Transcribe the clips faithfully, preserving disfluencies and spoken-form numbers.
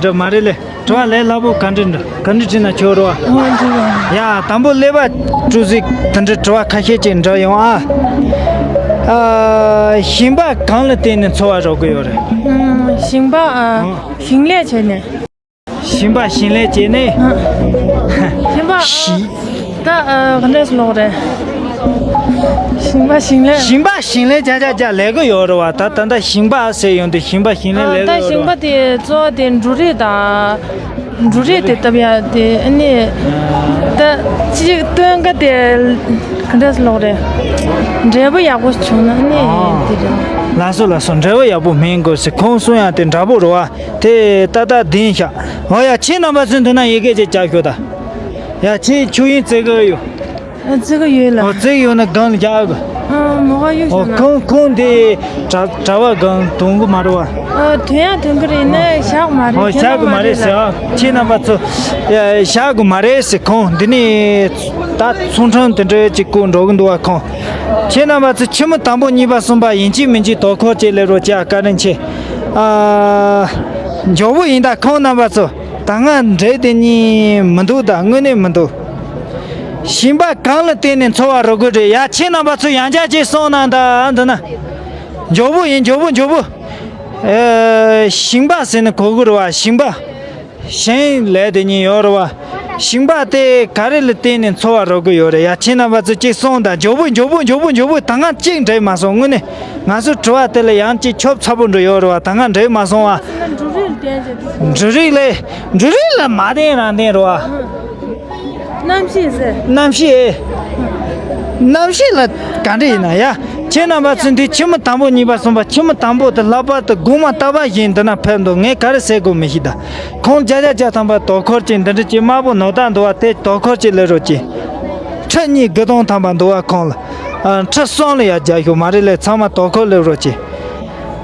འདྲ་མ་རེད་ལེ། དྲི་བ་ལས་སླ་པོ་ག་འདྲ་འདྲ་ག་འདྲ་དྲིས་ན་ཆོག་རེད་བ། ཡ། དང་པོ་ཀླད་པ་གྲུ་གཟིངས་དེ་འདྲ་དྲི་བ་ཁ་ཤས་ཅིག་འདྲ་ཡོང་ཨ། ཨ། ཞིང་པ་གང་ལ་བརྟེན་ནས་འཚོ་བ་རོལ་གི་ཡོད་རེད། ཨ། ཞིང་པ། ཨ། ཨ། ཞིང་ལས་བྱས་ནས། ཞིང་པ་ཞིང་ལས་བྱས་ནས། ཨ། ཞིང་པ། ཞིང་། ད། ཨ། ག་འདྲས་ལོག་རེད། ཞིང་པ་ཞིང་ལས། ཞིང་པ་ཞིང་ལས་བྱ་བྱ་བྱ་ལས་གི་ཡོད་རེད་བ། ད་ད་ད་ཞིང་པ་ཟེར་ཡོང་དུས་ཞིང་པ་ཞིང་ལས། ཨ། ལས་ད་གི་ཡོད་ཞིང་པ་རེད་བ། དེ་གཙོ་བོ་དེ་འབྲུ་རིགས་དང་། འབྲུ་རིགས་དེ་བཏབ་ཡ་དེ་ཨ་ནི། ད་ཅིག་སྟོན་ཀ་དེ་ག་འདྲས་ལོག་རེད། འབྲས་བུ་ཡག་པོ་བྱུང་ན་ཨ་ནི། ཨ། དེ་རེད། ལགས་སོ་ལགས་སོ། འབྲས་བུ་ཡག་པོ་སྨིན་དགོས་ཟེར་ཁོང་གསུང་ཡ་དེ་འདྲ་པོ་རེད་བ། དེ་ཏག་ཏག་བདེན་ཤག་འོ་ཡ། ཁྱེད་རྣམ་པ་ཚོས་འདི་ན་ཡི་གེ་ཅིག་བརྒྱབ་ཤོག་ད། ཡ། ཁྱེད་ཆོས་དབྱིངས་བརྩི་གི་ཡོད། ཨ། བརྩི་གི་ཡོད་ལ། ཨོ། བརྩི་གི་ཡོད་ན་སྒང་ལ་བཞག་གི། ཨ། མོ་ག་གཡུག་ཨོ། བཞག་ན། ཁོང་ཁོང་དེ་གྲྭ་གྲྭ་བ་སྒང་དོན་གི་མ་རེད་བ། ཨ། དོན་ཡང་དོན་གི་རེད་ན་བཞག་མ་རེད། ཨོ། བཞག་གི་མ་རེད་ཟེར་ཨ། ཁྱེད་རྣམ་པ་ཚོ། ཡ། བཞག་གི་མ་རེད་ཟེར། ཁོང་འདི་ནས་ད་ཚོང་ཁྲོམ་དེ་འདྲ་ཅིག་བསྐོར་འགྲོ་གི་འདུག་བ་ཁོང་། ཁྱེད་རྣམ་པ་ཚོ་ཆུ་མོ་དང་པོ་གཉིས་པ་གསུམ་པ་ཡིན་གཅིག་མིན་གཅིག་དོ་ཁུར་ཅིག་སླེབས་རོགས་བྱེད་ཨ། བཀའ་དྲིན་ཆེ། ཨ། མགྱོགས་པོ་ཡིན་ད་ཁོང་རྣམ་པ་ཚོ། ད་སྔ་འདྲེ་དེ་གཉིས་མི་འདུག་ད་དངོས་གནས་མི་འདུག་ཞིང་པ་གང་ལ་བརྟེན་ནས་འཚོ་བ་རོལ་གི་རེད། ཡ། ཁྱེད་རྣམ་པ་ཚོ་ཡང་བསྐྱར་ཅིག་གསུངས་གནང་ད། འདི་ན། མགྱོགས་པོ་ཡིན། མགྱོགས་པོ། མགྱོགས་པོ། ཨེ། ཞིང་པ་ཟེར་ན་གོ་གི་རེད་བ། ཞིང་པ། ཞིང་ལས་དེ་གཉིས་ཡོད་རེད་བ། ཞིང་པ་དེ་ག་རེ་ལ་བརྟེན་ནས་འཚོ་བ་རོལ་གི་ཡོད་རེད། ཡ། ཁྱེད་རྣམ་པ་ཚོ་ཅིག་གསུངས་ད། མགྱོགས་པོ། མགྱོགས་པོ། མགྱོགས་པོ། མགྱོགས་པོ། ད་སྔ་གཅིག་འགྲིག་མ་སོང་། དངོས་གནས་ང་ཚོའི་དྲི་བ་དེ་ལ་ཡང་ཅིག་ཆོབ་ཚ་པོ་འགྲོ་ཡོད་རེད་བ། ད་སྔ་འགྲིག་མ་སོང་བ། འབྲུ་རིགས་ལ་བརྟེན་བྱས། འབྲུ་རིགས་ལ། འབྲུ་རིགས་ལ་མ་བརྟེན་རང་བརྟེན་རེད་བ། གནམ་གཤིས་ཟེར། གནམ་གཤིས། གནམ་གཤིས་ལ་ག་འདྲ་ཡིན་ན་ཡ། ཁྱེད་རྣམ་པ་ཚོ་འདི་ཆུ་མོ་དང་པོ་གཉིས་པ་གསུམ་པ། ཆུ་མོ་དང་པོ་དེ་ལྷག་པར་དུ་དགོང་མོ་རྟག་པར་བཞིན་འདི་ན་ཕེབས་འདུག་ངས་ག་རེ་ཟེར་དགོས་མི་ཤེས་ད། ཁོང་བརྒྱ་ཆ་བརྒྱ་ཐམ་པ་དོ་ཁུར་ཅིག་འདི་འདྲ་ཅིག་དམར་པོ་ནོར་བདག་འདུག་བ། དེ་དོ་ཁུར་ཅིག་སླེབས་རོགས་གྱིས། ཁྲི་གཉིས་དགུ་སྟོང་ཐམ་པ་འདུག་བ་ཁོང་ལ། ཨ། ཁྲི་གསུམ་ལ་ཡར་རྒྱག་ཤོག་མ་རེད་ལས། ཚང་མ་དོ་ཁུར་སླེབས་རོགས་གྱིས།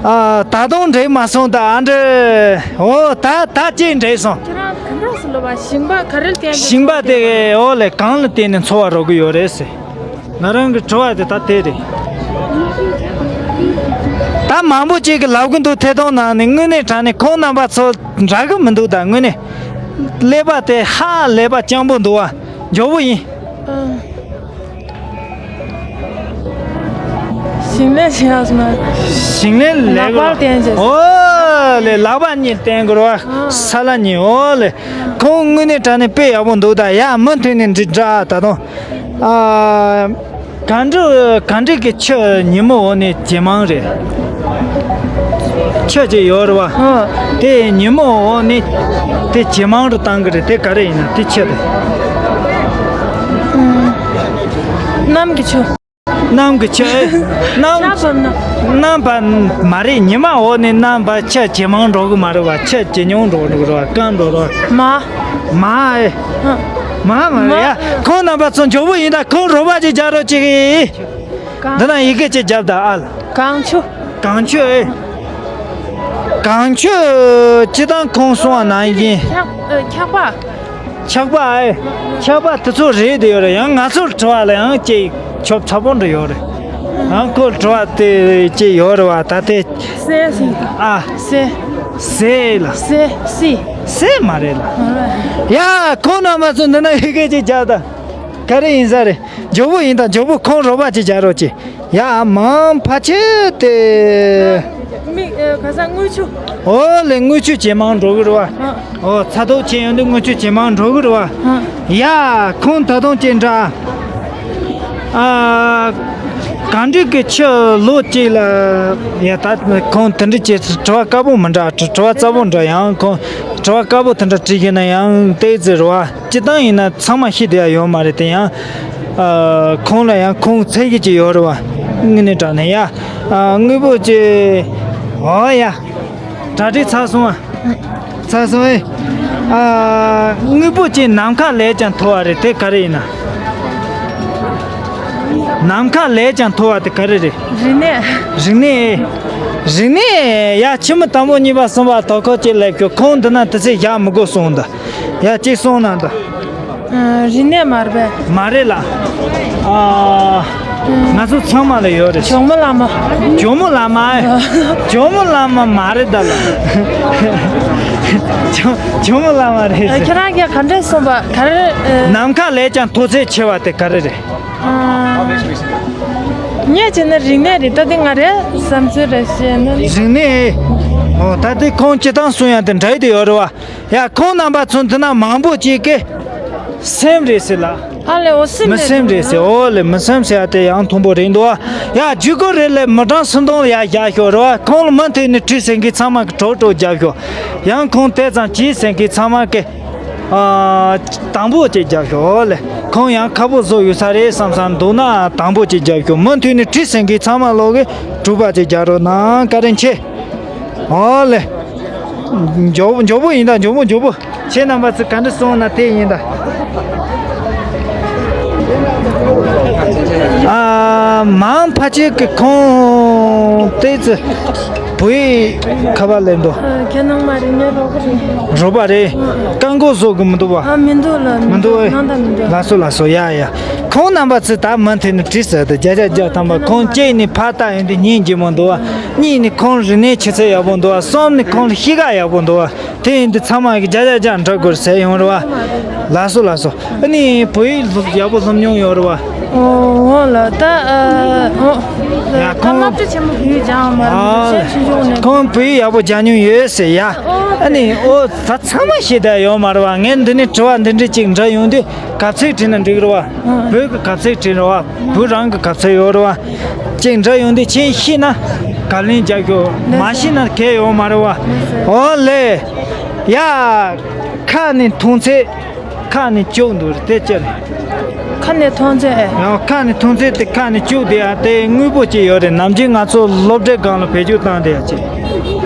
ཨ། ད་དུང་འགྲིག་མ་སོང་ད། ཨ་འདྲ། འོ། ད་ད་ཅིག་འགྲིག་སོང་། ཁྱེད་རང་ག་འདྲ་སེ་ལབ་པ། ཞིང་པ་ག་རེ་ལ་བརྟེན་ནས། ཞིང་པ་དེ། འོ་ལེ། གང་ལ་བརྟེན་ནས་འཚོ་བ་རོལ་གི་ཡོད་རེད་ཟེར། ང་རང་གི་དྲི་བ་དེ་ད་དེ་རེད། ད་མང་པོ་ཅིག་གིས་ལབ་གི་འདུག་ཐད་གཏོང་ནང་ནས། དངོས་གནས་དྲང་གནས་ཁོང་རྣམ་པ་ཚོ་འདྲ་གི་མི་འདུག་ད་དངོས་གནས། ཀླད་པ་དེ་ཧ་ཀླད་པ་སྤྱང་པོ་འདུག་བ། མགྱོགས་པོ་ཡིན། ཨ། ཞིང་ལས་བྱེད་ཡག་སོང་ན། ཞིང་ལས་ལས། ལག་པར་བརྟེན་བྱས། ཨོ་ལེ། ལག་པ་གཉིས་བརྟེན་དགོས་རེད་བ། ཨ། ས་ལ་གཉིས། ཨོ་ལེ། ཁོང་དངོས་གནས་དྲང་གནས་དཔེ་ཡག་པོ་འདུག་ད་ཡ། མུ་མཐུད་ནས་འགྲིག་འདྲ་ད་དུང་། ཨ། གངས་རི་གངས་རི་གི་ཆུ་ཉིན་མོ་འོག་ནས་ཇེ་མང་རེད། ཆུ་ཅིག་ཡོད་རེད་བ། ཨ། དེ་ཉིན་མོ་འོག་ནས་དེ་ཇེ་མང་རུ་བཏང་གི་རེད། དེ་ག་རེ་ཡིན་ན་དེ་ཆུ་དེ། གནམ་གྱི་ཆུ། གནམ་གྱི་ཆུ། ཨེ། གནམ། ཆར་བབས་ན། གནམ་བབས་མ་རེད། ཉི་མ་འོག་ནས་གནམ་བབས། ཆུ་ཇེ་མང་འགྲོ་གི་མ་རེད་བ། ཆུ་ཇེ་ཉུང་འགྲོ་འགྲོ་གི་རེད་བ། སྐམ་འགྲོ་རེད་བ། མ། མ། ཨེ། ཨ། མ་མ་རེད་ཡ། མ། ཁོང་རྣམ་པ་ཚོ་མགྱོགས་པོ་ཡིན་ད། ཁོང་རོགས་པ་ཅིག་རྒྱག་རོགས་གྱིས། གངས། འདི་ན་ཡི་གེ་ཅིག་བརྒྱབ་ད་ཨ་ལ། གངས་ཆུ། གངས་ཆུ། ཨེ། གངས་ཆུ། སྤྱིར་བཏང་ཁོང་གསུང་བ་ནང་བཞིན། འཁྱག་ཨ། འཁྱག་པ། འཁྱག་པ། ཨེ། འཁྱག་པ་དེ་ཚོ་རེད་དེ་ཡོད་རེད། ཡང་ང་ཚོར་དྲི་བ་ལ་ཡང་ཅིག་ཆོབ་ཚ་པོ་འདྲ་ཡོད་རེད། ཡང་ཁོ་དྲི་བ་དེ་ཅིག་ཡོད་རེད་བ། ད་དེ། སེ་སི། ཨ། སེ། སེ་ལ། སེ་སི། སེ་མ་རེད་ལ། ཡ། ཁོང་རྣམ་པ་ཚོ་འདི་ན་ཡི་གེ་ཅིག་བརྒྱབ་ད། ག་རེ་ཡིན་ས་རེད། མགྱོགས་པོ་ཡིན་ད། མགྱོགས་པོ་ཁོང་རོགས་པ་ཅིག་རྒྱག་རོགས་གྱིས། ཡ། མང་ཕལ་ཆེར་དེ། མི། ཨ། ག་ས། དངུལ་ཆུ། ཨོ་ལེ། དངུལ་ཆུ་ཇེ་མང་འགྲོ་གི་རེད་བ། ཨ། ཨོ། ཚ་ཏོག་ཅན་ཡོང་དུས་དངུལ་ཆུ་ཇེ་མང་འགྲོ་གི་རེད་བ། ཨ། ཡ། ཁོང་ད་དུང་ཅིག་འདྲ། ཨ། གངས་རི་གི་ཆུ་ལོ་གཅིག་ལ། ཡ། ད་ཁོང་དེ་འདྲ་ཅིག་དྲི་བ་དཀར་པོ་མི་འདྲ། དྲི་བ་སྩ་པོ་འདྲ། ཡང་ཁོང་དྲི་བ་དཀར་པོ་དེ་འདྲ་དྲིས་ཤེ་ན་ཡང་ཏོག་ཙམ་རེད་བ། སྤྱིར་བཏང་ཡིན་ན་ཚང་མ་ཤེས་བསྡད་ཡ་ཡོད་མ་རེད་དེ། ཡང་། ཨ། ཁོང་ལ་ཡང་ཁོང་ཚད་གཞི་ཅིག་ཡོད་རེད་བ། དངོས་གནས་དྲང་གནས་ཡ། ཨ། དངོས་པོ་ཅིག་ཨོ་ཡ། གྲ་སྒྲིག་ཚར་སོང་ཨ། ཚར་སོང་ཨེ། ཨ། དངོས་པོ་ཅིག་ནམ་མཁའ་ལས་ཀྱང་མཐོ་བ་རེད། དེ་ག་རེ་ཡིན་ན། ནམ་མཁའ་ལས་ཀྱང་མཐོ་བ་དེ་ག་རེ་རེད། རིག་གནས། རིག་གནས། རིག་གནས་ཡ། ཆུ་མོ་དང་པོ་གཉིས་པ་གསུམ་པ་དོ་ཁུར་ཅིག་སླེབས་ཤོག་ཁོང་འདི་ན་དུས་ཚོད་བཞག་མི་དགོས་གསུངས་འདུག་ཡ། ཅིག་གསུངས་གནང་དང་། ཨ། རིག་གནས་མ་རེད་པས། མ་རེད་ལ། ཨ། ང་ཚོ་ཚང་མ་ལ་ཡོད་རེད། ཇོ་མོ་བླ་མ། ཇོ་མོ་བླ་མ་ཨེ། ཇོ་མོ་བླ་མ་མ་རེད་ད་ལ། ཇོ་ཇོ་མོ་བླ་མ་རེད་ཟེར། ཁྱེད་རང་གིས་ག་འདྲས་གསུངས་པ་ག་རེ། ནམ་མཁའ་ལས་ཀྱང་མཐོ་ཚད་ཆེ་བ་དེ་ག་རེ་རེད། ཨ། ངས་བྱས་ན་རིག་གནས་རེད། ད་དེ་ང་རེད་བསམ་ཚུལ་རེད་བཤད་ན། རིག་གནས། ཨོ་ད་དེ་ཁོང་སྤྱི་བཏང་གསུང་ཡ་དེ་འདྲ་དེ་ཡོད་རེད་བ། ཡ་ཁོང་རྣམ་པ་ཚོ་འདི་ན་མང་པོ་ཅིག་གིས་སེམས་རེད་ཟེར་ལ། ཨ་ལེ་འོ་སེམས་མི་སེམས་རེད་ཟེར། འོ་ལེ་མི་སེམས་ཟེར་ཡ་དེ་ཡང་མཐོན་པོ་རེད་འདུག་ཨ། ཡ་ཇུས་འགོད་རེད་ལེ། མི་གྲངས་སུམ་སྟོང་ལ་ཡ་བཞག་ཤོག་རེད་བ། ཁོང་ལ་མུ་མཐུད་ནས་བྲིས་ཟིན་གི་ཚང་མ་གི་གྲོགས་གྲོགས་རྒྱབ་ཤོག་ཡང་ཁོང་དེ་ཙམ་བྲིས་ཟིན་གི་ཚང་མ་གི་ཨ། དང་པོ་ཅིག་རྒྱབ་ཤོག་ལེ། ཁོང་ཡང་ཁ་པོ་བཟོ་ཡོད་ས་རེད་བསམ་བསམ་འདུག་ན་དང་པོ་ཅིག་རྒྱབ་ཤོག་མུ་མཐུད་ནས་བྲིས་ཟིན་གི་ཚང་མ་ལོག་གི་དྲུག་པ་ཅིག་རྒྱག་རོགས་གནང་། བཀའ་དྲིན་ཆེ། ཨོ་ལེ། མགྱོགས་པོ་མགྱོགས་པོ་ཡིན་ད། མགྱོགས་པོ་མགྱོགས་པོ། ཁྱེད་རྣམ་པ་ཚོས་ག་འདྲ་གསུངས་ན་དེ་ཡིན་ད། ཨ། མང་ཕལ་ཆེར་གི་ཁོང་ཏོག་ཙམ་བོད་ཡིག་ཁ་པར་ལེན་འདུག་ཁྱེད་ནང་མ་རེད། ངའི་རོགས་པ་རེད། རོགས་པ་རེད། རྐང་འཁོར་བཟོ་གི་མི་འདུག་བ། ཨ། མི་འདུག་ལ། མི་འདུག་ཨེ། ནང་ད་མི་འདུག་ལགས་སོ་ལགས་སོ། ཡ་ཡ། ཁོང་རྣམ་པ་ཚོས་ད་མུ་མཐུད་ནས་བྲིས་ཟེར་ཏེ་བརྒྱ་ཆ་བརྒྱ་ཐམ་པ་ཁོང་གཅིག་ནས་ཕར་ལྟ་ཡོང་དུས་སྙིང་རྗེ་མོ་འདུག་བ། གཉིས་ནས་ཁོང་རིག་གནས་ཆུ་ཚད་ཡག་པོ་འདུག་བ། གསུམ་ནས་ཁོང་ལ་གཤིས་ཀ་ཡག་པོ་འདུག་བ། དེ་ཡིན་དུས་ཚང་མ་གིས་བརྒྱ་ཆ་བརྒྱ་འགྲོ་དགོས་ཟེར་ཡོང་རེད་བ། ལགས་སོ་ལགས་སོ། ཨ་ནི་བོད་ཡིག་ཡག་པོ་སློབ་མྱོང་ཡོད་རེད་བ། ཨོ་ལ་ད། ཨོ། ཡ་ད་ཁོང་སློབ་གྲྭ་ཆེན་མོ་བོད་ཡིག་སྦྱངས་མ་རེད། ཨ་ཤེས་ཆུང་ཆུང་ནས། ཁོང་བོད་ཡིག་ཡག་པོ་སྦྱང་མྱོང་ཡོད་ཟེར་ཡ། ཨ་ནི་ཨོ་ད་ཚང་མ་ཤེས་བསྡད་ཡོད་མ་རེད་བ། ངས་འདི་ནས་དྲི་བ་འདི་འདྲ་ཅིག་འདྲི་ཡོང་དུས་གབ་ཚིག་བྲིས་ན་འགྲིག་རེད་བ། བོད་ཀྱི་གབ་ཚིག་བྲིས་རེད་བ། བོད་རང་གི་གབ་ཚིག་ཡོད་རེད་བ། ཅིག་འདྲི་ཡོང་དུས་ཁྱེད་ཤེས་ན་བཀའ་ལན་རྒྱག་ཤོག་མ་ཤེས་ན་གལ་ཡོད་མ་རེད་བ། ཨོ་ལེ། ཡ། ཁ་ནས་མཐོང་ཚད། ཁ་ནས་བཅུག་འདུག་དེ་ཅི་རེད། ཁ་ནས་མཐོང་ཚད། ཡང་ཁ་ནས་མཐོང་ཚད་དེ་ཁ་ནས་བཅུག་དེ་ཡ་དེ་དངོས་པོ་ཅིག་ཡོད་རེད། ནམ་རྒྱུན་ང་ཚོ་སློབ་གྲྭའི་སྒང་ལ་བེད་སྤྱོད་བཏང་དེ་ཡ་ཅིག་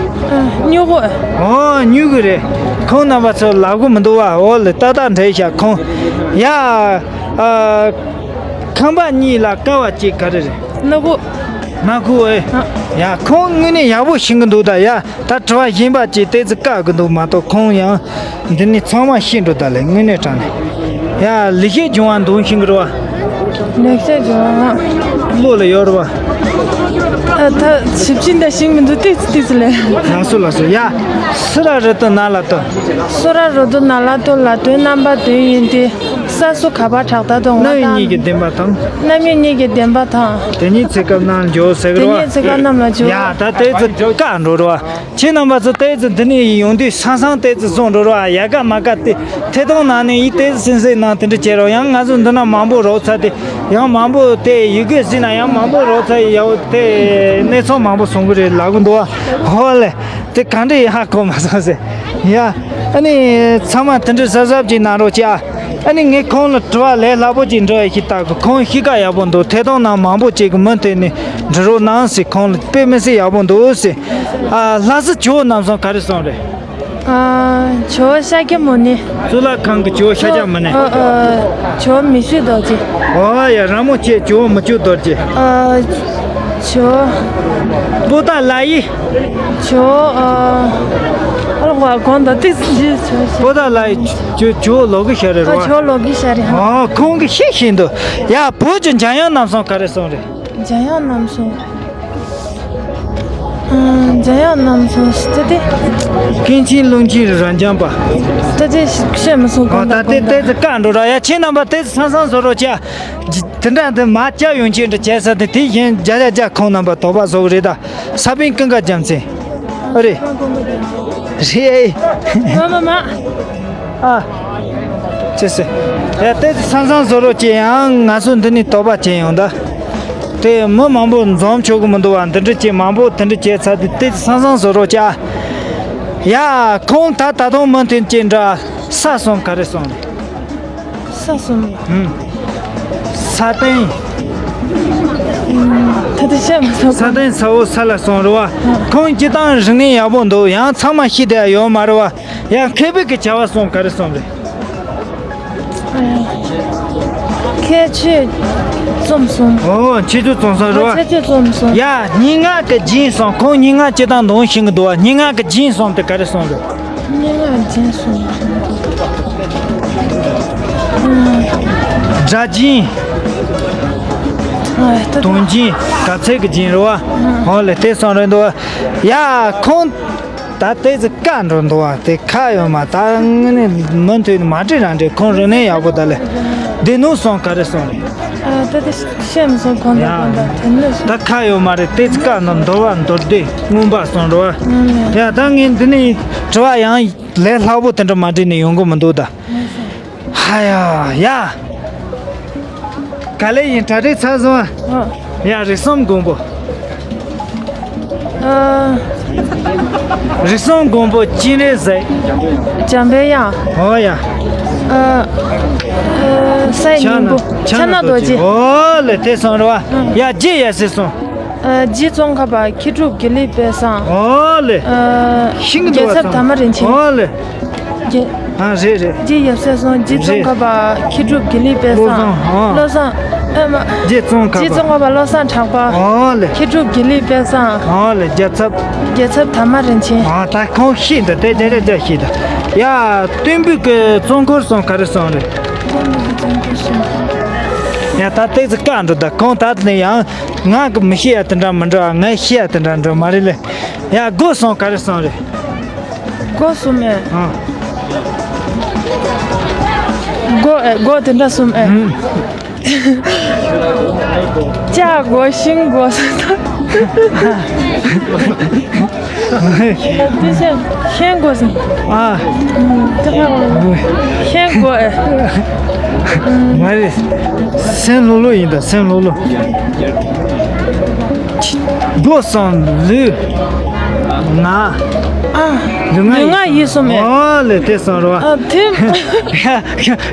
སྨྱུ་གུ། ཨོ་སྨྱུ་གུ་རེད། ཁོང་རྣམ་པ་ཚོ་ལབ་གི་མི་འདུག་བ། འོ་ལེ་ཏག་ཏག་འདྲ་ཤག་ཁོང་། ཡ། ཨ། ཁང་པ་གཉིས་ལ་ཀ་བ་གཅིག་ག་རེ་རེད། སྣ་ཁུག་སྣ་ཁུག་ཨེ། ཡ་ཁོང་དངོས་གནས་ཡག་པོ་ཤེས་གི་འདུག་ད་ཡ། ད་དྲི་བ་གཞན་པ་ཅིག་ཏོག་ཙམ་བཀག་གི་འདུག་མ་གཏོགས་ཁོང་ཡང་འདི་ནས་ཚང་མ་ཤེས་འགྲོ་ད་ལེ་དངོས་གནས་དྲང་ནས། ཡ་ལེགས་བཤད་ལྗོན་དབང་འདོན་ཤེས་གི་རེད་བ། ལེགས་བཤད་ལྗོན་དབང་། བློ་ལ་ཡོད་རེད་བ། ཨ་ད་ཞིབ་ཅིག་འདྲ་ཤེས་མི་འདུག་ཏོག་ཙམ་ཏོག་ཙམ་ལེ། ལགས་སོ་ལགས་སོ། ཡ་སི་ར་རི་ཏུ་ན་ལ་ཏུ། སི་ར་རི་ཏུ་ན་ལ་ཏུ་ལ་དོན་རྣམ་པ་བདུན་ཡིན་ཏེ། ས་སུ་ག་པ་དྲག་ད་དོ་ང་རྣམ་དབྱེ་གཉིས་ཀྱི་བདེན་པ་དང་། རྣམ་དབྱེ་གཉིས་ཀྱི་བདེན་པ་དང་། དེ་ཉིད་ཚེ་སྐབས་ནང་འཇོག་ཟེར་གི་རེད་བ། དེ་ཉིད་ཚེ་སྐབས་རྣམས་ལ་འཇོག་ཡ་ད་ཏོག་ཙམ་བཀག་འགྲོ་རེད་བ། ཁྱེད་རྣམ་པ་ཚོ་ཏོག་ཙམ་འདི་ནས་ཡོང་དུས་སང་སང་ཏོག་ཙམ་བཟུང་འགྲོ་རེད་བ། ཡ་ག་མ་ག་དེ་ཐད་གཏོང་ནང་ནས་ཡིད་ཏོག་ཙམ་སེམས་སེམས་ནང་དེ་འདྲ་བྱེད་རོགས། ཡང་ང་ཚོ་འདི་ན་མང་པོ་རོགས་ཚ་དེ་ཡང་མང་པོ་དེ་ཡི་གེ་ཟིན་ན་ཡང་མང་པོ་རོགས་ཚ་ཡི་ཡའོ་དེ་གནས་ཚང་མང་པོ་སོང་གི་རེད་ལབ་གི་འདུག་བ། ཧོ་ལེ། དེ་ག་འདྲ་ཡིན་ཧ་གོ་མ་སོང་ཟེར། ཡ། ཨ་ནི་ཚང་མ་དེ་འདྲ་གཟབ་གཟབ་ཅིག་གནང་རོགས་བྱ། ཨ་ནི་ངས་ཁོང་ལ་དྲི་བ་ལས་སླ་པོ་ཅིག་འདྲི་བ་ཞིག་བཏང་གི། ཁོང་གཤིས་ཀ་ཡག་པོ་འདུག་ཐད་གཏོང་ནང་མང་པོ་ཅིག་གི་མུ་མཐུད་ནས་འབྲི་རོགས་གནང་ཟེར། ཁོང་ལ་དཔེ་མི་སྲིད་ཡག་པོ་འདུག་ཟེར། ཨ་ལྷ་ས་ཇོ་བོ་རྣམ་གསུམ་ག་རེ་གསུངས་རེད། ཨ་ཇོ་བོ་ཤཱཀྱ་མུ་ནེ། གཙུག་ལག་ཁང་གི་ཇོ་བོ་ཤཱཀྱ་མུ་ནེ། ཨ་ཨ་ཇོ་བོ་མི་བསྐྱོད་རྡོ་རྗེ། ཨོ་ཡ་ར་མོ་ཆེ་ཇོ་བོ་མི་བསྐྱོད་རྡོ་རྗེ། ཨ་ཇོ་བོ། པོ་ཏཱ་ལ་ཡི། ཇོ་བོ། ཨ་ཨ་ལ་ཧོ་གོང་དུ་ཏིག་ཇོ་བོ། པོ་ཏཱ་ལ་ཡི་ཇོ་ཇོ་བོ་ལོ་གི་ཤ་རེད་རོ། ཨ་ཇོ་བོ་ལོ་གི་ཤ་རེད་ཧ། ཨོ་ཁོང་གི་ཤེས་བཞིན་དུ། ཡ་བོད་ཀྱི་འཇམ་དབྱངས་རྣམ་གསུམ་ག་རེ་གསུངས་རེད། འཇམ་དབྱངས་རྣམ་གསུམ། ཨ་འཇམ་དབྱངས་རྣམ་གསུམ་ཞེས་ཏེ། ཀུན་མཁྱེན་ཀློང་ཆེན་རབ་འབྱམས་པ། ཏེ་ཏེ་བཤད་མི་སོང་གང་ད་ལྟ་ཏེ་ཏེ་ཙི་བཀའ་འགྲོ་ར་ཡ། ཁྱེད་རྣམ་པ་ཏེ་ཙི་སང་སང་བཟོ་རོགས་བྱ། དེ་འདྲ་འདི་མ་བྱ་ཡོང་ཆེད་འདྲ་བྱས་ས་དེ་དེ་བཞིན་བརྒྱ་ཆ་བརྒྱ་ཁོང་རྣམ་པ་དོགས་པ་བཟོ་གི་རེད་ད། ས་པཎ་ཀུན་དགའ་རྒྱལ་མཚན། ཨ་རེད། རེད། མ་མ་མ། ཨ། ཅེས་ཟེར། ཡ་ཏེ་ཙི་སང་སང་བཟོ་རོགས་བྱེད། ཡང་ང་ཚོ་འདི་ནས་དོགས་པ་བྱེད་ཡོང་ད། དེ་མི་མང་པོ་འཛོམས་ཆོག་གི་མི་འདུག་བ། འདི་འདྲ་བྱེད་མང་པོ་དེ་འདྲ་བྱེད་ཚར་དུས་ཏེ་ཙི་སང་སང་བཟོ་རོགས་བྱ། ཡ་ཁོང་ད་ད་དུང་མུ་མཐུད་ཅིག་འདྲ། ས་གསུམ་ག་རེ་གསུངས་རེད། ས་གསུམ། ཧུམ། ས་སྟེང་། ད་ལྟ་བཤད་མ་ཐུབ། ས་སྟེང་ས་འོག་ས་ལ་གསུངས་རེད་བ། ཁོང་སྤྱི་བཏང་རིག་གནས་ཡག་པོ་འདུག་ཡང་ཚང་མ་ཤེས་བསྡད་ཡོད་མ་རེད་བ། ཡང་མཁས་པའི་གི་བྱ་བ་གསུམ་ག་རེ་གསུངས་རེད། ཁྱད་ཆོས་རྩོམ་གསུམ། ཨོ་ཁྱད་ཆོས་རྩོམ་གསུམ་རེད་བ། ཁྱད་ཆོས་རྩོམ་གསུམ། ཡ་སྙན་ངག་གི་རྒྱན་གསུམ། ཁོང་སྙན་ངག་སྤྱི་བཏང་འདོན་ཤེས་གི་འདུག་བ། སྙན་ངག་གི་རྒྱན་གསུམ་དེ་ག་རེ་གསུངས་རེད། སྙན་ངག་རྒྱན་གསུམ། སྒྲ་རྒྱན། ཨ་ད་དོན་རྒྱན། གབ་ཚིག་གི་རྒྱན་རེད་བ། ཧོ་ལེ་དེ་གསུམ་རེད་འདུག་བ། ཡ་ཁོང་ ད་ལྟའི་ཚེ་བཀའ་འགྲོ་འདུག་བ་དེ་ཁ་ཡོད་མ། ད་དངོས་གནས་མུ་མཐུད་ནས་མ་བྲིས་རང་བྲིས། ཁོང་རིག་གནས་ཡག་པོ་ད་ལས་བདེ་ནོ་སོང་ག་རེ་སོང་རེད། ཨ་ད་དེ་ཤེས་མི་སོང་། གང་ལྟར་ཡ་གང་ལྟར་དེ་ནོ་སོང་། ད་ཁ་ཡོད་མ་རེད། ལྟའི་ཚེ་བཀའ་འགྲོ་འདུག་བ། མདོར་བསྡུས་མངོན་པ་སོང་རེད་བ། ཡ་ད་ངས་འདི་ནས་དྲི་བ་ཡང་ལས་སླ་པོ་དེ་འདྲ་མ་བྲིས་ནས་ཡོང་གི་མི་འདུག་ད། ཧ་ཡ་ཡ། ག་ལེ་ཡིན། གྲ་སྒྲིག་ཚར་སོང་ཨ། ཡ་རིགས་གསུམ་མགོན་པོ། ཨ། རིགས་གསུམ་མགོན་པོ་སྤྱན་རས་གཟིགས། འཇམ་པའི་དབྱངས། ཨོ་ཡ། ཨ། ཨ། སའི་སྙིང་པོ། ཕྱག་ན་རྡོ་རྗེ། ཨོ་ལེ་དེ་སོང་རེད་བ། ཡ་རྗེ་ཡབ་སྲས་གསུམ། ཨ། རྗེ་ཙོང་ཁ་པ། མཁས་གྲུབ་དགེ་ལེགས་དཔལ་བཟང་། ཨོ་ལེ། ཨ། ཤིང་གི་རྒྱལ་ཚབ་དར་མ་རིན་ཆེན། ཨོ་ལེ། རྗེ། ཨ་རེད་རེད། རྗེ་ཡབ་སྲས་གསུམ། རྗེ་ཙོང་ཁ་པ། མཁས་གྲུབ་དགེ་ལེགས་དཔལ་བཟང་། བློ་བཟང་། ཨ་མ། རྗེ་ཙོང་ཁ་པ། རྗེ་ཙོང་ཁ་པ་བློ་བཟང་གྲགས་པ། ཨོ་ལེ། མཁས་གྲུབ་དགེ་ལེགས་དཔལ་བཟང་། ཨོ་ལེ། རྒྱལ་ཚབ། རྒྱལ་ཚབ་དར་མ་རིན་ཆེན། ཨ་ད་ཁོང་ཤེས་འདུག་དེ་དེ་རེད་དེ་ཤེས་འདུག་ཡ་སྟོན་པའི་གི་གཙོ་འཁོར་གསུམ་ག་རེ་གསུམ་རེད། ཡ་ད་ཏོག་ཙམ་བཀའ་འགྲོ་ད། ཁོང་ད་ནས་ཡང་ང་གི་མི་ཤེས་ཡ་དེ་འདྲ་མི་འགྲོ། ང་ཤེས་ཡ་དེ་འདྲ་འགྲོ་མ་རེད་ལེ། ཡ་སྒོ་གསུམ་ག་རེ་གསུམ་རེད། སྒོ་གསུམ་མེད། ཨ། སྒོ་ཨེ་སྒོ་དེ་འདྲ་གསུམ་ཨེ། ཨུམ། ལྕགས་སྒོ་ཤིང་སྒོ་ཟེར་ད། དེ་ཤེས་ཤིང་སྒོ་ཟེར། ཨ། ཨུམ། དེ་ཁ་སྒོ། ཤིང་སྒོ་ཨེ། མ་རེད། སེམས་ལྷོད་ལྷོད་ཡིན་ད། སེམས་ལྷོད་ལྷོད། སྒོ་གསུམ་ལུས་ངག་ཨ། ལུས་ངག་ལུས་ངག་ཡིད་གསུམ་མེད། ཨོ་ལེ་དེ་གསུམ་རེད་བ། ཨ་དེ།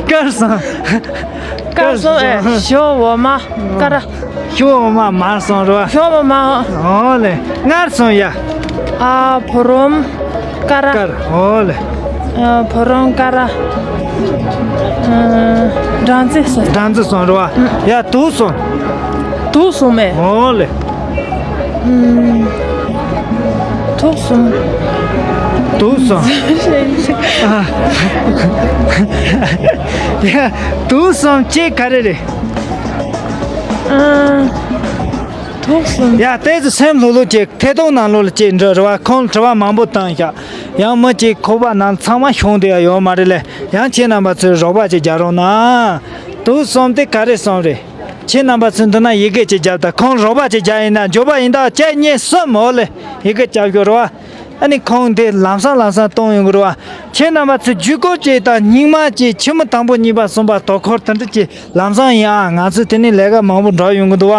དཀར་གསུམ། དཀར་གསུམ་ཨེ། ཞོ་འོ་མ་ཀ་ར། ཞོ་འོ་མ་མར་གསུམ་རེད་བ། ཞོ་འོ་མ། ཨོ་ལེ་མངར་གསུམ་ཡ། ཨ་བུ་རམ། ཀ་ར། ཀར། ཨོ་ལེ། ཨ་བུ་རམ་ཀ་ར། ཨ་སྦྲང་རྩི་གསུམ། སྦྲང་རྩི་གསུམ་རེད་བ། ཡ་དུག་གསུམ། དུག་གསུམ་མེད། ཨོ་ལེ། ཨུམ། དུག་གསུམ། དུག་གསུམ། ཨ། ཡ་དུག་གསུམ་ཅེས་ག་རེ་རེད། ཨ། དུག་གསུམ། ཡ་ཏོག་ཙམ་སེམས་ལྷོད་ལྷོད་བྱེད། ཐད་གཏོང་ནང་ལོགས་ལ་ཅིག་འདྲི་རེད་བ། ཁོང་དྲི་བ་མང་པོ་བཏང་ཤག་ཡང་མི་གཅིག་ཁོག་པ་ནང་ཚང་མ་ཤོང་བསྡད་ཡ་ཡོད་མ་རེད་ལེ། ཡང་ཁྱེད་རྣམ་པ་ཚོས་རོགས་པ་ཅིག་རྒྱག་རོགས་གནང་། དུག་གསུམ་དེ་ག་རེ་གསུམ་རེད། ཁྱེད་རྣམ་པ་ཚོས་འདི་ན་ཡི་གེ་ཅིག་རྒྱབ་དང་། ཁོང་རོགས་པ་ཅིག་རྒྱག་ཡིན་ན་འགྱོད་པ་ཡིན་ད། གཅིག་གཉིས་གསུམ། འོ་ལེ་ཡི་གེ་རྒྱབ་ཤོག་རེད་བ། ཨ་ནི་ཁོང་དེ་ལམ་སང་ལམ་སང་གཏོང་ཡོང་གི་རེད་བ། ཁྱེད་རྣམ་པ་ཚོས་ཇུས་འགོད་ཅིག་དང་། སྙིང་མ་ཅིག་ཕྱི་མི་དང་པོ་གཉིས་པ་གསུམ་པ་དོ་ཁུར་དེ་འདྲ་ཅིག་ལམ་སང་ཡིན་ཨ། ང་ཚོས་དེ་ནས་ལས་ཀ་མང་པོ་འགྲོ་ཡོང་གི་འདུག་བ།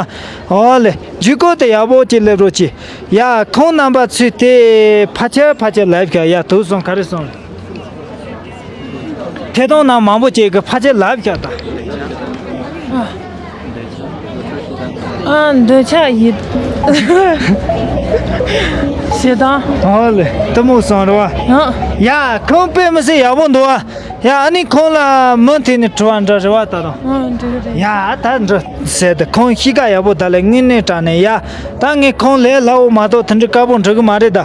ཨོ་ལེ་ཇུས་འགོད་དེ་ཡག་པོ་ཅིག་སླེབས་རོགས་གྱིས། ཡ་ཁོང་རྣམ་པ་ཚོས་དེ་ཕལ་ཆེར་ཕལ་ཆེར་ལབ་ཤག་ཡ་དུག་གསུམ་ག་རེ་གསུམ་རེད། ཐད་གཏོང་ནང་མང་པོ་ཅིག་གིས་ཕལ་ཆེར་ལབ་ཤག་ད། ཨ་འདོད་ཆགས་ཡིད། ཞེ་སྡང་། ཨོ་ལེ་གཏི་མུག་གསུམ་རེད་བ། ཡ་ཁོང་དཔེ་མི་སྲིད་ཡག་པོ་འདུག་བ། ཡ་ཨ་ནི་ཁོང་ལ་མུ་མཐུད་ནས་དྲི་བ་འདྲི་རེ་བ་ད་དང་། ཨ་འདྲི་གི་རེད། ཡ་ད་འདྲི་ཟེར་ཏེ་ཁོང་གཤིས་ཀ་ཡག་པོ་ད་ལས་དངོས་གནས་དྲང་གནས། ཡ་ད་ངས་ཁོང་ལས་སླ་བོ་མ་གཏོགས་དེ་འདྲ་དཀར་པོ་འདྲི་གི་མ་རེད་ད།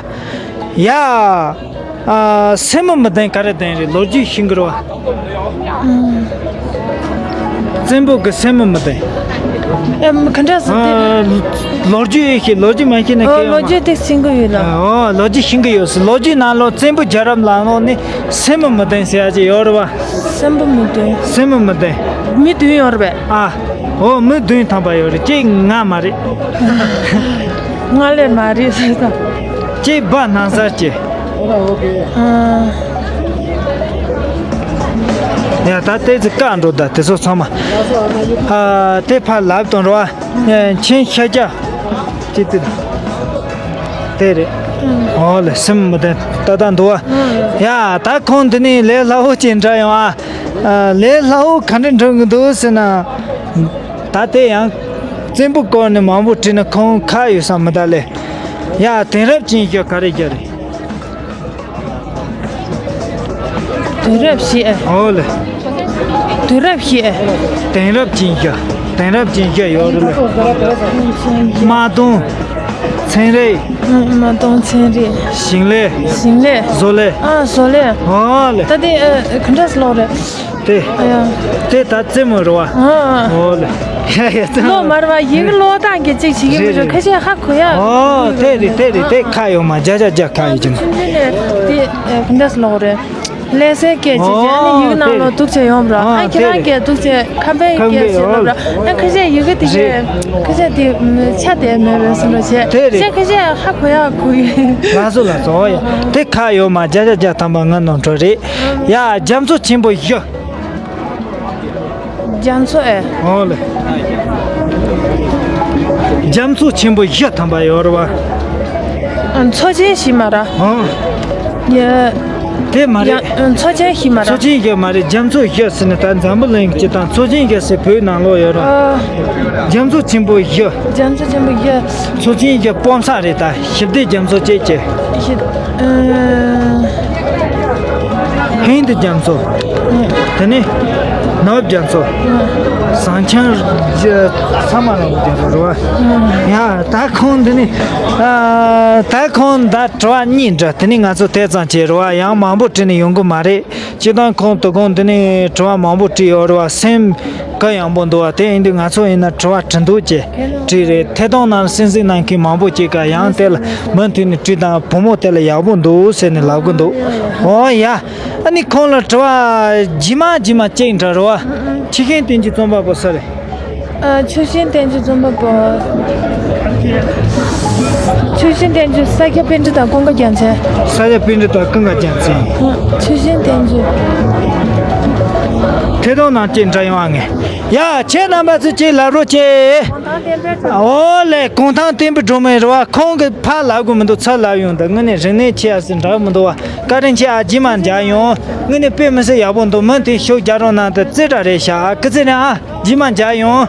ཡ་ཨ་སེམས་མི་བདེན་ག་རེ་བདེན་རེད། ལོ་རྒྱུས་ཤེས་གི་རེད་བ། བཙན་པོ་གི་སེམས་མི་བདེན། ཨེ་ག་འདྲ་ཟེར་དེ། ལོ་རྒྱུས་ཤེས། ལོ་རྒྱུས་མ་ཤེས་ན། ཨོ་ལོ་རྒྱུས་དེ་ཤེས་གི་ཡོད་ལ། ཨོ་ལོ་རྒྱུས་ཤེས་གི་ཡོད་ཟེར། ལོ་རྒྱུས་ནང་ལོགས་བཙན་པོ་རྒྱལ་རབས་ནང་ལོགས་ནས་སེམས་མི་བདེན་ཟེར་ཡ་ཅིག་ཡོད་རེད་བ། སེམས་པ་མི་བདེན། སེམས་པ་མི་བདེན། མི་བདུན་ཡོད་རེད་པས། ཨ། ཨོ་མི་བདུན་ཐམ་པ་ཡོད་རེད། གཅིག་ང་མ་རེད། ང་ལས་མ་རེད་ཟེར་ད། གཅིག་སྦ་ནང་སར་སྐྱེས། ཨ། ཡ་ད་ལྟའི་ཚེ་བཀའ་འགྲོ་ད་དེ་ཚོ་ཚང་མ། ཨ་དེ་ཕར་ལབ་དང་རོ། ཨ་མཁྱེན་ཤ་རྒྱ། ཅི་སྟེ། དེ་རེད། ཨོ་ལེ་སེམས་མི་བདེན་ཏག་ཏག་འདུག་བ། ཡ་ད་ཁོང་འདི་ནས་ལས་སླ་བོ་ཅིག་འདྲ་ཡོང་ཨ། ཨ་ལས་སླ་བོ་ག་འདྲ་འགྲོ་གི་འདུག་ཟེར་ན། ད་དེ་ཡང་བཙན་པོ་སྐོར་ནས་མང་པོ་དྲིས་ན་ཁོང་ཁ་ཡོད་ས་མི་གདའ་ལེ། ཡ་དེང་རབས་ཅན་ཞིག་ག་རེ་རྒྱག་རེད། དུས་རབས་ཤིག་ཨེ། ཨོ་ལེ། དུས་རབས་ཤིག་ཨེ། དེང་རབས་ཅན་ཞིག་དེང་རབས་ཅན་ཞིག་ཡོད་རེད་ལེ། དམག་དོན། ཚན་རིག་ཨ་མ་སྟོང་ཚན་རེད། ཞིང་ལས། ཞིང་ལས། བཟོ་ལས། ཨ་བཟོ་ལས། ཨོ་ལེ། ད་དེ་ཨ་ག་འདྲས་ལོག་རེད། དེ། ཨ་ཡ། དེ་ད་རྩེད་མོ་རེད་བ། ཨ་ཨ། ཨོ་ལེ། ཡ་ཡ་རྩེད་མོ། ལོག་མ་རེད་བ། ཡི་གེ་ཀློག་སྟངས་ཀྱི་གཅིག་བྱེད་ཀྱི་མི་འདུག་རེད། ཁ་ཤས་ཧ་གོ་ཡ། ཨོ་དེ་རེད་དེ་རེད། དེ་ཁ་ཡོད་མ། བརྒྱ་ཆ་བརྒྱ་ཁ་ཡོད་ཀྱི་མ། ཆུང་ཆུང་ནས་དེ་ཨ་ག་འདྲས་ལོག་རེད། ལྷ་སའི་སྐད་ཅིག་བྱས་ཨ་ནི་ཡི་གེ་ནང་ལོགས་འདུག་བྱས་ཡོང་བ་ར། ཨ་ཁྱེད་རང་གིས་འདུག་བྱས་ཁམས་པའི་སྐད་ཅིག་ལབ་ར། ཨ་ཁ་ཤས་ཡི་གེ་དེ་གས་ཁ་ཤས་དེ་ཆ་དེ་མེད་པའི་བཟོ་འདྲ་བྱས། དེ་རེད། ཁ་ཤས་ཁ་ཤས་ཧ་གོ་ཡ་གོ་གི། ལགས་སོ་ལགས་སོ། ཨོ་ཡ། དེ་ཁ་ཡོད་མ། བརྒྱ་ཆ་བརྒྱ་ཐམ་པ་ང་ནོར་འགྲོ་རེད། ཡ་རྒྱ་མཚོ་ཆེན་པོ་བཞི། རྒྱ་མཚོ་ཨེ། ཨོ་ལེ། རྒྱ་མཚོ་ཆེན་པོ་བཞི་ཐམ་པ་ཡོད་རེད་བ། ཨ་མཚོ་ཆེན་བཞི་མ་ར། ཨོ། ཡ། དེ་མ་རེད། ཡ་མཚོ་ཆེན་བཞི་མ་ར། མཚོ་ཆེན་བཞི་མ་རེད། རྒྱ་མཚོ་བཞི་ཟེར་ནས་ད་འཛམ་བུ་གླིང་སྤྱི་དང་མཚོ་ཆེན་བཞི་ཟེར་བོད་ནང་ལོགས་ཡོད་རེད། ཨ། རྒྱ་མཚོ་ཆེན་པོ་བཞི། རྒྱ་མཚོ་ཆེན་པོ་བཞི། མཚོ་ཆེན་བཞི་སྤོམ་ས་རེད་ད། ཞི་བདེ་རྒྱ་མཚོ་བཅས་ཀྱི། ཞི། ཨ། ཧིན་དི་རྒྱ་མཚོ། དེ་ནས་ནོར་བུ་རྒྱ་མཚོ། ཟངས་ཆེན་རྒྱ་ཚང་མ་ནོར་བུ་རྒྱ་མཚོ་རེད་བ། ཡ་ད་ཁོང་འདི་ནི་ཨ་ད་ཁོང་ད་དྲི་བ་གཉིས་འདྲི། དེ་ནི་ང་ཚོ་དེ་ཙམ་བྱས་རེད་བ། ཡང་མང་པོ་དྲིས་ནས་ཡོང་གི་མ་རེད། སྤྱིར་བཏང་ཁོང་དོ་དགོང་འདི་ནས་དྲི་བ་མང་པོ་དྲིས་ཡོད་རེད་བ། སེམས་གུ་ཡངས་པོ་འདུག་བ། དེ་ཡིན་དུས་ང་ཚོ་ཡིན་ན་དྲི་བ་དྲི་འདུག་ཅེས་དྲིས་རེད། ཐད་གཏོང་ནང་གསན་གཟིགས་གནང་མཁན་མང་པོ་ཅིག་ག་ཡང་དེ་ལ་མུ་མཐུད་ནས་དྲིས་དང་། བུ་མོ་དེ་ལ་ཡག་པོ་འདུག་ཟེར་ནས་ལབ་གི་འདུག་ཨོ་ཡ། ཨ་ནི་ཁོང་ལ་དྲི་བ་རྗེས་མ་རྗེས་མ་གཅིག་འདྲི་རོགས། ཆུ་ཤིང་བསྟན་རྒྱུ་རྩོམ་པ་པོ་སུ་རེད། ཨ། ཆུ་ཤིང་བསྟན་རྒྱུ་རྩོམ་པ་པོ། ཆུ་ཤིང་བསྟན་རྒྱུ་ས་སྐྱ་པཎྜི་ཏ་ཀུན་དགའ་རྒྱལ་མཚན། ས་སྐྱ་པཎྜི་ཏ་ཀུན་དགའ་རྒྱལ་མཚན། ཨ། ཆུ་ཤིང་བསྟན་རྒྱུ། ཐད་གཏོང་ནང་གཅིག་འདྲི་ཡོང་ཨ་ངས། ཡ་ཁྱེད་རྣམ་པ་ཚོས་གཅིག་ལབ་རོགས་གྱིས། ཨོ་ལེ། གུང་ཐང་བསྟན་པའི་སྒྲོན་མེ་རེད་བ། ཁོང་གིས་ཕར་ལབ་དགོས་མི་འདུག་ཚུར་ལབ་ཡོང་། ད་དངོས་གནས་རིག་གནས་ཆེ་ཡ་ཟེར་འདྲ་མི་འདུག་བ། བཀའ་དྲིན་ཆེ་ཨ། རྗེས་མ་མཇལ་ཡོང་། དངོས་གནས་དཔེ་མི་སྲིད་ཡག་པོ་འདུག་མུ་མཐུད་ཤུགས་རྒྱག་རོགས་གནང་། ད་རྩེ་གྲ་རེད་ཤག་ཨ། སྐུ་ཚེ་རིང་ཨ། རྗེས་མ་མཇལ་ཡོང་།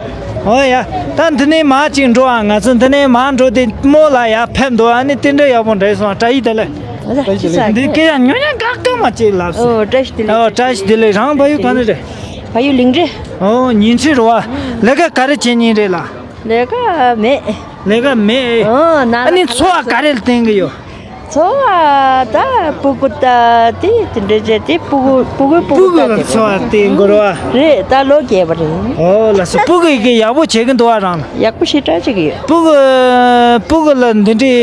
ཨོ་ཡ། ད་འདི་ནས་མར་ཅིག་འགྲོ་ཨ། ང་ཚོ་འདི་ནས་མར་འགྲོ་དེ་རྨོ་ལགས་ཡར་ཕེབས་འདུག་ཨ་ནི་རྟེན་འབྲེལ་ཡག་པོ་འགྲིག་སོང་། བཀྲ་ཤིས་བདེ་ལེགས། འདི་སྐད་ཡང་ཉོ་ཉ་འགག་གང་མ་ཅིག་ལབ་སོང་། ཨོ་བཀྲ་ཤིས་བདེ་ལེགས། ཨོ་བཀྲ་ཤིས་བདེ་ལེགས། རང་ཕ་ཡུལ་ག་ནས་རེད། ཕ་ཡུལ་ལིང་ཁྲི། ཨོ་ཉིང་ཁྲི་རེད་བ། ལས་ཀ་ག་རེ་བྱེད་མཁན་རེད་ལགས། ལས་ཀ་མེད། ལས་ཀ་མེད། ཨོ་ན་ཨ་ནི་འཚོ་བ་ག་རེ་བསྟེན་གི་ཡོད། འཚོ་བ་ད་སྤུ་གུ་ད་དེ་དེ་འདྲ་བྱས་ཏེ་སྤུ་གུ་སྤུ་གུའི་སྤུ་གུ་སྤུ་གུ་ལ་འཚོ་བ་བསྟེན་དགོས་རེད་བ། རེད། ད་ལོ་བརྒྱད་པ་རེད། ཨོ་ལགས་སོ། སྤུ་གུ་གིས་ཡག་པོ་བྱེད་ཀྱི་འདུག་བ་རང་ལ། ཡག་པོ་ཞེ་དྲག་བྱེད་ཀྱི་ཡོད། སྤུ་གུ་སྤུ་གུ་ལ་འདི་འདྲའི་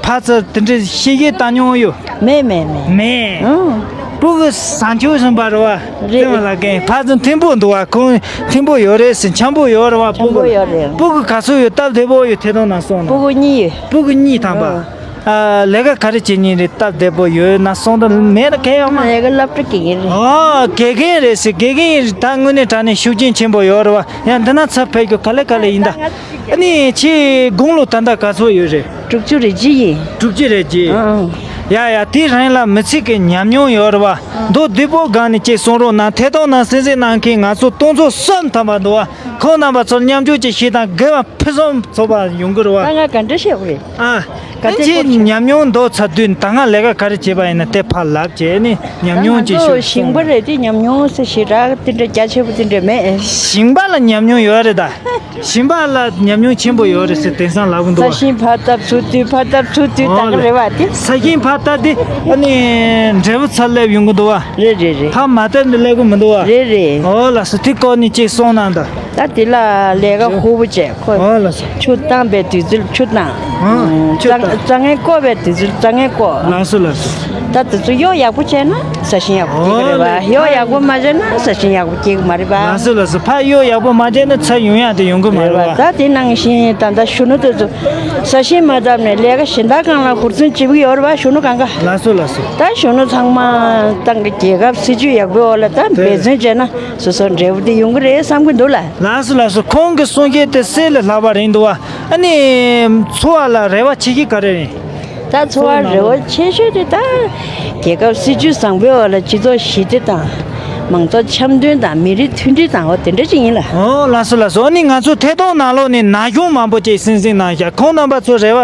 ཕར་ཚུར་དེ་འདྲའི་ཤེས་བྱའི་བཏང་མྱོང་ཡོད། མེད་མེད་མེད། མེད། ཨང་། སྤུ་གུ་བཟང་སྤྱོད་ཟིན་པ་རེད་བ། རེད། ཙེ་མ་ལ་ཀན་ཕར་ཚུར་མཐུན་པོ་འདུག་བ། ཁོང་མཐུན་པོ་ཡོད་རེད་ཟེར། འཆམ་པོ་ཡོད་རེད་བ། སྤུ་འཆམ་པོ་གུ་ཡོད་རེད། སྤུ་གུ་ག་ཚོད་ཡོད། སྟབས་བདེ་པོ་ཡོད། ཐད་གཏོང་ནང་སོང་ན། སྤུ་གུ་གཉིས་ཡོད། སྤུ་གུ་གཉིས་ཐམ་པ། ཨང་། ཨ། ལས་ཀ་ག་རེ་བྱེད་མཁན་རེད། སྟབས་བདེ་པོ་ཡོད་ན་སོང་། ད་མེད་ན་གལ་ཡོད་མ། ལས་ཀ་སློབ་གྲྭ་དགེ་རྒན་རེད། ཨོ་དགེ་རྒན་རེད་ཟེར། དགེ་རྒན་རེད། ད་དངོས་གནས་དྲང་གནས་ཤུགས་རྐྱེན་ཆེན་པོ་ཡོད་རེད་བ། ཡང་འདི་ན་ཚུར་ཕེབས་རྒྱུ་ག་ལེ་ག་ལེ་ཡིན་ད། ཨ་ནི་ཁྱེད་དགུང་ལོ་ད་ལྟ་ག་ཚོད་ཡོད་རེད། དྲུག་ཅུ་རེ་གཅིག་ཡིན། དྲུག་ཅུ་རེ་གཅིག་ཨང་། ཡ་ཡ། དེ་རིང་ལ་མི་ཚེ་གི་ཉམས་མྱོང་ཡོད་རེད་བ། མདོར་བསྡུས་པོ་སྒང་ནས་ཅིག་གསུང་རོགས་གནང་། ཐད་གཏོང་ནང་གསན་གཟིགས་གནང་མཁན་ང་ཚོ་སྟོང་ཚོ་གསུམ་ཐམ་པ་འདུག་བ། ཁོང་རྣམ་པ་ཚོར་མཉམ་སྤྱོད་ཅིག་བྱེད་དང་། དགེ་བ་ཕུན་སུམ་ཚོགས་པ་ཡོང་གི་རེད་བ། ད་ང་ག་འདྲ་བཤད་དགོས་རེད། ཨ། ག་འདྲ་ཁྱེད་བཤད་དགོས་རེད། ཉམས་མྱོང་མདོར་ཚ་དུས་ད་སྔ་ལས་ཀ་ག་རེ་བྱས་པ་ཡིན་ན་དེ་ཕར་ལབ་བྱས་ནས་ཉམས་མྱོང་ཅིག་ཞུ། ད་ང་ཚོ་ཞིང་པ་རེད་དེ་ཉམས་མྱོང་ཟེར་ཞེ་དྲག་དེ་འདྲ་རྒྱ་ཆེ་པོ་དེ་འདྲ་མེད། ཞིང་པ་ལ་ཉམས་མྱོང་ཡོད་རེད་ད། ཞིང་པ་ལ་ཉམས་མྱོང་ཆེན་པོ་ཡོད་རེད་ཟེར་དེང་སང་ལབ་གི་འདུག་བ། ས་ཞིང་ཕར་བཏབ་ཚུར་བཏུས། ཕར་བཏབ་ཚུར་བཏུས། ད་ག་རེད་བ་དེ། ས་ཞིང་ཕར་བཏབ་དེ་ཨ་ནི་འབྲས་བུ་ཚར་སླེབས་ཡོང་གི་འདུག་བ། རེད་རེད་རེད། ཕར་མ་བཏབ་ནས་སླེབས་གི་མི་འདུག་བ། རེད་རེད། ཨོ་ལགས་སོ། དེ་སྐོར་ནས་ཅིག་གསུང་གནང་དང་། ད་དེ་ལ་ལས་ཀ་ཧུ་པོ་བྱས་ཁོ། ཨོ་ལགས་སོ། ཆུ་བཏང་པའི་དུས་ཚོད་ཆུ་བཏང་། ཨང་། ཆུ་རྩྭ་བཏང་། རྩྭ་ངན་བརྐོ་བའི་དུས་ཚོད་རྩྭ་ངན་བརྐོ། ལགས་སོ་ལགས་སོ། ད་དེ་ཚོ་གཡོག་ཡག་པོ་བྱས་ན་ས་ཞིང་ཡག་པོ་སྐྱེ་གི་རེད་བ། ཨོ་ལེ། གཡོག་ཡག་པོ་མ་བྱས་ན་ས་ཞིང་ཡག་པོ་སྐྱེ་གི་མ་རེད་བ། ལགས་སོ་ལགས་སོ། ཕར་གཡོག་ཡག་པོ་མ་བྱས་ན་ཚ་ཡོང་ཡག་དེ་ཡོང་གི་མ་རེད་བ། རེད་བ། ད་དེ་ནང་བཞིན་ད་ལྟ་གཞོན་ནུ་དེ་ཚོ་ས་ཞིང་མ་བཏབ་ནས་ལས་ཀ་གཞན་དག་སྒང་ལ་ཧུར་བརྩོན་བྱེད་ཀྱི་ཡོད་རེད་བ། གཞོན་ནུ་གང་ག། ལགས་སོ་ལགས་སོ། ད་གཞོན་ནུ་ཚང་མ་ཏང་གི་རྒྱལ་ཁབ་སྲིད་ཇུས་ཡག་པོའི་འོག་ལ་ད་འབད་བརྩོན་བྱས་ན་སོ་སོ་འབྲས་བུ་དེ་ཡོང་གི་རེད་བསམ་གི་འདུག་ལ། ལགས་སོ་ལགས་སོ། ཁོང་གི་གསུང་བཤད་དེ་གསེར་ལས་ལྷག་པ་རེད་འདུག་བ། ཨ་ནི་འཚོ་བ་ལ་རེ་བ་ཆེ་ཤོས་ག་རེ་རེད། ད་འཚོ་བ་རེ་བ་ཆེ་ཤོས་དེ་ད་རྒྱལ་ཁབ་སྲིད་ཇུས་བཟང་པོའི་འོག་ལ་སྤྱི་ཚོགས་ཞི་བདེ་དང་། མང་ཚོགས་འཆམ་མཐུན་དང་། མི་རིགས་མཐུན་སྒྲིལ་དང་། འོ་དེ་འདྲ་ཅིག་ཡིན་ལ། ཨོ་ལགས་སོ་ལགས་སོ། ཨ་ནི་ང་ཚོ་ཐད་གཏོང་ནང་ལོགས་ནས་ན་གཞོན་མང་པོ་ཅིག་གསན་གཟིགས་གནང་ཤག་ཁོང་རྣམ་པ་ཚོ་རེ་བ་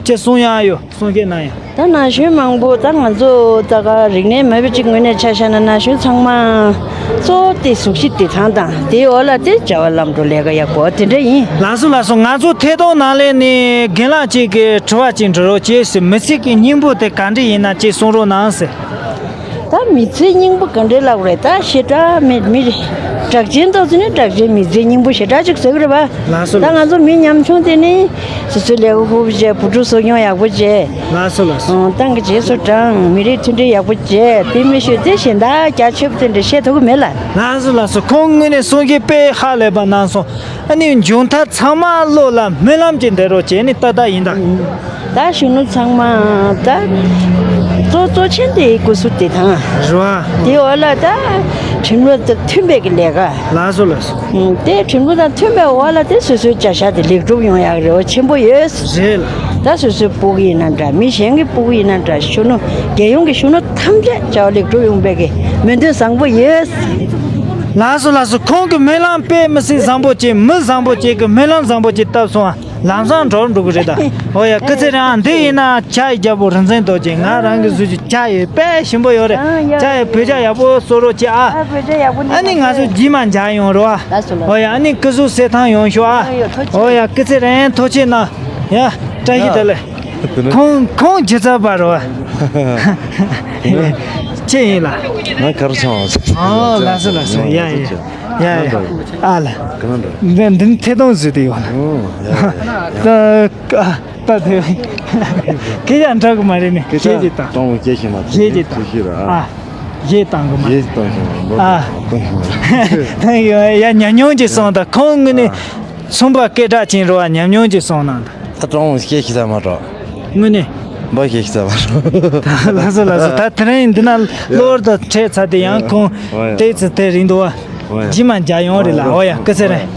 ཅིག་གསུང་ཡག་ཡོད། གསུང་བཤད་གནང་ཡག་ད་ན་གཞོན་མང་པོ་ད་ང་ཚོ་ད་ག་རིག་གནས་མེད་པ་གཅིག་ངོས་ནས་ཆ་བཞག་ན་ན་གཞོན་ཚང་མ་གཙོ་བོ་དེ་གཟུགས་གཞི་བདེ་ཐང་དང་དེའི་འོག་ལ་དེ་བྱ་བ་ལམ་འགྲོ་ལས་ཀ་ཡག་པོ་དེ་འདྲ་ཡིན། ལགས་སོ་ལགས་སོ། ང་ཚོ་ཐད་གཏོང་ནང་ལས་ནས་རྒན་ལགས་གཅིག་གིས་དྲི་བ་གཅིག་འདྲི་རོགས་བྱེད་ཟེར། མི་ཚེ་གི་སྙིང་པོ་དེ་ག་འདྲ་ཡིན་ན་གཅིག་གསུང་རོགས་གནང་ཟེར། ད་མི་ཚེའི་སྙིང་པོ་ག་འདྲ་ལབ་རེད། ད་ཞེ་དྲག་མི་མི་གྲགས་ཅན་ཏོག་ཙམ་ནི་གྲགས་ཅན་མི་ཚེའི་སྙིང་པོ་ཞེ་དྲག་ཅིག་བཟོ་གི་རེད་པ། ལགས་སོ་ད་ལགས་ང་ཚོ་མི་ཉམ་ཆུང་དེ་ནི་སོ་སོའི་ལས་ཀ་ཧུབ་བྱས། བུ་ཕྲུག་གསོ་སྐྱོང་ཡག་པོ་བྱས། ལགས་སོ་ལགས་སོ། ཨང་ཏང་གི་རྗེས་སུ་འབྲང་། མི་རིགས་མཐུན་སྒྲིལ་ཡག་པོ་བྱས། དེ་མི་ཤོད་དེ་གཞན་དག་རྒྱ་ཆེ་པོ་དེ་འདྲ་བཤད་ཐུབ་ཀྱི་མེད་ལ། ལགས་སོ་ལགས་སོ། ཁོང་ངོས་ནས་གསུང་གི་དཔེ་ཧ་ལས་པ་གནང་སོང་། ཨ་ནི་མཇུག་མཐར་ཚང་མ་བློ་ལ་སྨོན་ལམ་ཅིག་འདེབས་རོགས་བྱས་ནས་ཏག་ཏག་ཡིན་ད། ད་གཞོན་ནུ་ཚང་མ་ད་གཙོ་གཙོ་ཆེན་དེ་སྐུ་གཟུགས་བདེ་ཐང་རེད་བ། དེའི་འོག་ལ་ད་ཁྲིམས་ལུགས་དང་མཐུན་པའི་གི་ལས་ཀ། ལགས་སོ་ལགས་སོ། ཨུམ། དེ་ཁྲིམས་ལུགས་དང་མཐུན་པའི་འོག་ལ་དེ་སོ་སོའི་བྱ་གཞག་དེ་ལེགས་གྲུབ་ཡོང་ཡག་རེ་བ་ཆེན་པོ་ཡོད། རེད་ལ། ད་སོ་སོའི་སྤུ་གུ་ཡིན་ན་འདྲ། མི་གཞན་གྱི་སྤུ་གུ་ཡིན་ན་འདྲ། གཞོན་ནུ་རྒྱལ་ཡོངས་ཀྱི་གཞོན་ནུ་ཐམས་ཅད་བྱ་བ་ལེགས་གྲུབ་ཡོང་པའི་གི་སྨོན་འདུན་བཟང་པོ་ཡོད། ལགས་སོ་ལགས་སོ། ཁོང་གི་སྨོན་ལམ་དཔེ་མི་སྲིད་བཟང་པོ་བྱས། མི་བཟང་པོ་བྱས་གི་སྨོན་ལམ་བཟང་པོ་བྱས་བཏབ་སོང་ཨ། ལམ་སང་འགྲོ་འགྲོ་གི་རེད་ད། ཨོ་ཡ་སྐུ་ཚེ་རིང་ཨ། འདི་ཡིན་ན་ཇ་ཡི་རྒྱལ་པོ་རིག་འཛིན་རྡོ་རྗེ། ང་རང་གི་གཟུགས་ཀྱི་ཇ་ཡི་དཔེ་ཞིམ་པོ་ཡོད་རེད། ཨ་ཡ། ཇ་ཡི་བོད་ཇ་ཡག་པོ་བཟོ་རོགས་བྱེད་ཨ། ཨ་བོད་ཇ་ཡག་པོ་འདི་ཨ་ནི་ང་ཚོ་རྗེས་མ་མཇལ་ཡོང་རོགས་ཨ། ལགས་སོ་ལགས་སོ། ཨོ་ཡ་ཨ་ནི་སྐུ་གཟུགས་གསལ་ཐང་ཡོང་ཤོག་ཨ། ཨ་ཡ་ཐུགས་རྗེ་ཆེ། ཨོ་ཡ་སྐུ་ཚེ་རིང་ཐུགས་རྗེ་གནང་། ཡ་བཀྲ་ཤིས་བདེ་ལེགས། ཁོང་ཁོང་ཇི་ཙམ་པ་རོ། ཁྱེད་ཡིན་ལ། ང་གར་ཆང་བ། ཨོ་ལགས་སོ་ལགས་སོ། ཡ་ཡ་ཡ་ཡ། ཨ་ལ། ག་ན་འདྲ། འདི་འདི་ཐད་གཏོང་བཟོས་ཏེ་ཡོད་ལ། ཨོ་ཡ་ཡ། ད་ད་དེ། ཁྱེད་ཡང་འདྲ་གི་མ་རེད་ནི། ཁྱེད་ཀྱི་ད། གཏོང་སྐྱེ་ཤི་མ། ཁྱེད་ཀྱི་ད། ཁྱེད་ཤི་ར། ཨ། ཡེ་བཏང་གི་མ་རེད། ཡེ་བཏང་ཤི་མ། ཨ། བཏང་ཤི་མ། ད་ཡ་ཉམས་མྱོང་ཅིག་སོང་ད། ཁོང་ངོས་ནས། ཨ། ཚོང་པ་སྐད་གྲགས་ཅན་རེད་བ། ཉམས་མྱོང་ཅིག་སོང་ན་ད། ད་གྲོང་སྐད་ཤི་ས་མ་གྲོགས། དངོས་གནས། འབའ་ཤེས་ཤེས་བ། ལགས་སོ་ལགས་སོ། ད་དེ་རིང་འདི་ན་གློ་བུར་དུ་འཕྲད་ཚར་དེ་ཡང་ཁོང་ཨོ་ཡ། ཏོག་ཙམ་དེ་རིང་འདུག་བ། ཨོ་ཡ། ཇི་མ་འཇའ་ཡོང་རེད་ལ། ཨོ་ཡ་སྐུ་ཚེ་རིང་།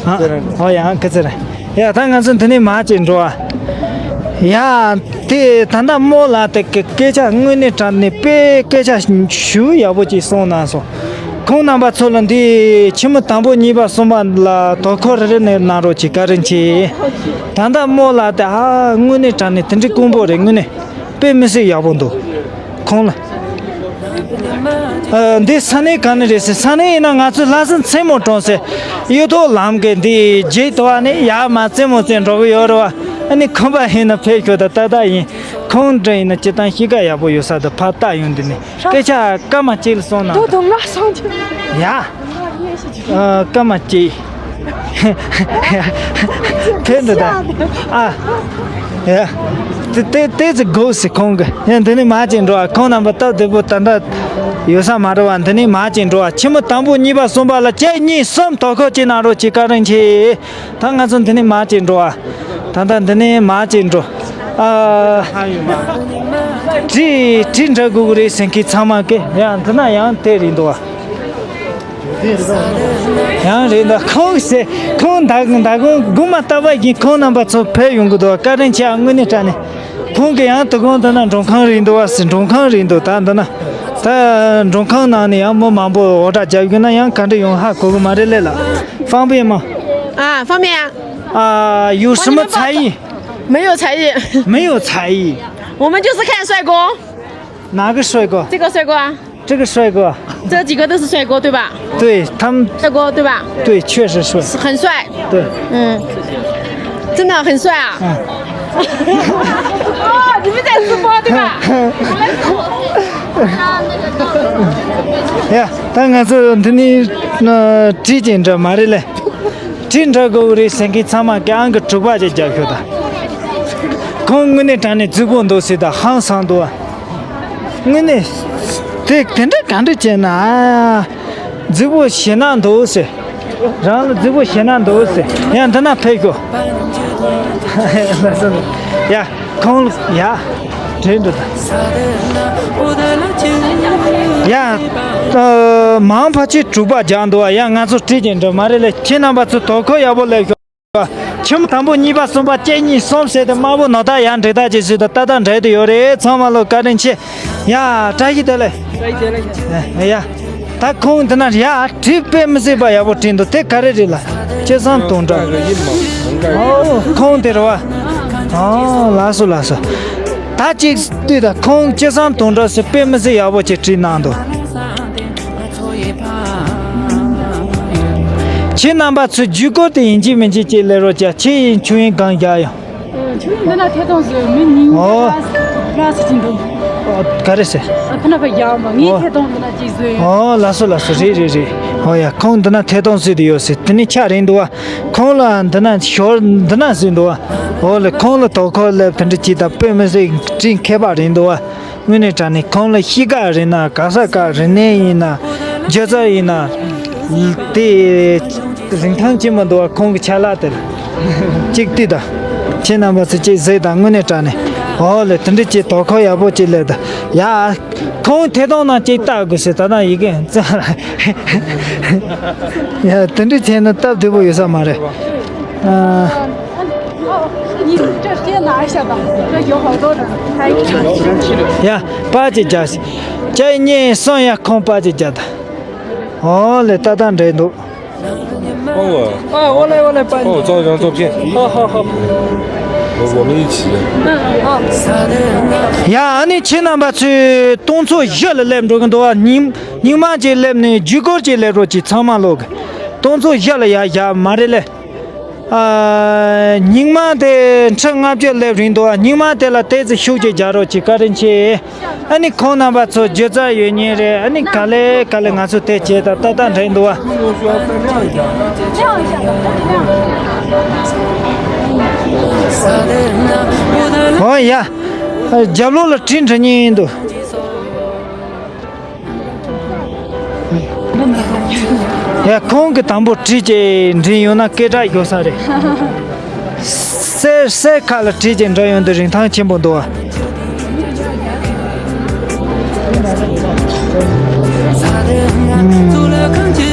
ཨོ་ཡ་སྐུ་ཚེ་རིང་། ཡ་ད་ང་ཚོ་འདི་ནས་མར་ཅིག་འགྲོ་བ། ཡ་དེ་ད་ལྟ་རྨོ་ལགས་དེ་སྐད་ཆ་དངོས་གནས་དྲང་གནས་དཔེ་སྐད་ཆ་ཞུ་ཡག་པོ་ཅིག་གསུངས་གནང་སོང་། ཁོང་རྣམ་པ་ཚོ་ལ་འདི་ཕྱི་མི་དང་པོ་གཉིས་པ་གསུམ་པ་ལ་དོ་ཁུར་རེ་རེ་གནང་རོགས་གྱིས། བཀའ་དྲིན་ཆེ། ད་ལྟ་རྨོ་ལགས་དེ་ཨ་དངོས་གནས་དྲང་གནས་དེ་འདྲའི་དཀོན་པོ་རེད། དངོས་གནས་དཔེ་མི་སྲིད་ཡག་པོ་འདུག་ཁོང་ལ། ཨ་འདི་ས་གནས་ག་ནས་རེད་ཟེར། ས་གནས་ཡིན་ན་ང་ཚོ་ལྷ་ས་མཚན་མོ་གྲོང་གསེབ་གཡུ་ཐོག་ལམ་གི་འདི་རྗེས་དོ་ཨ་ནི་ཡར་མར་རྩེ་མོ་རྩེ་འགྲོ་གི་ཡོད་རེད་བ། ཨ་ནི་ཁོམ་པ་ཡིན་ན་ཕེབས་ཤོག་ད་ཏག་ཏག་ཡིན། ཁོང་འདྲ་ཡིན་ན་སྤྱིར་བཏང་གཤིས་ཀ་ཡག་པོ་ཡོད་ས་དང་ཕར་ལྟ་ཡོང་དུས་ནས་སྐད་ཆ་སྐར་མ་གཅིག་ལ་གསུངས་ན། དོ་དོ་ང་སོང་ཆེ། ཡ། ཨ་སྐར་མ་གཅིག་ཕན་འདི་ད། ཨ། ཡ། དེ་དེ་དེ་ཚོ་དགོས་སི་ཁོང་གི། ཡ་འདི་ནས་མར་ཅིག་འགྲོ་ཨ། ཁོང་རྣམ་པ་སྟབས་བདེ་པོ་ད་ལྟ་ཡོད་ས་མ་རེད་བ། འདི་ནས་མར་ཅིག་འགྲོ་ཨ། ཕྱི་མི་དང་པོ་གཉིས་པ་གསུམ་པ་ལ་གཅིག་གཉིས་གསུམ་དོ་ཁུར་ཅིག་གནང་རོགས་གྱིས། བཀའ་དྲིན་ཆེ། ད་ང་ཚོ་འདི་ནས་མར་ཅིག་འགྲོ་ཨ། ད་ལྟ་འདི་ནས་མར་ཅིག་འགྲོ་ཨ། གྲི་གྲི་འདྲ་དགོས་ཀྱི་རེད་ཟེར་མཁན་ཚང་མ་ཀེ་ཡང་འདི་ན་ཡང་དེ་རེད་འདུག་ཨ། ཡང་རེད་འདུག་ཁོང་ཟེར་ཁོང་ད་ད་ཁོང་དགོང་མ་རྟག་པར་བཞིན་ཁོང་རྣམ་པ་ཚོ་ཕེབས་ཡོང་གི་འདུག་བཀའ་དྲིན་ཆེ་ཨ། དངོས་གནས་དྲང་གནས་ཁོང་གི་ཡང་དུ་དགོང་འདི་ན་མགྲོན་ཁང་རེད་འདུག་བ་ཟེར། མགྲོན་ཁང་རེད་འདུག་ད་འདི་ན་ད་མགྲོན་ཁང་ནང་ནས་ཡང་མི་མང་པོ་འུར་སྒྲ་རྒྱབ་ཡོང་ན་ཡང་ག་འདྲ་ཡོང་ཧ་གོ་གི་མ་རེད་ལེ་ལ། 方便吗？啊，方便啊。啊，有什么才艺？没有才艺。没有才艺。我们就是看帅哥。哪个帅哥？这个帅哥啊。这个帅哥。这几个都是帅哥，对吧？对，他们。帅哥，对吧？对，确实帅。很帅。对。嗯，真的很帅啊。嗯。哦，你们在直播对吧？我们是。 ཡ། ད་ང་ཚོ་འདི་ནི་ཨ་གྲི་ཅན་འདྲ་མ་རེད་ལེ། གྲི་འདྲ་དགོས་རེད་ཟེར་མཁན་ཚང་མ་ཀྱང་གི་དྲུག་པ་ཅིག་རྒྱབ་ཤོག་ད། ཁོང་དངོས་གནས་དྲང་གནས་རྫིག་པོ་འདུག་ཟེར་ད་ཧང་སང་འདུག་ཨ། དངོས་གནས་དེ་དེ་འདྲ་ག་འདྲ་བྱས་ན་ཨ། རྫིག་པོ་ཞེ་ན་འདུག་ཟེར། རང་ལ་རྫིག་པོ་ཞེ་ན་འདུག་ཟེར། ཡ་འདི་ན་ཕེབས་ཤོག་ཡ། ཁོང་ལ་ཡ། དྲན་འདུག་ད། ཡ། ཨ། མང་ཕལ་ཆེར་དྲུག་པ་རྒྱག་འདུག་བ། ཡ་ང་ཚོ་གྲི་ཅན་འདྲ་མ་རེད་ལེ། ཁྱེད་རྣམ་པ་ཚོ་དོ་ཁུར་ཡག་པོ་ལེན་ཤོག་ཁྱིམ་དང་པོ་གཉིས་པ་གསུམ་པ་གཅིག་གཉིས་གསུམ་ཟེར་ཏེ་དམར་པོ་ནོར་ཐག་ཡང་འབྲེལ་ཐག་ཅིག་ཟེར་ཏེ་ཏག་ཏག་འབྲེལ་དུ་ཡོད་རེད། ཚང་མ་ལོ་བཀའ་དྲིན་ཆེ། ཡ། བཀྲ་ཤིས་བདེ་ལེགས། བཀྲ་ཤིས་བདེ་ལེགས། ཡ། ད་ཁོང་འདི་ན་ཡ་གྲི་དཔེ་མི་སྲིད་པ་ཡག་པོ་བྲིས་འདུག་དེ་ག་རེ་རེད་ལ། ཁྱེད་ཚང་དུང་འདྲ། ཨོ་ཁོང་དེ་རེད་བ། ཨོ་ལགས་སོ་ལགས་སོ། ད་ཅིག་ལྟོས་དང་། ཁོང་ཅི་བསམ་དོན་འགྲུབ་ཟེར་དཔེ་མི་སྲིད་ཡག་པོ་ཅིག་བྲིས་གནང་འདུག་ཁྱེད་རྣམ་པ་ཚོས་བརྒྱུད་སྐུར་དེ་ཡིན་གཅིག་མིན་གཅིག་ཅིག་སླེབས་རོགས་བྱ། ཁྱེད་ཡིན་ཆུ་ཡིན་གང་རྒྱག་ཡོང་། ཆུ་ཡིན་འདི་ན་ཐད་གཏོང་བཟོས། མི་ཉིན་ཨོ། ལ་སི་ཅིན་འདུག་ཨོ། ག་རེ་ཟེར། ཨ་ཁ་ན་པ་ཡག་མ། ངས་ཨོ། ཐད་གཏོང་འདི་ན་ཅིག་བཟོས་ཡོད། ཨོ། ལགས་སོ་ལགས་སོ། རེད་རེད་རེད། ཨོ་ཡ། ཁོང་འདི་ན་ཐད་གཏོང་བཟོས་དེ་ཡོད་ཟེར། དེ་ནི་ཆ་རེད་འདུག་བ། ཁོང་ལ་འདི་ན་ཞོར་འདི་ན་ཟིན་འདུག་བ། འོ་ལེ། ཁོང་ལ་དོ་ཁུར་སླེབས། དེ་འདྲ་ཅིག་དང་དཔེ་མི་སྲིད་བཀྲིན་མཁས་པ་རེད་འདུག་བ། དངོས་གནས་དྲང་གནས་ཁོང་ལ་གཤིས་ཀ་རེད་ན། ག་ས་ག་རིག་གནས་ཡིན་ན། སྒྱུ་རྩལ་ཡིན་ན། དེ་རིན་ཐང་ཆེན་པོ་འདུག་བ། ཁོང་གི་ཆ་ལག་དེ་ལ་གཅིག་ལྟོས་དང་། ཁྱེད་རྣམ་པ་ཚོས་གཅིག་གཟིགས་དང་། དངོས་གནས་དྲང་གནས། འོ་ལེ། དེ་འདྲ་ཅིག་དོ་ཁུར་ཡག་པོ་ཅིག་སླེབས་དང་ཡ། ཁོང་ཐད་གཏོང་ནང་ཅིག་ལྟ་དགོས་ཟེར། ད་ལྟ་ཡི་གེ་ཙམ་ལ། ཡ། དེ་འདྲ་བྱས་ན་སྟབས་བདེ་པོ་ཡོད་ས་མ་རེད། ཨ། ཡ། པར་ཅིག་རྒྱག་ཟེར། ཁྱེད་གཉིས་གསུམ་ཡ། ཁོང་པར་ཅིག་རྒྱག་དང་། འོ་ལེ། ཏག་ཏག་འདྲ་འདུག་ཨོ། ཨ། འོ་ལེ་འོ་ལེ། པར། ཨོ། 照相照片。 ཧོ་ཧོ་ཧོ། 我我们一起。 ཡ། ཨ་ནི་ཁྱེད་རྣམ་པ་ཚོས་སྟོང་ཚོ་བཞི་ལ་སླེབས་འགྲོ་གི་འདུག་བ། ཉིན་ཉིན་མ་ཅིག་སླེབས་ནས་བརྒྱུད་སྐུར་ཅིག་སླེབས་རོགས་གྱིས། ཚང་མ་ལོག་གི། སྟོང་ཚོ་བཞི་ལ་ཡ་བཞག་མ་རེད་ལེ། ཨ། ཉིན་མ་དེ་ཁྲི་ལྔ་བཅུ་སླེབས་རན་འདུག་བ། ཉིན་མ་དེ་ལ་ཏོག་ཙམ་ཤུགས་ཅིག་རྒྱག་རོགས་གྱིས། བཀའ་དྲིན་ཆེ། ཨ་ནི་ཁོང་རྣམ་པ་ཚོ་སྒྱུ་རྩལ་ཡོད་མཁན་རེད། ཨ་ནི་ག་ལེ་ག་ལེ་ང་ཚོ་དེ་བྱས་ད་ཏག་ཏག་འགྲིག་འདུག་བ། ཨོ་ཡ། རྒྱབ་ལོགས་ལ་བྲིས་འགྲོ་མཁན་འདུག་ཡ། ཁོང་གིས་དང་པོ་བྲིས་བྱས་འགྲིག་ཡོང་ན་སྐད་གྲགས་ཡོད་ས་རེད། གསེར་གསེར་ཁ་ལ་བྲིས་བྱས་འགྲོ་ཡོང་དུས་རིན་ཐང་ཆེན་པོ་འདུག་བ།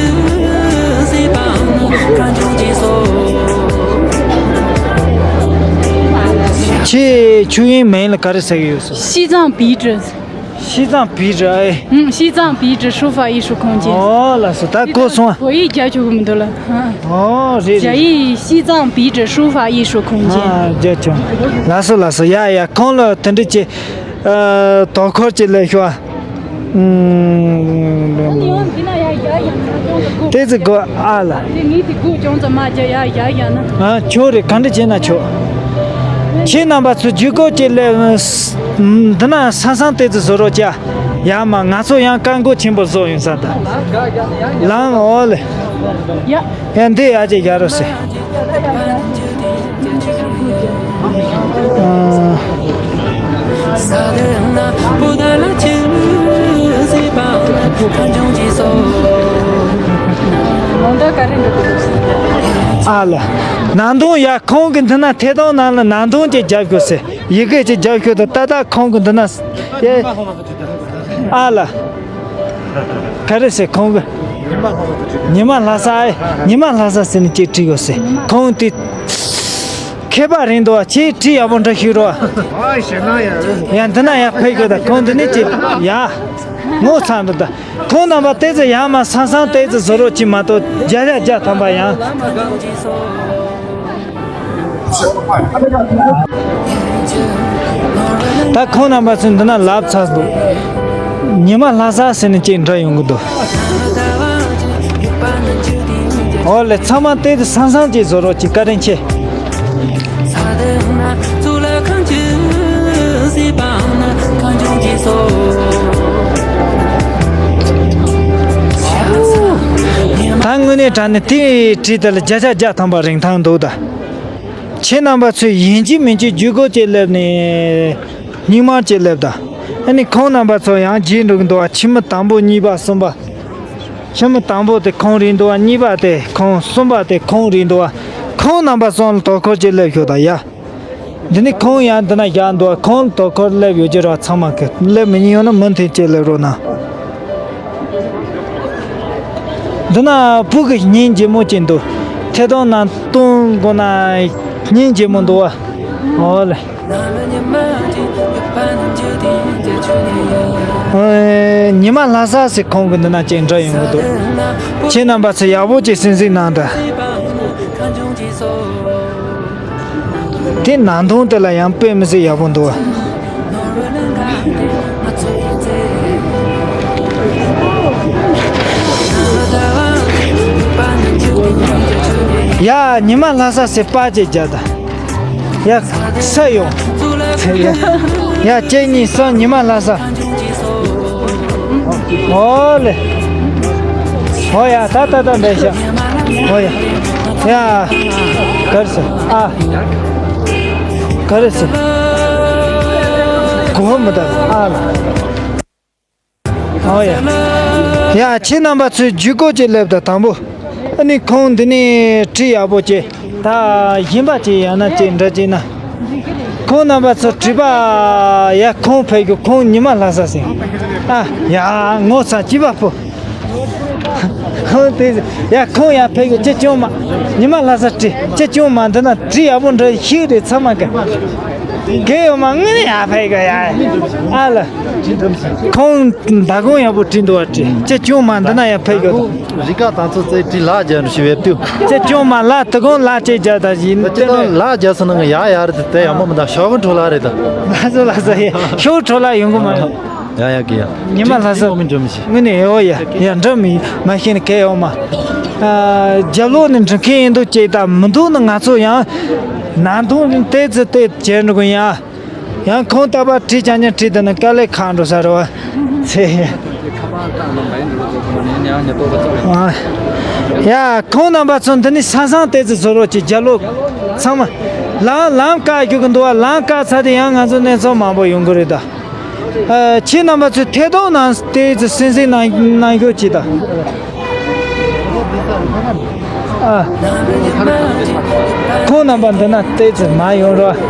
ཁྱེད་ཆོས་དབྱིངས་མིང་ལ་ག་རེ་ཟེར་གྱི་ཡོད་ཟེར། 西藏笔直། 西藏笔直。 ཨེ། 嗯，西藏笔直书法艺术空间。 ཨོ་ལགས་སོ། ད་གོ་སོང་ཨ། 我一家就这么多了。 ཨོ་རེད་རེད། 嘉义西藏笔直书法艺术空间。 ཨ། རྒྱ་ཆུང་། ལགས་སོ་ལགས་སོ། ཡ་ཡ། ཁོང་ལ་དེ་འདྲ་ཅིག་ཨ། དོ་ཁུར་ཅིག་ལས་ཤོག་ཨ། ཨུམ། དེ་ཚོ་གོ་ཨ་ལ། ཨ། ཆོག་རེད། ག་འདྲ་བྱས་ན་ཆོག་ཁྱེད་རྣམ་པ་ཚོ་བརྒྱུད་སྐུར་ཅིག་ལས། འདི་ན་སང་སང་དེ་ཚོ་བཟོ་རོགས་བྱ། ཡ་མ། ང་ཚོ་ཡང་བཀའ་འགུག་ཆེན་པོ་བཟོ་ཡོང་ས་ད། ལམ་འོག་ལས། ཡ། ཡ། འདི་ཡ་ཅིག་རྒྱག་རོགས་ཟེར། ཨ། ཨ་ལ། ནང་དོན་ཡ། ཁོང་གི་འདི་ན་ཐད་གཏོང་ནང་ལ་ནང་དོན་ཅིག་རྒྱབ་ཤོག་ཟེར། ཡི་གེ་ཅིག་རྒྱབ་ཤོག་དང་། ཏག་ཏག་ཁོང་གི་འདི་ན། ཨེ། ཨ་ལ། ག་རེ་ཟེར་ཁོང་གི། ཉི་མ་ལྷ་ས། ཨེ། ཉི་མ་ལྷ་ས་ཟེར་ནས་ཅིག་བྲིས་ཡོད་ཟེར། ཁོང་དེ་མཁས་པ་རེད་འདུག་བ། ཁྱེད་བྲིས་ཡག་པོ་འདྲ་ཞིག་རོ། ཨ། ཞེ་ན་ཡ། ཡ། འདི་ན་ཡ་ཕེབས་དགོས་ད། ཁོང་འདི་ནས་ཅིག་ཡ། ངོ་ཚ་འདུག་ད། ཁོང་རྣམ་པ་ཏོག་ཙམ་ཡར་མར་སང་སང་ཏོག་ཙམ་བཟོ་རོགས་གྱིས་མ་གཏོགས། བརྒྱ་ཆ་བརྒྱ་ཐམ་པ་ཡང་། ད་ཁོང་རྣམ་པ་ཚོས་འདི་ན་ལབ་ཚར་འདུག་ཉི་མ་ལྷ་ས་ཟེར་ནས་ཅིག་འདྲི་ཡོང་གི་འདུག་ཨོ་ལེ། ཚང་མ་ཏོག་ཙམ་སང་སང་ཅིག་བཟོ་རོགས་གྱིས། བཀའ་དྲིན་ཆེ། ད་དངོས་གནས་དྲང་གནས་དེ་བྲིས་དེ་ལ་བརྒྱ་ཆ་བརྒྱ་ཐམ་པ་རིན་ཐང་འདུག་ད། ཁྱེད་རྣམ་པ་ཚོས་ཡིན་གཅིག་མིན་གཅིག་བརྒྱུད་སྐུར་ཅིག་སླེབས་ནས། སྙིང་མར་ཅིག་སླེབས་ད། ཨ་ནི་ཁོང་རྣམ་པ་ཚོ་ཡང་བརྗེད་འགྲོ་གི་འདུག་བ། ཁྱིམ་མི་དང་པོ་གཉིས་པ་གསུམ་པ། ཁྱིམ་མི་དང་པོ་དེ་ཁོང་རེད་འདུག་བ། གཉིས་པ་དེ་ཁོང་། གསུམ་པ་དེ་ཁོང་རེད་འདུག་བ། ཁོང་རྣམ་པ་གསུམ་ལ་དོ་ཁུར་ཅིག་སླེབས་ཤོག་ད་ཡ། འདི་ནི་ཁོང་ཡང་འདི་ན་བཞག་འདུག་ཁོང་དོ་ཁུར་སླེབས་ཡོད་ཀྱི་ར། ཚང་མ་གི་སླེབས་མི་ཉན་ཡོད་ན་མུ་མཐུད་ཅིག་སླེབས་རོགས་གནང་། འདི་ན་བུ་གི་སྙིང་རྗེ་མོ་ཅིག་འདུག་ཐད་གཏོང་ནང་གཏོང་དགོས་ན་སྙིང་རྗེ་མོ་འདུག་བ། ཨོ་ལེ། ཨེ། ཉི་མ་ལྷ་ས་ཟེར་ཁོང་གི་འདི་ན་ཅིག་འདྲི་ཡོང་གི་འདུག་ཁྱེད་རྣམ་པ་ཚོ་ཡག་པོ་ཅིག་གཟིགས་གཟིགས་གནང་དང་། དེ་ནང་དོན་དེ་ལ་ཡང་དཔེ་མི་སྲིད་ཡག་པོ་འདུག་བ། ཡ། ཉི་མ་ལྷ་ས་ཟེར་པ་ཅིག་རྒྱག་དང་། ཡ། ས་ཡོང་། ཡ། གཅིག་གཉིས་གསུམ། ཉི་མ་ལྷ་ས། ཨོ་ལེ། ཨོ་ཡ། ད་ད་ད་འདི་ཤ། ཨོ་ཡ། ཡ། ག་རེ་ཟེར། ཨ། ག་རེ་ཟེར། གོ་མི་ད། ཨ་ལ། ཨོ་ཡ། ཡ། ཁྱེད་རྣམ་པ་ཚོས་བརྒྱུད་སྐུར་གྱི་སླེབས་དང་དང་པོ། ཨ་ནི་ཁོང་འདི་ནས་བྲིས་ཡག་པོ་བྱས། ད་གཞན་པ་ཅིག་ཡང་ན་ཅིག་འདྲ་ཅིག་ན། ཁོང་རྣམ་པ་ཚོ་བྲིས་པ། ཡ། ཁོང་ཕེབས་རྒྱུ། ཁོང་ཉི་མ་ལྷ་ས་ཟེར། ཨ། ཡ། ངོ་ཚ་སྐྱིད་པ་པོ། ཁོང་དེ། ཡ། ཁོང་ཡར་ཕེབས་རྒྱུ། ཅི་བྱུང་མ། ཉི་མ་ལྷ་ས་བྲིས། ཅི་བྱུང་མ། འདི་ན་བྲིས་ཡག་པོ་འདྲ་ཞིག་རེད། ཚང་མ་ག་གེ་ཡོད་མ། ངས་ཡར་ཕེབས་གི་ཡ། ཨ་ལ། ཁོང་མདང་དགོང་ཡག་པོ་བྲིས་འདུག་བ། བྲིས། ཅི་བྱུང་མ། འདི་ན་ཡར་ཕེབས་རྒྱུ། རི་ཀ་དང་ཚོ་ཚེ་བྲིས་ལག་རྒྱབ་ནས་ཞུ་བའི་དུས། ཅི་བྱུང་མ། ལག་དེ་གོང་ལག་ཅིག་རྒྱབ་ད་ཡིན། ཅི་དང་ལག་རྒྱབ་སོང་ན་ང་ཡག་ཡག་རེད། དེ་ཡག་མོ་མི་འདུག་ཤོག་གུ་འཕྲོ་བརླག་རེད་ད། ལགས་སོ་ལགས་སོ། ཡ། ཤོག་གུ་འཕྲོ་བརླག་ཡོང་གི་མ་རེད། ཡ་ཡ་གི་ཡ། ཉི་མ་ལྷ་ས། ཉི་མ་ལྷ་ས། མི་འགྲོ་མི་ཤེས། དངོས་གནས་ཨོ་ཡ། ཡ། འགྲོ་མི་མ་ཤེས་ནི་གལ་ཡོད་མ། ཨ། རྒྱབ་ལོགས་ནས་འགྲོ་མཁན་ཡིན་འདུག་ཅེས་དང་མི་འདུག་ནི། ང་ཚོ་ཡང་ནང་དོན་ནི་ཏོག་ཙམ་ཏོག་ཙམ་བྱས་འགྲོ་གི་ཡ། ཡང་ཁོང་ལྟ་བུ་བྲིས་ཀྱང་ཀྱང་བྲིས་བསྡད་ན་དཀའ་ལས་ཁག་འགྲོ་ས་རེད་བ། ཚེ། ཨ། ཡ། ཁོང་རྣམ་པ་ཚོ་འདི་ནས་ས་སང་ཏོག་ཙམ་བཟོ་རོགས་གྱིས། རྒྱབ་ལོགས་ཚང་མ། ལམ་ལམ་བཀག་རྒྱུ་གི་འདུག་བ། ལམ་བཀག་ཚར་དུས་ཡང་ང་ཚོ་གནས་ཚུལ་མང་པོ་ཡོང་གི་རེད་ད། ཨ། ཁྱེད་རྣམ་པ་ཚོས་ཐད་གཏོང་ནང་ཏོག་ཙམ་གསན་གཟིགས་གནང་གནང་རོགས་གྱིས་ད། ཨ། ཁོང་རྣམ་པ་འདི་ན་ཏོག་ཙམ་མར་ཡོང་རོགས།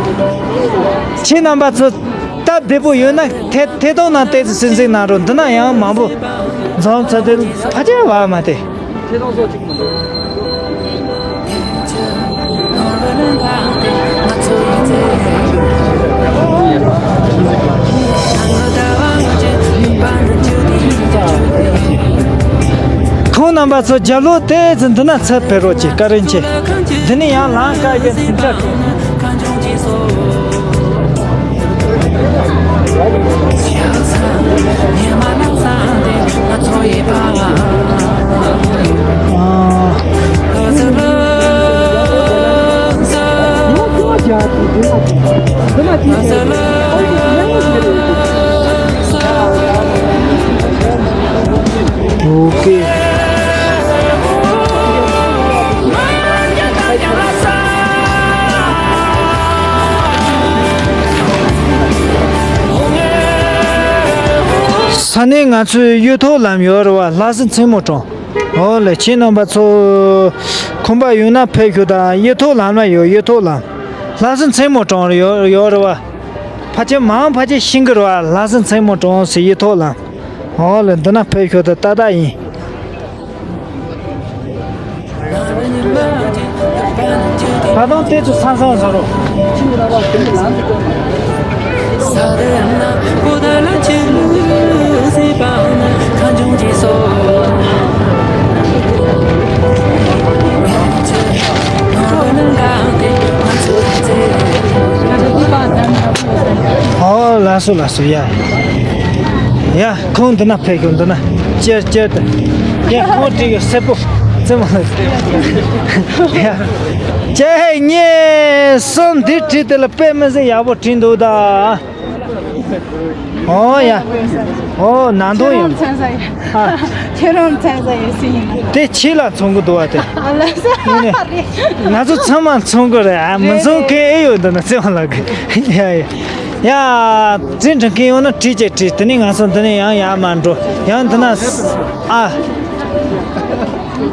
ཁྱེད་རྣམ་པ་ཚོ་སྟབས་བདེ་པོ་ཡོད་ན་ཐད་ཐད་གཏོང་ནང་ཏོག་ཙམ་གསན་གཟིགས་གནང་རོགས། འདི་ན་ཡང་མང་པོ་འཛོམས་ཚར་དུས་ཕལ་ཆེར་བ་མ་སྟེ། ཁོང་རྣམ་པ་ཚོ་རྒྱབ་ལོགས་ཏོག་ཙམ་འདི་ན་ཚུར་ཕེབས་རོགས་གྱིས། བཀའ་དྲིན་ཆེ། འདི་ནས་ཡང་ལམ་བཀག་རྒྱུ་ཟིན་ཆ། ཨོ་ཀེ། ས་གནས་ང་ཚོའི་གཡུ་ཐོག་ལམ་ཡོད་རེད་བ། ལྷ་ས་མཚན་མོ་གྲོང་། ཨོ་ལེ། ཁྱེད་རྣམ་པ་ཚོ་ཁོམ་པ་ཡོད་ན་ཕེབས་ཤོག་དང་། གཡུ་ཐོག་ལམ་ལ་ཡོད། གཡུ་ཐོག་ལམ། ལྷ་ས་མཚན་མོ་གྲོང་ཡོད་ཡོད་རེད་བ། ཕལ་ཆེར་མང་ཕལ་ཆེར་ཤེས་ཀྱི་རེད་བ། ལྷ་ས་མཚན་མོ་གྲོང་ཟེར་གཡུ་ཐོག་ལམ། ཨོ་ལེ། འདི་ན་ཕེབས་ཤོག་དང་། ཏག་ཏག་ཡིན། ད་དུང་དེ་ཚོ་ཚང་ཚང་བཟོ་རོགས། ཨོ་ལགས་སོ་ལགས་སོ། ཡ་ཡ། ཁོང་འདི་ན་ཕེབས་ཤོག་འདི་ན། ཅེར་ཅེར་དུ། ཡ། ཁོང་བྲིས་ཡོད་སེར་པོ། རྩེད་མོ་ལ། ཡ། ཅེ་ཧེ་གཉིས་གསུམ། འདི་བྲིས་དེ་ལ་དཔེ་མི་སྲིད་ཡག་པོ་བྲིས་འདུག་ད། ཨོ་ཡ། ཨོ་ནང་དོན་ཡོད། ཁྱེད་རང་མཚན་ས་ཡོད་སྲིད་ཡིན། དེ་ཕྱི་ལ་མཚོན་གི་འདུག་བ་དེ། ཨ་ལ་ས་རེད། ང་ཚོ་ཚང་མ་མཚོན་གི་རེད། ཨ། མི་མཚོན་མཁན་ཨེ་ཡོད་འདུག་ན་རྩེད་མོ་ལ་གི། ཡ་ཡ། ཡ། རྩེད་འགྲན་མཁན་ཡོང་ན་བྲིས་བྱས་བྲིས། དེ་ནས་ང་ཚོ་འདི་ནས་ཡང་ཡར་མར་འགྲོ། ཡང་འདི་ན། ཨ།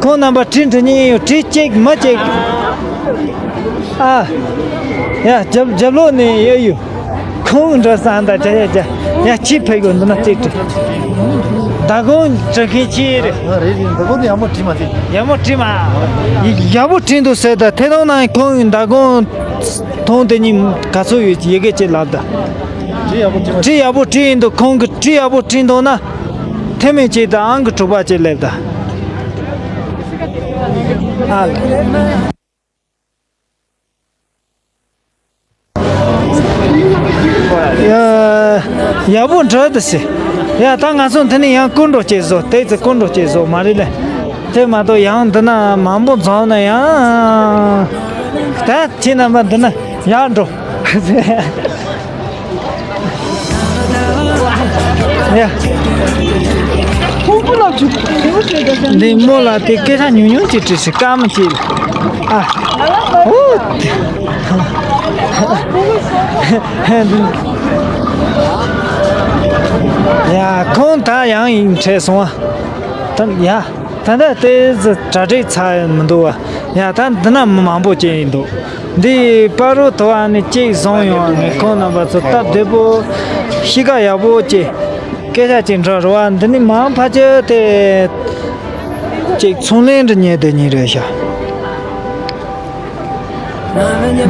ཁོང་རྣམ་པ་བྲིས་འགྲོ་མཁན་ཡོད། བྲིས་གཅིག་མ་གཅིག། ཨ། ཡ། རྒྱབ་རྒྱབ་ལོགས་ནས་ཡོད་ཡོད། ཁོང་འདྲ་བསམ་ད་ཅ་ཡ་ཅ། ཡ། ཁྱི་ཕ་གི་འདི་ན་རྩེད་བྲིས། མདང་དགོང་འགྲོ་མཁན་ཁྱི་རེད། ཨ། རེད་རེད། མདང་དགོང་དེ་ཡག་མོ་བྲིས་མ་ཐེ། ཡག་མོ་བྲིས་མ། ཡག་པོ་བྲིས་འདུག་ཟེར་ད། ཐད་གཏོང་ནང་ཁོང་མདང་དགོང་ཐོང་དེ་གཉིས་ག་ཚོད་ཡོད་ཡི་གེ་ཅིག་ལབ་ད། བྲིས་ཡག་པོ་བྲིས་མ། བྲིས་ཡག་པོ་བྲིས་ཡིན་འདུག་ཁོང་གིས་བྲིས་ཡག་པོ་བྲིས་འདུག་ན། ཐེ་མེད་ཅིག་དང་ཨང་ཀི་དྲུག་པ་ཅིག་སླེབས་ད། ཨ་ལ། ཡ། ཡག་པོ་འདྲ་འདུག་ཟེར། ཡ། ད་ང་ཚོ་འདི་ནས་ཡང་སྐུ་འགྲོ་བྱེད་བཟོ། ཏོག་ཙམ་སྐུ་འགྲོ་བྱེད་བཟོ་མ་རེད་ལེ། དེ་མ་གཏོགས་ཡང་འདི་ན་མང་པོ་འཛོམས་ན་ཡང་། ད་ཁྱེད་རྣམ་པ་འདི་ན་ཡར་འགྲོ། ཡ། འདི་མོ་ལ་དེ་སྐད་ཆ་ཉུང་ཉུང་ཅིག་དྲིས་ཤིག་སྐར་མ་གཅིག་ཨ། ཨོ། ཡ། ཁོང་ད་ཡང་ཡིན་འཕྲད་སོང་ཨ། ད་ཡ། ད་ལྟ་དེ་ཚོ་གྲ་སྒྲིག་ཚར་མི་འདུག་བ། ཡ། ད་འདི་ན་མི་མང་པོ་སྐྱེས་ཡིན་འདུག་འདི་པ་རོ་དོ་བ་ནི་གཅིག་བཟུང་ཡོང་བ་ནི་ཁོང་རྣམ་པ་ཚོ་སྟབས་བདེ་པོ། གཤིས་ཀ་ཡག་པོ་སྐྱེས། སྐད་ཆ་གཅིག་འདྲ་རེད་བ། འདི་ནི་མང་ཕལ་ཆེར་དེ་གཅིག་ཚོང་ལས་འདྲ་ཉེ་དེ་ཉིན་རེད་ཤག་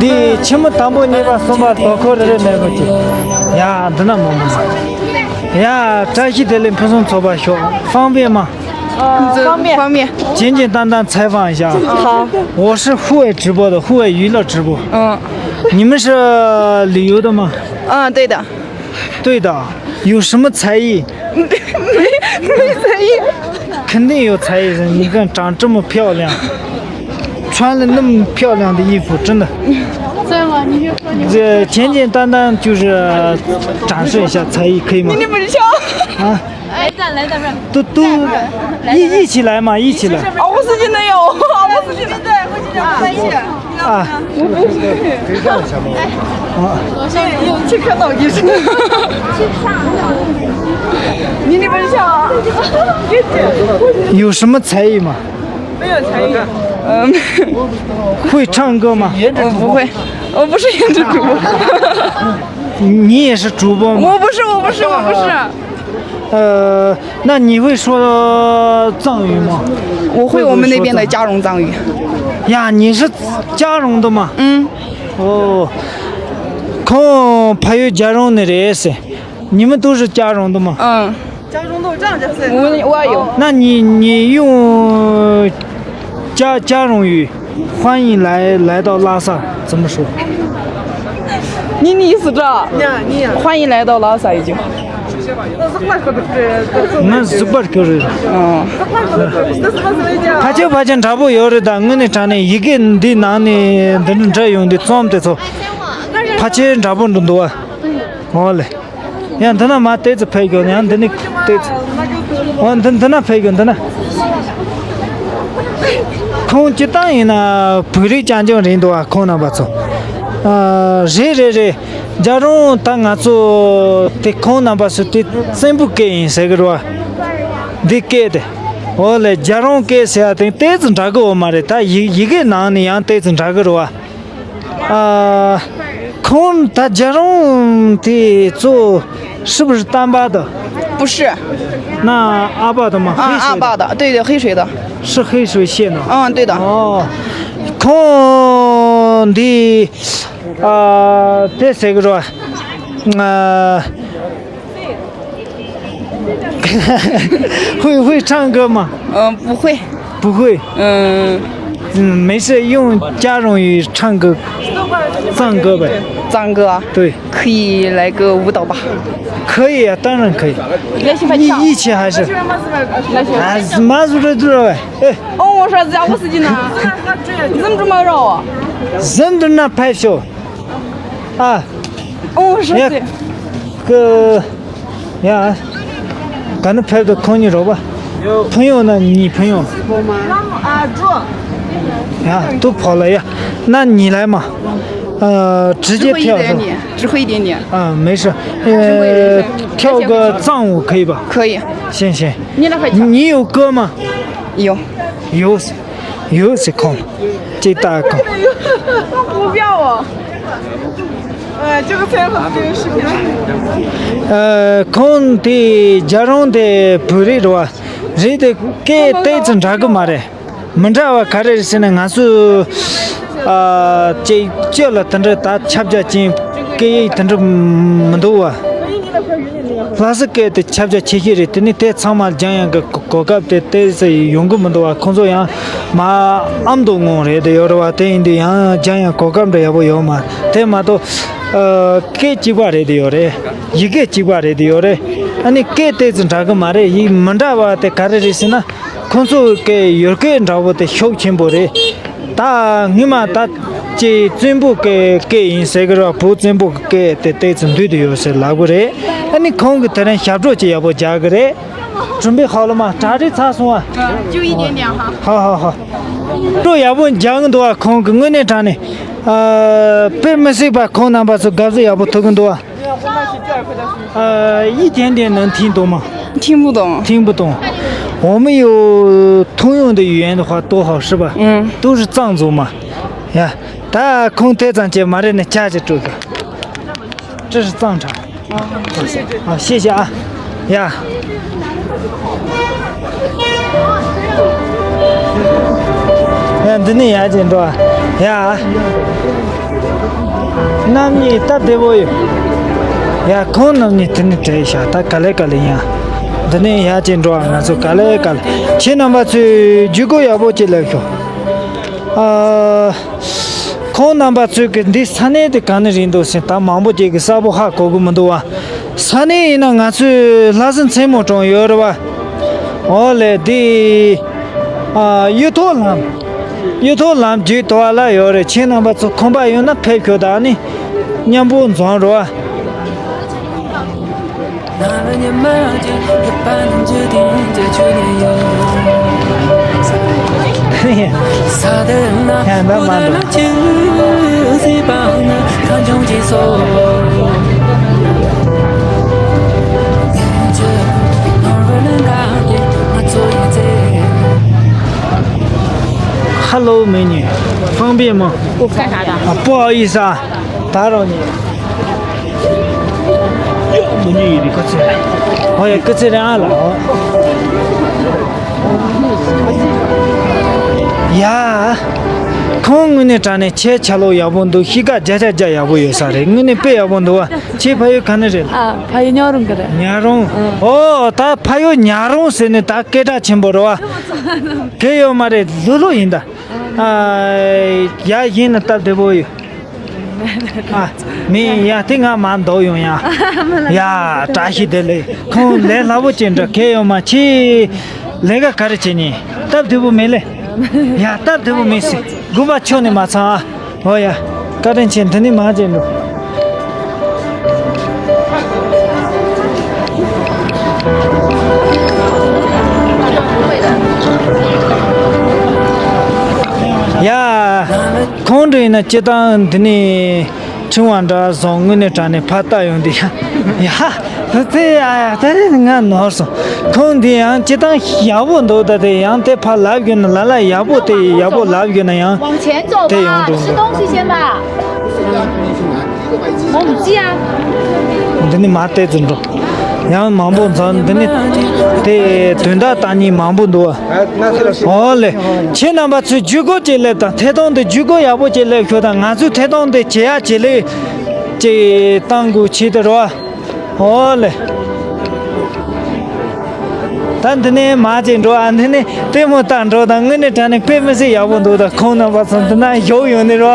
འདི་ཕྱི་མི་དང་པོ་གཉིས་པ་གསུམ་པ་དོ་ཁོ་རེ་རེ་མེད་པོ་ཅིག་ཡ། འདི་ན་མང་པོ་མང་། ཡ། བཀྲ་ཤིས་བདེ་ལེགས་ཕུན་སུམ་ཚོགས་པ་ཤོག 方便吗 呃，方便。方便。简简单单采访一下。好。我是户外直播的，户外娱乐直播。嗯。你们是旅游的吗？嗯，对的。对的。有什么才艺？没，没才艺。肯定有才艺，你看长这么漂亮，穿了那么漂亮的衣服，真的。这简简单单就是展示一下才艺，可以吗？你们笑。啊。 来一段，来一段，不是。都都一一起来嘛，一起来。啊，我是真的有，我是真的。啊，我不是。啊，我去看到你是。你那边笑啊。有什么才艺吗？没有才艺。嗯。会唱歌吗？我不会，我不是颜值主播。你也是主播吗？我不是，我不是，我不是。 呃，那你会说藏语吗？我会我们那边的嘉荣藏语。呀，你是嘉荣的吗？嗯。哦，ཁོང་ཕ་ཡུལ་རྒྱ་རོང་ནས་རེད་ཟེར། 你们都是嘉荣的吗？嗯。我我有。那你你用嘉嘉荣语 欢迎来来到拉萨，怎么说？你你意思这？欢迎来到拉萨已经。ང་གཟིགས་པར་ཁྱོད་རེད། ཨ། ཕལ་ཆེར་ཕལ་ཆེར་འདྲ་པོ་ཡོད་རེད། ད་དངོས་གནས་དྲང་གནས་ཡི་གེ་འདི་ནང་ནས་འདི་འདྲ་འདྲ་ཡོང་དུས་རྩོམ་དེ་ཚོ་ཕལ་ཆེར་འདྲ་པོ་འདུག་འདུག་བ། འོ་ལེ། ཡང་འདི་ན་མ་ཏོག་ཙམ་ཕེབས་ཡོང་། ཡང་འདི་ནི་ཏོག་ཙམ། འོ་འདི་འདི་ན་ཕེབས་ཡོང་། འདི་ན། ཁོང་སྤྱིར་བཏང་ཡིན་ན་བོད་རིགས་རྐྱང་རྐྱང་རེད་འདུག་བ། ཁོང་རྣམ་པ་ཚོ། ཨ། རེད་རེད་རེད། རྒྱ་རོང་ད་ང་ཚོ་དེ་ཁོང་རྣམ་པ་ཚོ་དེ་བཙན་པོ་སྐད་ཡིན་ཟེར་གི་རེད་བ། འདི་སྐད་དེ། འོ་ལེ། རྒྱ་རོང་སྐད་ཟེར་ཡ་དེ་ཏོག་ཙམ་འདྲ་གི་འོ་མ་རེད། ད་ཡི་ཡི་གེ་ནང་ནས་ཡང་ཏོག་ཙམ་འདྲ་གི་རེད་བ། 啊，空他家中的做是不是丹巴的？不是。那阿坝的吗？啊，黑水的。阿坝的，对对，黑水的。是黑水县的。嗯，对的。哦，空的，啊，这谁个说？啊，会会唱歌吗？嗯，不会。不会。嗯。嗯，没事，用家荣语唱个藏歌呗。藏歌啊？对。可以来个舞蹈吧？可以啊，当然可以。来，先把你一起还是？来，先。啊，是马祖的对了呗。哎。哦，我说这家伙事情呢？你怎么这么绕啊？人都那拍手。 ཨ། ཨོ་ཧྲ་ཡ། ཙི། ཀི། ཡ། ག་ནི་ཕེབས་དུ་ཁོང་གཉིས་རོགས་པ། ཕུན་ཡོང་ན་གཉིས་ཕུན་ཡོང་། ཡ། ཏུ་ཕོ་ལ་ཡ། ན་གཉིས་ལ་མ། ཨ། 直接跳是吧？只会一点点，只会一点点。啊，没事。呃，跳个藏舞可以吧？可以。行行。你那块跳。你有歌吗？有。有。 有是空，这大空。不要哦。哎，这个采访这个视频。ཨ། ཁོང་དེ་རྒྱ་རོང་དེ་བོད་རིགས་རེད་བ། རེད་དེ་སྐད་ཏོག་ཙམ་འདྲ་གི་མ་རེད། མི་འདྲ་བ་ག་རེ་རེད་ཟེར་ན། ང་ཚོས་ཨ་ཅིག་སྤྱི་ལ་དེ་འདྲ་ད་ཁྱབ་རྒྱ་ཅན་སྐད་ཡིག་དེ་འདྲ་མི་འདུག་བ། ལྷ་ས་སྐད་དེ་ཁྱབ་རྒྱ་ཆེ་ཤོས་རེད། དེ་ནི་དེ་ཚང་མ་སྦྱང་ཡག་གི་གོ་གོ་སྐབས་དེ་ཏོག་ཙམ་ཡོང་གི་མི་འདུག་བ། ཁོང་ཚོ་ཡང་མ་ཨ་མདོ་ངོ་རེད་དེ་ཡོད་རེད་བ། དེ་ཡིན་དུས་ཡང་སྦྱང་ཡག་གོ་སྐབས་འདྲ་ཡག་པོ་ཡོད་མ་རེད། དེ་མ་གཏོགས་ཨ་སྐད་གཅིག་པ་རེད་དེ་ཡོད་རེད། ཡི་གེ་གཅིག་པ་རེད་དེ་ཡོད་རེད། ཨ་ནི་སྐད་ཏོག་ཙམ་འདྲ་གི་མ་རེད། ཡིག་མི་འདྲ་བ་དེ་ག་རེ་རེད་ཟེར་ན། ཁོང་ཚོ་གི་ཡུལ་སྐད་འདྲ་བོ་དེ་ཤུགས་ཆེན་པོ་རེད། ད་སྔོན་མ་ད་ཅིག་བཙན་པོ་གི་སྐད་ཡིན་ཟེར་གི་ར། བོད་བཙན་པོ་གི་སྐད་དེ་ཏོག་ཙམ་འདུས་དུ་ཡོད་ཟེར་ལབ་གི་རེད། ཨ་ནི་ཁོང་གི་དེ་རིང་ཞབས་བྲོ་ཅིག་ཡག་པོ་རྒྱག་གི་རེད། 准备好了吗？ གྲ་སྒྲིག་ཚར་སོང་ཨ། 就一点点哈。 ཧ་ཧ་ཧ། བྲོ་ཡག་པོ་རྒྱག་གི་འདུག་ཨ། ཁོང་གི་དངོས་གནས་དྲང་གནས། ཨ། དཔེ་མི་སྲིད་པ་ཁོང་རྣམ་པ་ཚོ་དགའ་བསུ་ཡག་པོ་ཐོབ་གི་འདུག་ཨ། 呃，一点点能听懂吗？ 听不懂。 听不懂。 我们有通用的语言的话多好，是吧？ 嗯。 都是藏族嘛。 ཡ། ད་ཁོང་དེ་ཙམ་གྱིས་མ་རེད་ནས་ཆ་ཅིག་སྤྲོད་དགོས། 这是藏茶。 ཨ། 谢谢啊。 ཡ། ཡ། འདི་ནས་ཡར་ཅིག་འགྲོ་ཨ། ཡ། རྣམ་གཉིས་སྟབས་བདེ་པོ་ཡོད། ཡ། ཁོང་རྣམ་གཉིས་དེ་ནས་བྲལ་ཤག་ད་ག་ལེ་ག་ལེ་ཡིན་ཨ། འདི་ནས་ཡར་ཅིག་འགྲོ་ཨ། ང་ཚོ་ག་ལེ་ག་ལེ། ཁྱེད་རྣམ་པ་ཚོས་བརྒྱུད་སྐུར་ཡག་པོ་ཅིག་ལབ་ཤོག་ཨ། ཁོང་རྣམ་པ་ཚོས་ཀྱི་འདི་ས་གནས་དེ་ག་ནས་རེད་འདུག་ཟེར། ད་མང་པོ་ཅིག་གིས་གསལ་པོ་ཧ་གོ་གི་མི་འདུག་བ། ས་གནས་ཡིན་ན་ང་ཚོའི་ལྷ་ས་མཚན་མོ་གྲོང་ཡོད་རེད་བ། ཨོ་ལེ། འདི། ཨ། གཡུ་ཐོག་ལམ། གཡུ་ཐོག་ལམ་བརྒྱུད་དོ་བ་ལ་ཡོད་རེད། ཁྱེད་རྣམ་པ་ཚོ་ཁོམ་པ་ཡོད་ན་ཕེབས་ཤོག་ད་ནི་མཉམ་པོ་འཛོམས་རོགས། Hello，美女，方便吗？ 干啥的？ 啊，不好意思啊，打扰你。 ཨོ་ཡ། སྐུ་ཚེ་རིང་ཨ་ལགས། ཡ། ཁོང་དངོས་གནས་དྲང་གནས་ཁྱེད་ཆ་ལོག་ཡག་པོ་འདུག་གཤིས་ཀ་བརྒྱ་ཆ་བརྒྱ་ཡག་པོ་ཡོད་ས་རེད། དངོས་གནས་དཔེ་ཡག་པོ་འདུག་བ། ཁྱེད་ཕ་ཡུལ་ག་ནས་རེད། ཨ། ཕ་ཡུལ་ཉག་རོང་གི་རེད། ཉག་རོང་། ཨོ། ད་ཕ་ཡུལ་ཉག་རོང་ཟེར་ནས་ད་སྐད་གྲགས་ཆེན་པོ་རེད་བ། གལ་ཡོད་མ་རེད། ལྷོད་ལྷོད་ཡིན་ད། ཨ། ཡ། ཡིན་ན་སྟབས་བདེ་པོ་ཡོད། ཨ། མི་ཡ་དེ་ང་མ་འདོགས་ཡོང་ཡ། ཡ། བཀྲ་ཤིས་བདེ་ལེགས། ཁོང་ལས་སླ་པོ་ཅན་འདྲ་གལ་ཡོད་མ། ཁྱེད་ལས་ཀ་ག་རེ་བྱེད་ཉེ། སྟབས་བདེ་པོ་མེད་ལེ། ཡ། སྟབས་བདེ་པོ་མེད་སྲིད། དགོན་པ་ཕྱོགས་ནས་མ་ཚང་ཨ། ཨོ་ཡ། བཀའ་དྲིན་ཆེ། འདི་ནས་མར་ཅིག་འགྲོ། ཡ། ཁོང་འདྲ་ཡིན་ན་སྤྱིར་བཏང་འདི་ནས་ཕྲེང་བ་འདྲ་བཟུང་དངོས་གནས་དྲང་གནས་ཕར་བལྟ་ཡོང་དུས་ཡ། ཡ། དེ་ཡ་ཡ། ད་རེས་ང་ནོར་སོང་། ཁོང་འདི་ཡང་སྤྱིར་བཏང་ཡག་པོ་འདུག་ད་དེ་ཡང་དེ་ཕར་ལབ་ཡོད་ན་ལ་ལ་ཡག་པོ་དེ་ཡག་པོ་ལབ་ཡོད་ན་ཡང་དེ་ཡོང་འགྲོ་འདུག 我们这样。 འདི་ནི་མ་བལྟས་ཙམ་འགྲོ། ཡང་མང་པོ་འཛོམས། འདི་ནི་དེ་དོན་དག་བཏང་མཁན་མང་པོ་འདུག་ཨོ་ལེ། ཁྱེད་རྣམ་པ་ཚོས་བརྒྱུད་སྐུར་ཅིག་སླེབས་དང་། ཐད་གཏོང་དེ་བརྒྱུད་སྐུར་ཡག་པོ་ཅིག་སླེབས་ཤོག་དང་། ང་ཚོས་ཐད་གཏོང་དེ་ཇེ་ཡག་ཇེ་ལེགས་ཅིག་བཏང་དགོས་ཆེད་དུ་རོ། ཨོ་ལེ། ད་འདི་ནས་མར་ཅིག་འགྲོ་ཨ། འདི་ནས་ལྟད་མོ་ལྟ་འགྲོ་དང་། དངོས་གནས་དྲང་གནས་དཔེ་མི་སྲིད་ཡག་པོ་འདུག་ད་ཁོང་རྣམ་པ་ཚོ་འདི་ན་བཞུགས་ཡོང་ནི་རོ།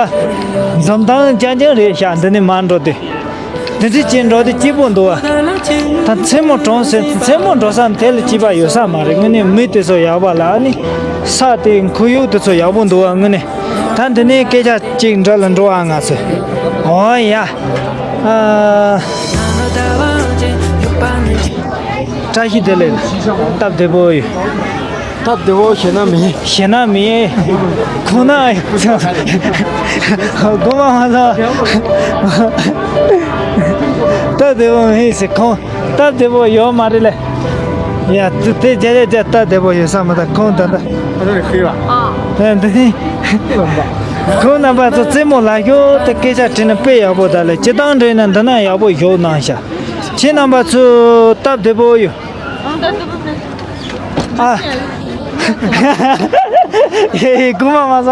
འཛོམས་སྟངས་རྐྱང་རྐྱང་རེད་ཤག་འདི་ནས་མར་འགྲོ་དུས། འདི་འདྲ་ཅིག་འགྲོ་དུས་སྐྱིད་པོ་འདུག་ཨ། ད་མཚན་མོ་གྲོངས་ཟེར། མཚན་མོ་འགྲོ་ས་དེ་ལ་སྐྱིད་པ་ཡོད་ས་མ་རེད། དངོས་གནས་མི་དེ་ཚོ་ཡག་པ་ལ་ཨ་ནི། ས་དེ་ཁོར་ཡུག་དེ་ཚོ་ཡག་པོ་འདུག་ཨ། དངོས་གནས་ད་འདི་ནས་སྐད་ཆ་ཅིག་འདྲ་ལ་འགྲོ་ཨ། ང་ཚོས། ཨོ་ཡ། ཨ། བཀྲ་ཤིས་བདེ་ལེགས། སྟབས་བདེ་པོ་ཡོད། སྟབས་བདེ་པོ་ཞེ་ན་མེད། ཞེ་ན་མེད། ཁོང་ན་ཡོད་ཚོད། སྒོ་མ་མ་ལ། སྟབས་བདེ་པོ་མེད་ཟེར། ཁོང་སྟབས་བདེ་པོ་ཡོད་མ་རེད་ལེ། ཡ། དེ་དེ་རྒྱ་རྒྱ་རྒྱ་སྟབས་བདེ་པོ་ཡོད་ས་མ་ད། ཁོང་ད་ད། ཨ་རེ་ཤི་བ། ཨ། འདི་ནི། ཁོང་རྣམ་པ་ཚོ་རྩེད་མོ་ལ་ཞོག་དེ་སྐད་ཆ་དྲིས་ན་དཔེ་ཡག་པོ་ད་ལེ། སྤྱིར་བཏང་འདྲ་ན་འདི་ན་ཡག་པོ་ཞོག་གནང་ཤག་ཁྱེད་རྣམ་པ་ཚོ་སྟབས་བདེ་པོ་ཡོད། ཨ། ཧེ་ཧེ། རྐུན་མ་མ་ཟ།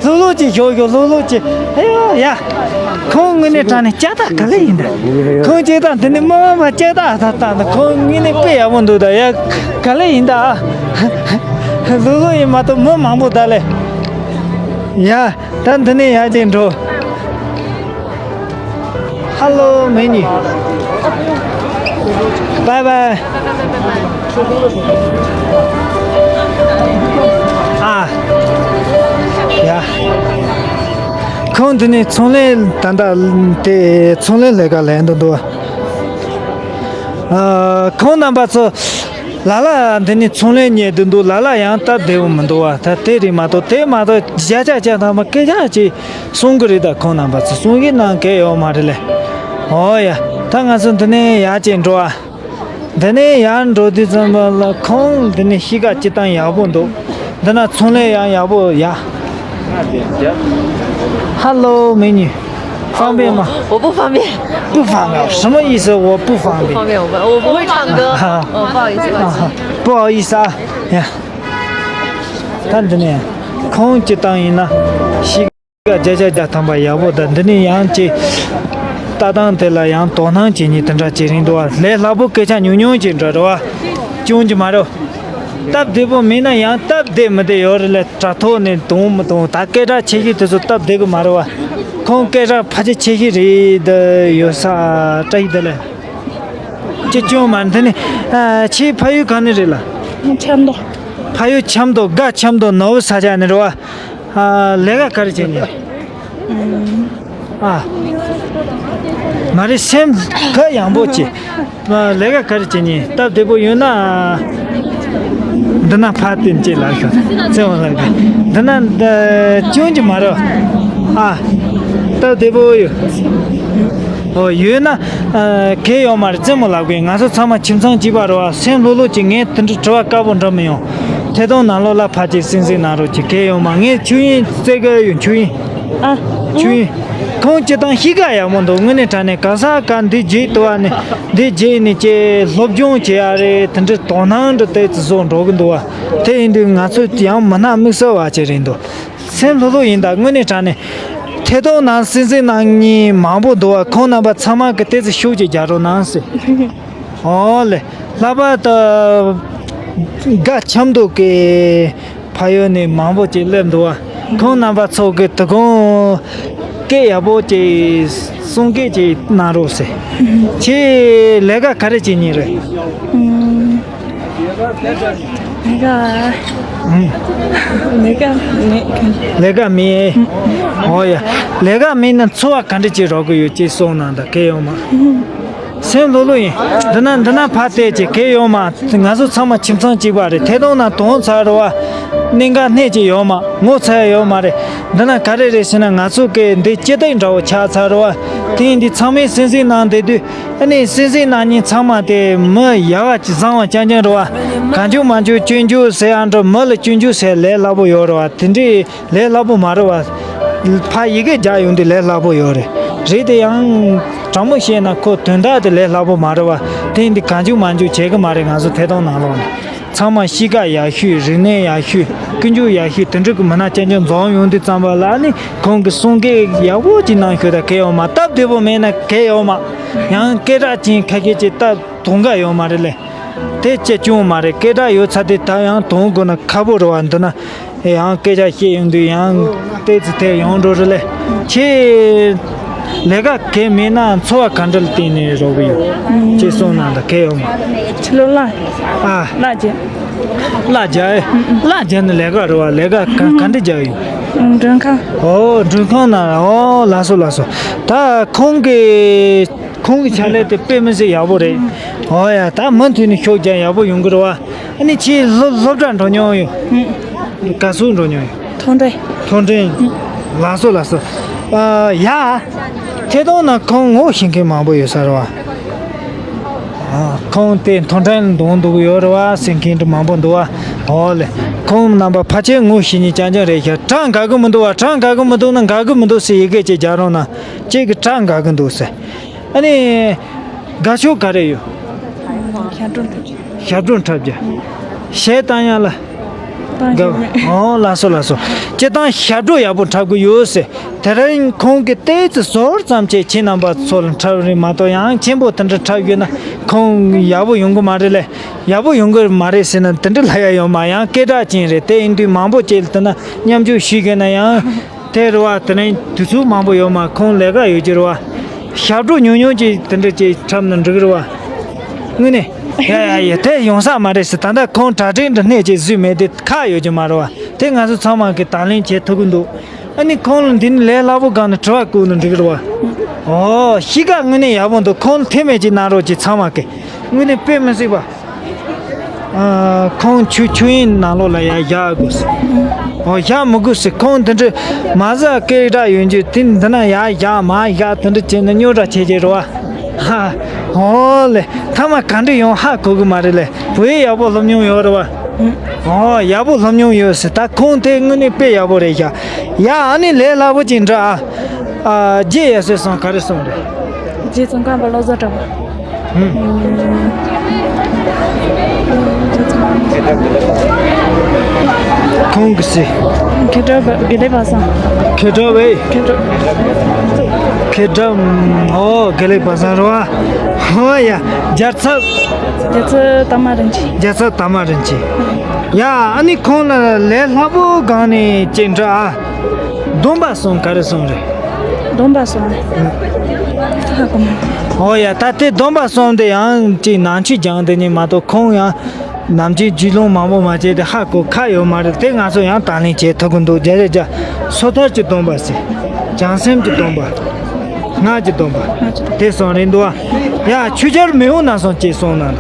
ལྷུག་ལྷུག་ཅིག་ཞོག་ཞོག་ལྷུག་ལྷུག་ཅིག་ཨེ་ཡོ་ཡ། ཁོང་དངོས་གནས་དྲང་གནས་ལྕགས་རྟ་ག་ལེ་ཡིན་ད། ཁོང་ལྕགས་རྟ་འདི་ནི་མ་མ་ལྕགས་རྟ་ད་ལྟ་ད། ཁོང་དངོས་གནས་དཔེ་ཡག་པོ་འདུག་ད་ཡ། ག་ལེ་ཡིན་ད། ལྷུག་ལྷུག་ཡིན་མ་གཏོགས་མི་མང་པོ་ད་ལེ། ཡ། ད་འདི་ནས་ཡར་ཅིག་འགྲོ། Hello，美女。拜拜。འདི་ནས་ཚོང་ལས་ད་ལྟ་དེ་ཚོང་ལས་ལས་ཀ་ལས་འདུག་འདུག་ཨ། ཁོང་རྣམ་པ་ཚོ་ལ་ལ་འདི་ནས་ཚོང་ལས་གཉེར་དུ་འདུག་ལ་ལ་ཡང་སྟབས་བདེ་བོ་མི་འདུག་བ། ད་དེ་རེད་མ་གཏོགས་དེ་མ་གཏོགས་བརྒྱ་ཆ་བརྒྱ་ཐམ་པ་སྐད་ཆ་ཅིག་གསུང་གི་རེད། ད་ཁོང་རྣམ་པ་ཚོ་གསུང་གི་གནང་གལ་ཡོད་མ་རེད་ལེ། ཨོ་ཡ། ད་ང་ཚོ་འདི་ནས་ཡར་ཅིག་འགྲོ་ཨ། འདི་ནས་ཡར་འགྲོ་དུས་ཙམ་པ་ལ་ཁོང་འདི་ནས་གཤིས་ཀ་སྤྱིར་བཏང་ཡག་པོ་འདུག་འདི་ན་ཚོང་ལས་ཡང་ཡག་པོ་ཡ། Hello，美女，方便吗？我不方便。不方便，什么意思？我不方便。不方便，我不，我不会唱歌。啊，哦，不好意思，不好意思。啊，不好意思啊。呀，ད་འདི་ནས་ཁོང་སྤྱིར་བཏང་ཡིན་ན་གཤིས་ཀ་བརྒྱ་ཆ་བརྒྱ་ཐམ་པ་ཡག་པོ་དང་། འདི་ནས་ཡང་ཅིག་ལྟ་སྟངས་དེ་ལ་ཡང་དོ་སྣང་བྱེད་མཁན་དེ་འདྲ་ཅིག་རེད་འདུག་བ། ལས་སླ་པོ། སྐད་ཆ་ཉུང་ཉུང་ཅིག་འདྲ་རེད་བ། སྐྱོན་གྱི་མ་རེད། སྟབས་བདེ་པོ་མིན་ན་ཡང་སྟབས་བདེ་མི་བདེ་ཡོད་རེད་ལ། དྲ་ཐོག་ནས་གཏོང་མི་གཏོང་། ད་སྐད་གྲགས་ཆེ་ཤོས་དེ་ཚོ་སྟབས་བདེ་གི་མ་རེད་བ། ཁོང་སྐད་གྲགས་ཕལ་ཆེར་ཆེ་ཤོས་རེད། འདི་ཡོད་ས་བཀྲ་ཤིས་བདེ་ལེགས། ཅི་སྐྱོན་མ་འདི་ནི། ཨ། ཁྱེད་ཕ་ཡུལ་ག་ནས་རེད་ལ། ཆབ་མདོ། ཕ་ཡུལ་ཆབ་མདོ། སྒ་ཆབ་མདོ་ནོར་བུ་ས་ཆ་ནས་རེད་བ། ཨ། ལས་ཀ་ག་རེ་བྱེད་ནི། ཨ། མ་རེད། སེམས་ག་ཡག་པོ་བྱེད། ཨ། ལས་ཀ་ག་རེ་བྱེད་ནི། སྟབས་བདེ་པོ་ཡོད་ན། འདི་ན་ཕར་བསྟན་ཅེས་ལབ་ཤོག་ཚེ་དབང་ལགས་ཀྱིས། འདི་ན་འདི་སྐྱོན་གྱི་མ་རེད། ཨ། སྟབས་བདེ་པོ་ཡོད། ཨོ། ཡོད་ན། ཨ། གལ་ཡོད་མ་རེད། རྩེད་མོ་ལབ་དགོས། ང་ཚོ་ཚང་མ་ཁྱིམ་ཚང་གཅིག་པ་རེད་བ། སེམས་ལྷོད་ལྷོད་ཀྱིས། ངས་དེ་འདྲ་དྲི་བ་དཀར་པོ་འདྲི་མི་ཡོང་། ཐད་གཏོང་ནང་ལོགས་ལ་ཕར་ཅིག་གསན་གཟིགས་གནང་རོགས་གྱིས། གལ་ཡོད་མ། ངས་ཆོས་དབྱིངས་བཙལ་གི་ཡོད། ཆོས་དབྱིངས། ཨ། ཆོས་དབྱིངས། ཁོང་སྤྱིར་བཏང་གཤིས་ཀ་ཡག་མོ་འདུག་དངོས་གནས་དྲང་གནས། ག་ས་ག་འདི་བརྗེད་དུ་བ་ནས་འདི་བརྗེད་ནས་ཅིག་སློབ་སྦྱོང་བྱེད་ཡ་རེད། དེ་འདྲ་དོ་སྣང་འདྲ་དེ་ཚོ་བཟོ་འགྲོ་གི་འདུག་བ། དེ་ཡིན་དུས་ང་ཚོ་ཡང་མི་སྣ་དམིགས་བསལ་བ་ཅིག་རེད་འདུག་སེམས་ལྷོད་ལྷོད་ཡིན་ད། དངོས་གནས་དྲང་གནས། ཐད་གཏོང་ནང་གསན་གཟིགས་གནང་མཁན་མང་པོ་འདུག་བ། ཁོང་རྣམ་པ་ཚང་མ་གི་ཏོག་ཙམ་ཤུགས་ཅིག་རྒྱག་རོགས་གནང་ཟེར། ཨོ་ལེ། ལྷག་པར་དུ་སྒ་ཆབ་མདོ་གི་ཕ་ཡུལ་ནས་མང་པོ་ཅིག་སླེབས་འདུག་བ། ཁོང་རྣམ་པ་ཚོ་གི་དོ་དགོང་སྐད་ཡག་པོ་ཅིག་གསུང་སྐད་ཅིག་གནང་རོགས་ཟེར། ཁྱེད་ལས་ཀ་ག་རེ་བྱེད་མཁན་རེད། ཨུམ། ལས་ཀ། ཨུམ། ལས་ཀ་མེད། ལས་ཀ་མེད། ཨོ་ཡ། ལས་ཀ་མེད་ན་འཚོ་བ་ག་འདྲ་བྱེད་རོགས་ཀྱི་ཡོད་ཅེས་གསུངས་གནང་དང་། གལ་ཡོད་མ། སེམས་ལྷོད་ལྷོད་ཡིན། འདི་ན་འདི་ན་ཕར་བལྟས་ཀྱི་གལ་ཡོད་མ། ང་ཚོ་ཚང་མ་ཁྱིམ་ཚང་གཅིག་པ་རེད། ཐད་གཏོང་ནང་དོན་ཚར་རེད་བ། གནད་འགག་སྣེ་གཅིག་ཡོད་མ། ངོ་ཚ་ཡ་ཡོད་མ་རེད། འདི་ན་ག་རེ་རེད་ཟེར་ན། ང་ཚོ་གི་འདི་སྤྱི་བཏང་འདྲ་བོ་ཆགས་ཚར་རེད་བ། དེ་ཡིན་དུས་ཚང་མས་གསན་གཟིགས་གནང་བསྡད་དུས། ཨ་ནི་གསན་གཟིགས་གནང་མཁན་ཚང་མ་དེ་མི་ཡག་ག་ཅིག་བཟང་བ་རྐྱང་རྐྱང་རེད་བ། གང་བྱུང་མང་བྱུང་སྐྱོན་བརྗོད་ཟེར་ཡ་འདྲ། མི་ལ་སྐྱོན་བརྗོད་ཟེར་ལས་སླ་པོ་ཡོད་རེད་བ། དེ་འདྲའི་ལས་སླ་པོ་མ་རེད་བ། ཕར་ཡི་གེ་རྒྱག་ཡོང་དུས་ལས་སླ་པོ་ཡོད་རེད། རེད་དེ་ཡང་དྲང་མོ་བཤད་ན་ཁོ་དོན་དག་དེ་ལས་སླ་པོ་མ་རེད་བ། དེ་ཡིན་དུས་གང་བྱུང་མང་བྱུང་བྱེད་གི་མ་རེད། ང་ཚོ་ཐད་གཏོང་ནང་ལོགས་ནས་ཚང་མ་གཤིས་ཀ་ཡག་ཤོས། རིག་གནས་ཡག་ཤོས། ཀུན་སྤྱོད་ཡག་ཤོས། དེ་འདྲ་གི་མི་སྣ་རྐྱང་རྐྱང་འཛོམས་ཡོང་དུས་ཙམ་པ་ལ། ཨ་ནི་ཁོང་གི་གསུང་སྐད་ཡག་པོ་ཅིག་གནང་ཤོག་ད། གལ་ཡོད་མ། སྟབས་བདེ་པོ་མེད་ན་གལ་ཡོད་མ། ཡང་སྐད་གྲགས་ཅན་ཁ་ཤས་ཅིག་སྟབས་དོང་ག་ཡོད་མ་རེད་ལེ། དེ་ཅི་སྐྱོན་མ་རེད། སྐད་གྲགས་ཡོད་ཚར་དུས་ད་ཡང་དོང་དགོས་ན་ཁག་པོ་རེད་བ། འདི་ན་ཡང་སྐད་ཆ་བཤད་ཡོང་དུས་ཡང་ཏོག་ཙམ་དེ་ཡོང་འགྲོ་རེད་ལེ། ཁྱེད་ལས་ཀ་གལ་མེད་ན་འཚོ་བ་ག་འདྲ་ལ་བརྟེན་ནས་རོགས་གི་ཡོད། ཁྱེད་གསུངས་གནང་དང་། གལ་ཡོད་མ། ཕྱི་ལོགས་ལ། ཨ། ལ་རྒྱ། ལ་རྒྱ་ཨེ། ལ་རྒྱ་ནི་ལས་ཀ་རེད་བ། ལས་ཀ་ག་ག་འདྲ་རྒྱག་ཡོད། མགྲོན་ཁང་། ཨོ། མགྲོན་ཁང་ནང་། ཨོ། ལགས་སོ་ལགས་སོ། ད་ཁོང་གི་ཁོང་གི་ཕྱག་ལས་དེ་དཔེ་མི་སྲིད་ཡག་པོ་རེད། ཨོ་ཡ། ད་མུ་མཐུད་ནས་ཤུགས་རྒྱག་ཡག་པོ་ཡོང་གི་རེད་བ། ཨ་ནི་ཁྱེད་སློབ་སློབ་གྲྭ་འགྲོ་མྱོང་ཡོད། ག་ཚོད་འགྲོ་མྱོང་ཡོད། མཐོ་འབྲིང་། མཐོ་འབྲིང་། ལགས་སོ་ལགས་སོ། ཨ་ཡ། ཐད་གཏོང་ནང་ཁོང་ངོ་ཤེས་མཁན་མང་པོ་ཡོད་ས་རེད་བ། ཨ། ཁོང་དེ་མཐོ་འབྲིང་ལ་འདོན་འདུག་ཡོད་རེད་བ་ཟེར་མཁན་འདྲ་མང་པོ་འདུག་བ། ཨོ་ལེ། ཁོང་རྣམ་པ་ཕལ་ཆེར་ངོ་ཤེས་མཁན་རྐྱང་རྐྱང་རེད་ཤག་གྲངས་འགའ་གི་མི་འདུག་བ། གྲངས་འགའ་གི་མི་འདུག་ན། འགའ་གི་མི་འདུག་ཟེར་ཡི་གེ་ཅིག་རྒྱག་རོགས་གནང་། ཁྱེད་ཀྱི་གྲངས་འགའ་གི་འདུག་ཟེར། ཨ་ནི། དགའ་ཕྱོགས་ག་རེ་ཡོད། ཞབས་བྲོ་འཁྲབ་རྒྱུ། ཞབས་བྲོ་འཁྲབ་རྒྱུ། གཞས་བཏང་ཡག་ལ། བཏང་ཞིག་མེད། ཨོ། ལགས་སོ་ལགས་སོ། སྤྱིར་བཏང་ཞབས་བྲོ་ཡག་པོ་འཁྲབ་གི་ཡོད་ཟེར། དེ་རིང་ཁོང་གིས་ཏོག་ཙམ་ཟོར་ཙམ་ཅིག་ཁྱེད་རྣམ་པ་ཚོ་ལ་འཁྲབ་རེད་མ་གཏོགས། ཡང་ཆེན་པོ་དེ་འདྲ་འཁྲབ་ཡོད་ན་ཁོང་ཡག་པོ་ཡོང་གི་མ་རེད་ལེ། ཡག་པོ་ཡོང་གི་མ་རེད་ཟེར་ན་དེ་འདྲ་ལབ་ཡག་ཡོད་མ། ཡང་སྐད་གྲགས་ཅན་རེད། དེ་ཡིན་དུས་མང་པོ་ཅིག་ལ་དེ་ན་མཉམ་ཞུགས་ཞུས་ཡོད་ན་ཡང་། དེ་རེད་བ། དེ་ནས་དུས་ཚོད་མང་པོ་ཡོད་མ། ཁོང་ལས་ཀ་ཡོད་ཀྱི་རེད་བ། ཞབས་བྲོ་ཉུང་ཉུང་ཅིག་དེ་འདྲ་ཅིག་འཁྲབ་ན་འགྲིག་གི་རེད་བ། དངོས་གནས། ཡ་ཡ་ཡ། དེ་ཡོང་ས་མ་རེད་ཟེར། ད་ལྟ་ཁོང་གྲ་སྒྲིག་འདྲ་སྣེ་ཅིག་བཟོས་མེད་དེ་ཁག་ཡོད་ཀྱི་མ་རེད་བ། དེ་ང་ཚོ་ཚང་མ་གིས་དང་ལེན་བྱེད་ཐུབ་ཀྱི་འདུག་ཨ་ནི་ཁོང་ལ་འདི་ནི་ལས་སླ་པོ་གང་ནས་དྲི་བ་བཀོད་ན་འགྲིག་རེད་བ། ཨོ་གཤིས་ཀ་དངོས་གནས་ཡག་པོ་འདུག་ཁོང་ལ་ཐེ་མེད་ཅིག་གནང་རོགས་ཀྱི་ཚང་མ་གི། དངོས་གནས་དཔེ་མི་སྲིད་པ། ཨ་ཁོང་ཆུ་ཆུ་ཡིན་ནང་ལོགས་ལ་ཡ་བཞག་དགོས་སི། ཨོ་བཞག་མི་དགོས་སི། ཁོང་དེ་འདྲ་མ་ཟ་སྐད་གྲགས་ཡོང་རྒྱུ་དེ་འདི་ན་ཡ་བཞག་མ་བཞག་དེ་འདྲ་བྱས་ན་རྙོག་དྲ་ཆེ་ཆེ་རེད་བ། ཧ། ཨོ་ལེ། ཐ་མ་ག་འདྲ་ཡོང་ཧ་གོ་གི་མ་རེད་ལེ། བོད་ཡག་པོ་སློབ་མྱོང་ཡོད་རེད་བ། ཨོ་ཡག་པོ་སློབ་མྱོང་ཡོད་སི། ད་ཁོང་དེ་དངོས་གནས་དཔེ་ཡག་པོ་རེད་ཤག་ཡ་ཨ་ནི་ལས་སླ་པོ་ཅིག་འདྲ་ཨ། ཨ་རྗེ་ཡ་སོས་སོང་ག་རེ་སོང་རེད། རྗེ་ཙོང་ཁ་པ་བློ་བཟང་གྲགས་པ། ཧུམ། ཁོང་གི་སི། མཁས་གྲུབ་དགེ་ལེགས་པ་སངས། མཁས་གྲུབ་ཨེ། མཁས་གྲུབ། མཁས་གྲུབ་ཨོ་དགེ་ལེགས་པ་སངས་རེད་བ། ཧོ་ཡ། རྒྱལ་ཚབ། རྒྱལ་ཚབ་དར་མ་རིན་ཆེན། རྒྱལ་ཚབ་དར་མ་རིན་ཆེན། ཡ་ཨ་ནི་ཁོང་ལ་ལས་སླ་པོ་གང་ནས་ཅིག་འདྲ་ཨ། སྡོམ་པ་གསུམ་ག་རེ་གསུམ་རེད། སྡོམ་པ་གསུམ། ཧ་གོ་མ། ཨོ་ཡ་ད་དེ་སྡོམ་པ་གསུམ་དེ་ཡང་ཅིག་ནང་ཆོས་སྦྱང་དེ་ནི་མ་གཏོགས་ཁོང་ཡང་ནམ་རྒྱུན་རྒྱུས་ལོན་མང་པོ་མ་བྱས་ཏེ་ཧ་གོ་ཁ་ཡོད་མ་རེད། དེ་ང་ཚོ་ཡང་དང་ལེན་བྱེད་ཐུབ་ཀྱི་འདུག་རྒྱ་རེ་རྒྱ། སོ་ཐར་གྱི་སྡོམ་པ་ཟེར། བྱང་སེམས་ཀྱི་སྡོམ་པ། སྔགས་ཀྱི་སྡོམ་པ། དེ་གསུམ་རེད་འདུག་ཨ། ཡ་ཆོས་རྒྱལ་མེས་དབོན་རྣམ་གསུམ་ཅེས་གསུངས་གནང་ད།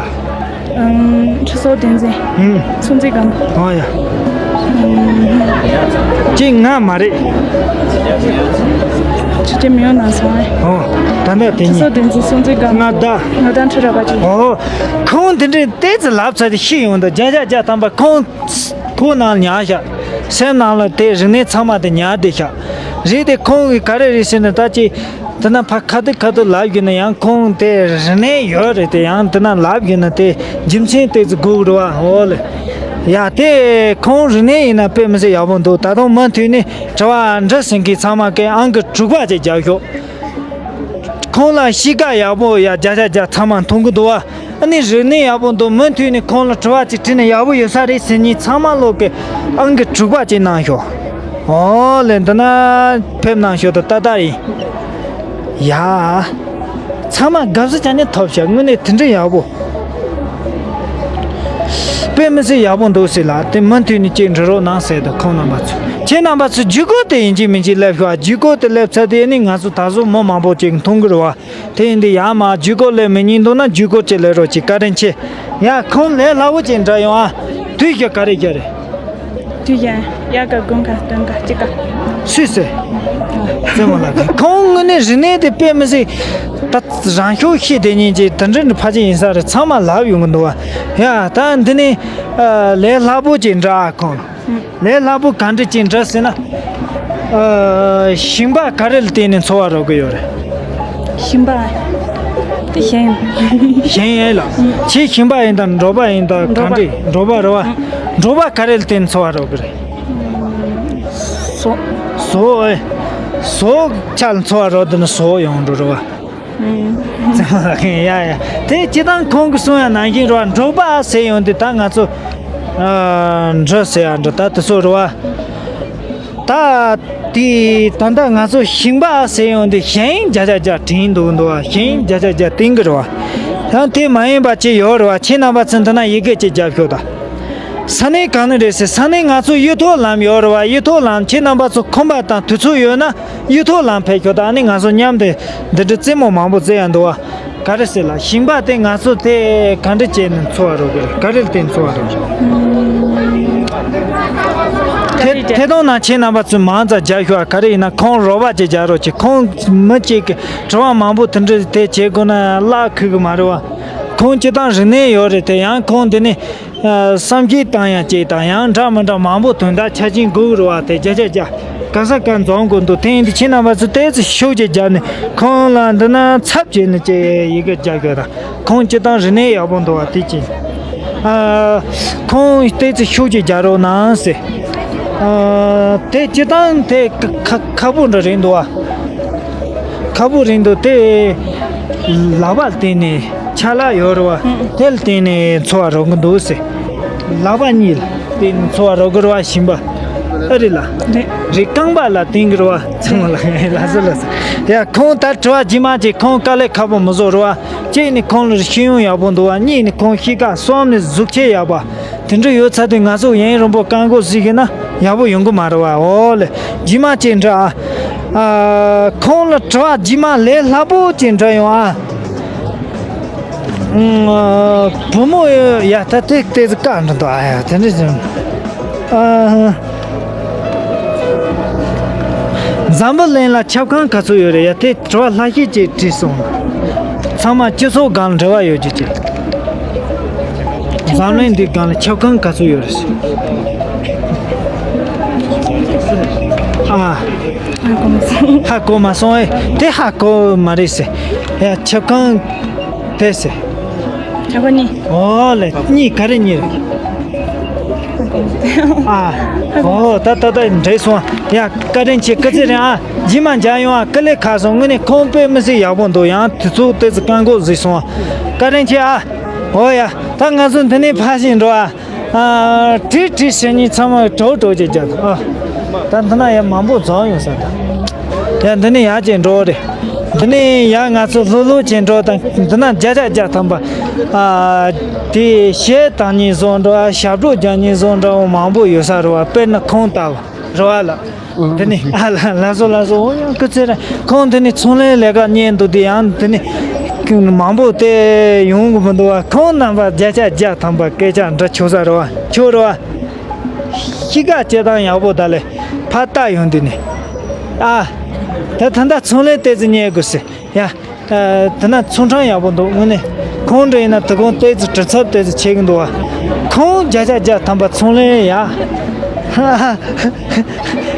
ཁྲི་སྲོང་ལྡེ་བཙན། ཧུམ། སྲོང་བཙན་སྒམ་པོ། ཨོ་ཡ། ཅིག་ང་མ་རེད། ཆོས་རྒྱལ་མེས་དབོན་རྣམ་གསུམ་ཨེ། ཨོ། ད་ལྟ་དེ་ཁྲི་གཉིས། སྲོང་ལྡེ་བཙན་སྲོང་བཙན་སྒམ། མངའ་བདག་མངའ་བདག་ཁྲི་རལ་པ་ཅན། ཨོ། ཁོང་དེ་འདྲའི་ཏོག་ཙམ་ལབ་ཚར་ཏེ་ཤི་ཡོང་དུས་བརྒྱ་ཆ་བརྒྱ་ཐམ་པ་ཁོང་ཁོ་ནང་ཉར་ཤག་སེམས་ནང་ལ་དེ་རིག་གནས་ཚང་མ་དེ་ཉར་བསྡད་ཤག་རེད་དེ་ཁོང་གིས་ག་རེ་རེད་ཟེར་ན་ད་ཅི། དེ་ན་ཕ་ཁ་ཐུག་ཁ་ཐུག་ལབ་ཡོད་ན་ཡང་ཁོང་དེ་རིག་གནས་ཡོད་རེད་དེ་ཡང་དེ་ན་ལབ་ཡོད་ན་དེ་རྒྱུ་མཚན་ཏོག་ཙམ་དགོས་རེད་བ། འོ་ལེ། ཡ་དེ་ཁོང་རིག་གནས་ཡིན་ན་དཔེ་མི་སྲིད་ཡག་པོ་འདུག་ད་དུང་མུ་མཐུད་ནས་དྲི་བ་འདྲི་ཟིན་མཁན་ཚང་མ་གི་ཨང་ཀི་དྲུག་པ་ཅིག་རྒྱབ་ཤོག་ཁོང་ལ་གཤིས་ཀ་ཡག་པོ་ཡ་བརྒྱ་ཆ་བརྒྱ་ཚང་མ་མཐོང་གི་འདུག་བ། ཨ་ནི་རིག་གནས་ཡག་པོ་འདུག་མུ་མཐུད་ནས་ཁོང་ལ་དྲི་བ་ཅིག་དྲིས་ན་ཡག་པོ་ཡོད་ས་རེད་ཟེར་མཁན་ཚང་མ་ལོག་གི་ཨང་ཀི་དྲུག་པ་ཅིག་གནང་ཤོག་འོ་ལེ་འདི་ན་ཕེབས་གནང་ཤོག་ད་ཏག་ཏག་ཡིན། ཡ། ཚང་མ་དགའ་བསུ་བྱ་ནས་ཐོབ་ཤག་དངོས་གནས་དེ་འདྲ་ཡག་པོ། དཔེ་མི་སྲིད་ཡག་པོ་འདུག་ཟེར་ལ་དེ་མུ་མཐུད་ནས་ཅིག་འབྲི་རོགས་གནང་ཟེར་དུ་ཁོང་རྣམ་པ་ཚོ་ཁྱེད་རྣམ་པ་ཚོ་བརྒྱུད་སྐུལ་དེ་ཡིན་གཅིག་མིན་གཅིག་སླེབས་ཤོག་བརྒྱུད་སྐུལ་དེ་སླེབས་ཚར་དེ་ནི་ང་ཚོ་ད་གཟོད་མི་མང་པོ་ཅིག་མཐོང་གི་རེད་བ། དེ་ཡིན་དུས་ཡར་མར་བརྒྱུད་སྐུལ་སླེབས་མི་ཉན་འདུག་ན་བརྒྱུད་སྐུལ་ཅིག་སླེབས་རོགས་ཅིག་བཀའ་དྲིན་ཆེ། ཡ་ཁོང་ལས་སླ་བོ་ཅིག་འདྲ་ཡོང་ཨ། དུས་ཀྱི་ག་རེ་རྒྱ་རེད། དུས་ཀྱི་ཡ་ག་དགུན་ཁ་སྟོན་ཁ་དཔྱིད་ཁ། སུས་ཟེར། རྩེད་མོ་ལགས་ཁོང་དངོས་གནས་རིག་གནས་དེ་དཔེ་མི་སྲིད། ད་རང་ཤུགས་ཤེས་དེ་ཉིན་གྱི་དེ་འདྲ་འདྲ་ཕ་ཆེ་ཡིན་ས་རེད་ཚང་མ་ལབ་ཡོང་གི་འདུག་བ། ཡ་ད་འདི་ནི་ལས་སླ་བོ་ཅིག་འདྲ་ཨ་ཁོང་། ལས་སླ་པོ་ག་འདྲ་ཅིག་འདྲ་ཟེར་ན། ཨ། ཞིང་པ་ག་རེ་ལ་བརྟེན་ནས་འཚོ་བ་རོལ་གི་ཡོད་རེད། ཞིང་པ། དེ་གཞན། གཞན་ཡིན་ལ། ཁྱེད་ཞིང་པ་ཡིན་དང་འབྲོག་པ་ཡིན་དང་ག་འདྲ་འབྲོག་པ་རེད་བ། འབྲོག་པ་ག་རེ་ལ་བརྟེན་ནས་འཚོ་བ་རོལ་གི་རེད། ཟོག་ཟོག་ཨེ། ཟོག་ཆ་ལ་འཚོ་བ་རོལ་དུས་ན་ཟོག་ཡོང་འགྲོ་རེད་བ། ཡ་ཡ། དེ་སྤྱི་བཏང་ཁོང་གིས་གསུང་ཡ་ནང་བཞིན་རེད་བ། འབྲོག་པ་ཟེར་ཡོང་དུས་ད་ང་ཚོ་ཨ་འབྲི་ཟེར་ཡ་འདྲ་ད་དེ་ཚོ་རེད་བ། ད་དེ་ད་ལྟ་ང་ཚོ་ཞིང་པ་ཟེར་ཡོང་དུས་གཞན་བརྒྱ་ཆ་བརྒྱ་དྲན་འདུག་འདུག་བ། གཞན་བརྒྱ་ཆ་བརྒྱ་བསྟན་གི་རེད་བ། ཡང་དེ་མ་ཡིན་པ་ཅིག་ཡོད་རེད་བ། ཁྱེད་རྣམ་པ་ཚོ་འདི་ན་ཡི་གེ་ཅིག་རྒྱབ་ཤོག་ད། ས་གནས་གང་ནས་རེད་ཟེར། ས་གནས་ང་ཚོ་གཡུ་ཐོག་ལམ་ཡོད་རེད་བ། གཡུ་ཐོག་ལམ་ཁྱེད་རྣམ་པ་ཚོ་ཁོམ་པ་དང་དུས་ཚོད་ཡོད་ན། གཡུ་ཐོག་ལམ་ཕེབས་ཤོག་ད། ཨ་ནི་ང་ཚོ་མཉམ་དུ་འདི་འདྲའི་རྩེད་མོ་མང་པོ་རྩེ་ཡ་འདུག་བ། ག་རེ་ཟེར་ལ་ཞིང་པ་དེ་ང་ཚོ་དེ་ག་འདྲ་བྱས་ནས་འཚོ་བ་རོལ་གི་རེད། ག་རེ་ལ་བརྟེན་འཚོ་བ་རོལ་གི་རེད། ཐད་ཐད་གཏོང་ནང་ཁྱེད་རྣམ་པ་ཚོས་མང་ཙམ་རྒྱག་ཤོག་ག་རེ་ཡིན་ན་ཁོང་རོགས་པ་ཅིག་རྒྱག་རོགས་བྱེད། ཁོང་མི་གཅིག་གིས་དྲི་བ་མང་པོ་དེ་འདྲ་དེ་བྱེད་དགོས་ན་བརླག་ཁུག་གི་མ་རེད་བ། ཁོང་སྤྱི་བཏང་རིག་གནས་ཡོད་རེད་དེ། ཡང་ཁོང་འདི་ནས། བསམ་ཤེས་བཏང་ཡ་ཅིག་དང་ཡང་འདྲ་མི་འདྲ་མང་པོ་དོན་དག་ཆ་ཆེན་དགོས་རེད་བ། དེ་བརྒྱ་ཆ་བརྒྱ་ག་ས་ག་འཛོམས་དགོས་འདུག་དེ་ཡིན་དུས་ཁྱེད་རྣམ་པ་ཚོ་ཏོག་ཙམ་ཤུགས་ཅིག་བརྒྱབ་ནས་ཁོང་ལ་འདི་ན་ཚབ་བྱས་ནས་ཅིག་ཡི་གེ་རྒྱག་དགོས་དང་། ཁོང་སྤྱི་བཏང་རིག་གནས་ཡག་པོ་འདུག་བ་དེ་ཅིག་ཨ། ཁོང་ཏོག་ཙམ་ཤུགས་ཅིག་རྒྱག་རོགས་གནང་ཟེར། ཨ། དེ་སྤྱི་བཏང་དེ་ཁ་ཁ་ཁག་པོ་འདྲ་རེད་འདུག་བ། ཁག་པོ་རེད་འདུག་དེ་ལག་པ་ལ་བརྟེན་ནས་ཆ་ལག་ཡོད་རེད་བ། ཨང་། དེ་ལ་བརྟེན་ནས་འཚོ་བ་རོལ་གི་འདུག་ཟེར། ལག་པ་གཉིས་ལ་བརྟེན་ནས་འཚོ་བ་རོལ་གི་རེད་བ། ཞིང་པ། ཨ་རེད་ལ། རེད། རེད། རྐང་པ་ལ་བརྟེན་གི་རེད་བ། ཚང་མ་ལ་ལགས་སོ་ལགས་སོ། ཡ་ཁོང་ད་དྲི་བ་རྗེས་མ་ཅིག་ཁོང་དཀའ་ལས་ཁག་པོ་མི་བཟོ་རེད་བ། གཅིག་ནི་ཁོང་ལ་ཤེས་ཡོན་ཡག་པོ་འདུག་བ། གཉིས་ནི་ཁོང་གཤིས་ཀ། གསུམ་ནི་གཟུགས་བྱད་ཡག་པ། དེ་འདྲ་ཡོད་ཚར་དུས་ང་ཚོ་ཡུན་རིང་པོ་བཀག་འགོག་བཟོས་གི་ན། ཡག་པོ་ཡོང་གི་མ་རེད་བ། འོ་ལེ། རྗེས་མ་ཅིག་འདྲི་ཨ། ཨ། ཁོང་ལ་དྲི་བ་རྗེས་མ་ལས་སླ་པོ་ཅིག་འདྲི་ཡོང་ཨ། ཨ། བུ་མོ་ཡ་ད་དེ་ལྟས་ཀ་འདྲི་འདུག་ཨ་ཡ་དེ་འདྲ་ཅིག་ཨ། འཛམ་བུ་གླིང་ལ་ཆབ་ཁང་ག་ཚོད་ཡོད་རེད་ཡ། དེ་དྲི་བ་ལྷག་ཤས་ཅིག་དྲིས་སོང་། ཚང་མ་སྤྱི་ཚོགས་སྒང་ལ་འབྲེལ་བ་ཡོད་རྒྱུ་ཅིག་འཛམ་གླིང་འདིའི་སྒང་ལ་ཆབ་ཁང་ག་ཚོད་ཡོད་རེད། ཨ། ཧ་གོ་མ་སོང་། ཧ་གོ་མ་སོང་ཨེ། དེ་ཧ་གོ་མ་རེད་ཟེར། ཡ་ཆབ་ཁང་དེ་ཟེར། ཆབ་ཁང་གཉིས། ཨོ་ལེ། གཉིས་ག་རེ་གཉིས་རེད། ཨ། ཨོ་ད་ད་ད་འགྲིག་སོང་། ཡ་བཀའ་དྲིན་ཆེ། སྐུ་ཚེ་རིང་ཨ། རྗེས་མ་མཇལ་ཡོང་ཨ། ཀུ་ལེ་ཁ་སང་དངོས་གནས་ཁོང་དཔེ་མི་སྲིད་ཡག་པོ་འདུག་ཡང་དུས་ཚོད་ཏོག་ཙམ་བཀག་འགོག་བཟོས་སོང་ཨ། བཀའ་དྲིན་ཆེ་ཨ། ཨོ་ཡ། ད་ང་ཚོ་འདི་ནས་ཕར་ཕྱིན་འགྲོ་ཨ། ཨ། བྲིས་བྲིས་བྱེད་མཁན་ཚང་མ་གྲོགས་གྲོགས་ཀྱི་རྒྱབ་ཨ། ད་འདི་ན་ཡ་མང་པོ་རྫོགས་ཡོང་ས་ད། ཡ་འདི་ནས་ཡར་ཅིག་འགྲོ་རེད། འདི་ནས་ཡ་ང་ཚོ་ལྷོད་ལྷོད་ཅིག་འགྲོ་དང་འདི་ན་བརྒྱ་ཆ་བརྒྱ་ཐམ་པ། ཨ། དེ་གཞས་བཏང་མཁན་བཟོ་འདྲ་ཞབས་བྲོ་རྒྱག་མཁན་བཟོ་འདྲ་བོ་མང་པོ་ཡོད་ས་རེད་བ། དཔེར་ན་ཁོང་ལྟ་བུ་རེད་བ་ལ། འདི་ནས་ཨ་ལ་ལ་བཟོ་ལ་བཟོ། འོ་ཡང་སྐུ་ཚེ་རིང་། ཁོང་འདི་ནས་ཚོང་ལས་ལས་ཀ་གཉེར་འདུག་དེ་ཡང་འདི་ནས་མང་པོ་དེ་ཡོང་གི་མི་འདུག་བ། ཁོང་རྣམ་པ་བརྒྱ་ཆ་བརྒྱ་ཐམ་པ་སྐད་ཆ་འདྲི་ཆོག་ས་རེད་བ། ཆོག་རེད་བ། གཤིས་ཀ་སྐྱེ་སྟངས་ཡག་པོ་ད་ལས་ཕར་ལྟ་ཡོང་དུས་ནས། ཨ། ད་ད་ལྟ་ཚོང་ལས་ཏོག་ཙམ་གཉེར་དགོས་ཟེར་ཡ། ཨ། ད་ན་ཚོང་ཁྲོམ་ཡག་པོ་འདུག་དངོས་གནས། ཁོང་འདྲ་ཡིན་ན་དོ་དགོང་ཏོག་ཙམ་གྲུབ་ཚབ་ཏོག་ཙམ་བྱེད་ཀྱི་འདུག་བ། ཁོང་བརྒྱ་ཆ་བརྒྱ་ཐམ་པ་ཚོང་ལས་ཡ།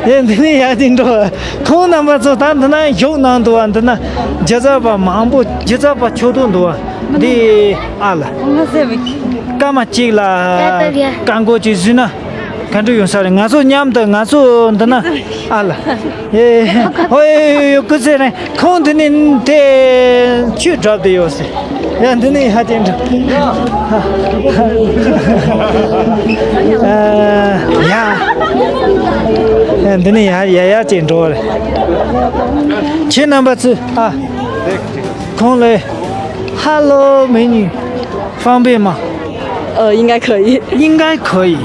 ཡ་འདི་ནས་ཡར་ཅིག་འགྲོ། ཁོང་རྣམ་པ་ཚོ་ད་འདི་ན་བཞུགས་གནང་འདུག་བ། འདི་ན་སྒྱུ་རྩལ་པ་མང་པོ། སྒྱུ་རྩལ་པ་ཕྱོགས་གཏོགས་འདུག་བ། འདི་ཨ་ལ། སྐར་མ་གཅིག་ལ་བཀག་འགོག་ཅིག་བཟོས་ན་ག་འདྲ་ཡོང་ས་རེད། ང་ཚོ་མཉམ་དུ། ང་ཚོ་འདི་ན་ཨ་ལ། ཨེ། ཨོ་ཡོ་ཡོ་ཡོ། སྐུ་ཚེ་རིང་། ཁོང་འདི་ནས་དེ་ཆུ་འགྲོ་བསྡད་ཡོད་ཟེར། ཡ་འདི་ནས་ཡར་ཅིག་འགྲོ། ཨ། ཡ། ཡ་འདི་ནས་ཡར་ཡར་ཡར་ཅིག་འགྲོ་རེད། ཁྱེད་རྣམ་པ་ཚོས་ཨ། ཁོང་ལ། Hello，美女，方便吗？ 呃，应该可以。 应该可以。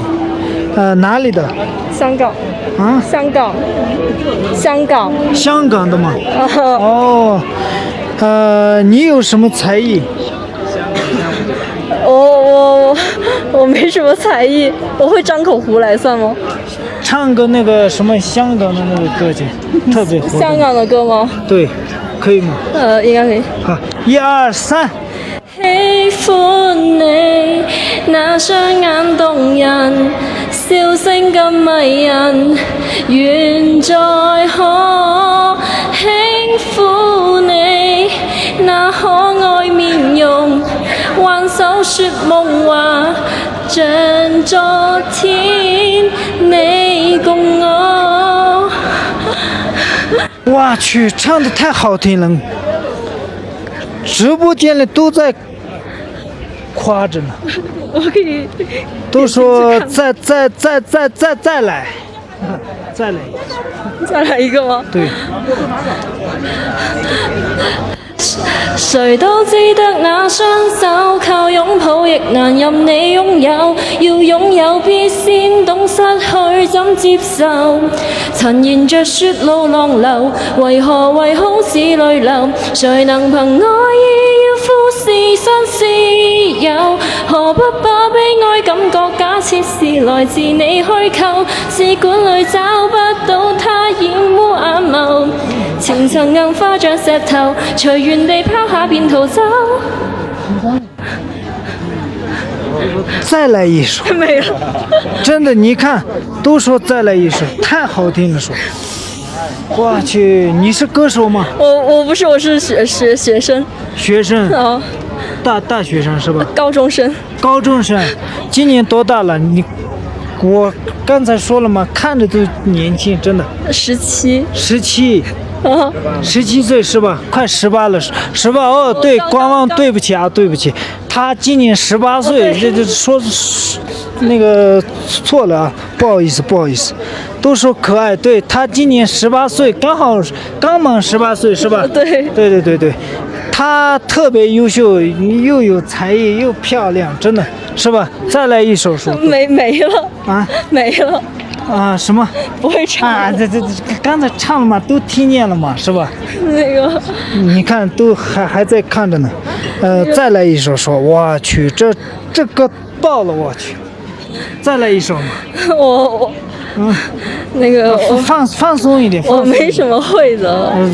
呃，哪里的？ 香港。 啊？ 香港。 香港。 香港的吗？ 哦。 呃，你有什么才艺？ 我我我没什么才艺，我会张口胡来算吗？ 唱个那个什么香港的那个歌曲，特别火的。 香港的歌吗？ 对，可以吗？ 呃，应该可以。 好，一二三。 喜歡你那雙眼動人，笑聲咁迷人，願再可輕撫你那可愛面容，挽手說夢話，像昨天你共我。 我去，唱得太好听了，直播间里都在夸着呢。 我可以。 都说再再再再再再来，再来一次。 再来一个吗？ 对。 谁都记得那双手铐拥抱，亦难任你拥有。要拥有，必先懂失去怎接受。曾沿着雪路浪流，为何为空似泪流？谁能凭爱意要忽视新室友？何不把悲哀感觉假设是来自你虚构？试管里找不到他染污眼眸，情曾硬化像石头，随缘地抛下便逃走。 再来一首。 没了。 真的，你看，都说再来一首，太好听了，说。我去，你是歌手吗？ 我我不是，我是学学学生。 学生？ 哦。 大大学生是吧？ 高中生。 高中生，今年多大了？你，我刚才说了吗？看着都年轻，真的。 十七。 十七。 啊。 十七岁是吧？快十八了，十八。哦，对，刚刚官方对不起啊，对不起，他今年十八岁，哦，对。 这这说那个错了啊，不好意思，不好意思，都说可爱，对，他今年十八岁，刚好刚满十八岁是吧？ 对。 对对对对。他特别优秀，又有才艺，又漂亮，真的是吧？再来一首，说。没，没了，啊？没了。啊，什么？不会唱了。啊，这，这，这，刚才唱了嘛，都听见了嘛，是吧？那个。你看，都还，还在看着呢。呃，再来一首，说，我去，这，这个爆了，我去。再来一首嘛。我，我，嗯，那个，我，放，放松一点，我放松一点。没什么会的。呃，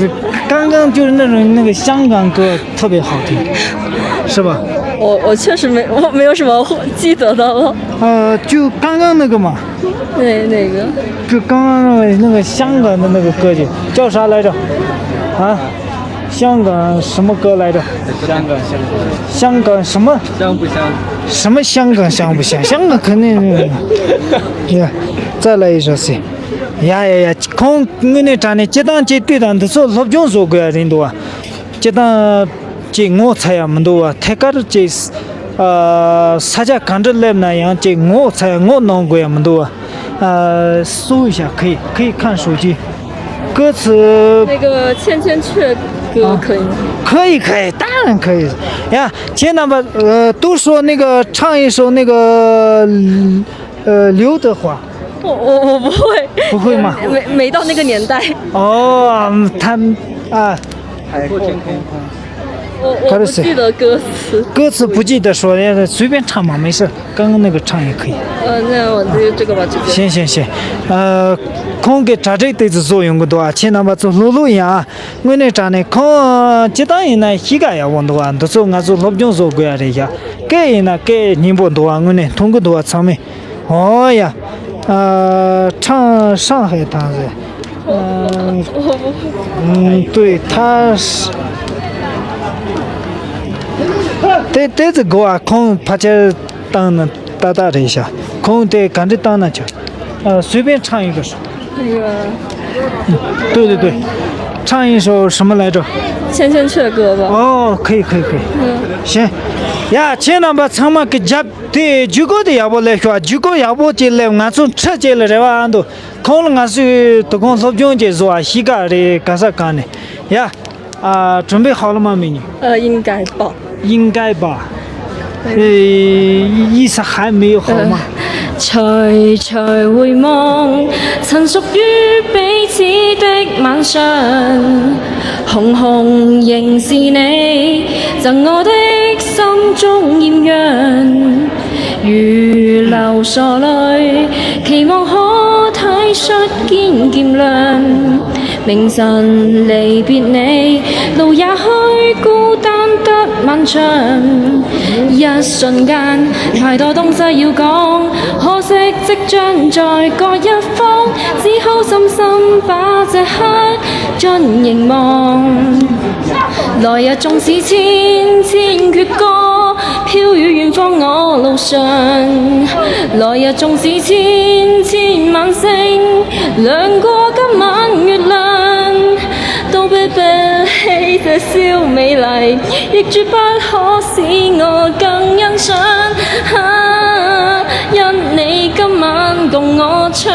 刚刚就是那种，那个香港歌特别好听，是吧？我，我确实没，我没有什么记得的了。呃，就刚刚那个嘛。那，那个。就刚刚那个，那个香港的那个歌曲，叫啥来着？啊？香港什么歌来着？香港，香港。香港什么？香不香？什么香港香不香？香港肯定是。呀，再来一首是。呀呀呀，ཁོང་དངོས་གནས་དྲང་གནས་སྤྱིར་བཏང་སྤྱི་འཐུས་དང་འདི་ཚོ་སློབ་སྦྱོང་བཟོ་དགོས་ཡ་རེད་འདུག་བ། སྤྱིར་བཏང་ཅིག་ངོ་ཚ་ཡ་མི་འདུག་བ། ཐད་ཀར་ཅིག་ཨ་ས་ཆ་ག་འདྲ་སླེབས་ན་ཡང་ཅིག་ངོ་ཚ་ཡ་ངོ་གནོང་དགོས་ཡ་མི་འདུག་བ། 呃，搜一下，可以，可以看手机。歌词。那个《千千阙歌》啊，可以吗？可以，可以，当然可以。呀，前两吧，呃，都说那个唱一首那个，呃，刘德华。我，我，我不会。不会吗？没，没到那个年代。哦，嗯，他，啊，海阔天空。我，我不记得歌词。歌词不记得说，随便唱嘛，没事。 刚刚那个唱也可以。呃，那我就这个吧，这个。行行行，呃，ཁོང་གི་གྲ་སྒྲིག་དེ་ཚོ་བཟོ་ཡོང་གི་འདུག་ཨ། ཁྱེད་རྣམ་པ་ཚོ་ལྷོད་ལྷོད་ཡིན་ཨ། དངོས་གནས་དྲང་གནས་ཁོང་སྤྱིར་བཏང་ཡིན་ན་གཤིས་ཀ་ཡག་པོ་འདུག་ཨ། འདི་ཚོ་ང་ཚོ་སློབ་སྦྱོང་བཟོ་དགོས་ཡ་རེད་ཤག་སྐད་ཡིན་ན་སྐད་སྙན་པོ་འདུག་ཨ། དངོས་གནས་མཐོང་གི་འདུག་ཨ། ཚང་མས། ཨོ་ཡ། ཨ།唱上海滩是 嗯，对，他是དེ་དེ་ཚོ་དགོས་ཨ། ཁོང་ཕལ་ཆེར་བཏང་ན་ཏག་ཏག་རེད་ཤག་ཁོང་དེ་ག་འདྲ་བཏང་ན་ཆོག་ཨ། 随便唱一个。那个。对对对，唱一首什么来着？《千千阙歌》吧。哦，可以可以可以。嗯。行。ཡ། ཁྱེད་རྣམ་པ་ཚང་མ་གི་རྒྱབ་དེ་བརྒྱུད་སྐུར་དེ་ཡག་པོ་སླེབས་ཤོག་བརྒྱུད་སྐུར་ཡག་པོ་ཅིག་སླེབས། ང་ཚོ་འཁྲི་ཅིག་ལ་རེ་བ་ཨ་འདུག་ཁོང་ལ་ང་ཚོས་དོ་དགོང་སློབ་སྦྱོང་ཅིག་བཟོ་བ། གཤིས་ཀ་རེད། ག་ས་ག་ནས། ཡ། ཨ། 准备好了吗，美女？呃，应该吧。应该吧。呃，意思还没有好吗？呃，徐徐回望，曾属于彼此的晚上，红红仍是你，赠我的心中艳阳。 如流傻泪，期望可体恤見漸涼。明晨離別你，路也許孤單得漫長。一瞬間，太多東西要講，可惜即將在各一方，只好深深把這刻盡凝望。來日縱使千千闕歌， 飄於遠方我路上，來日縱使千千晚星，亮過今晚月亮，都比不起這宵美麗，亦絕不可使我更欣賞。啊，因你今晚共我唱。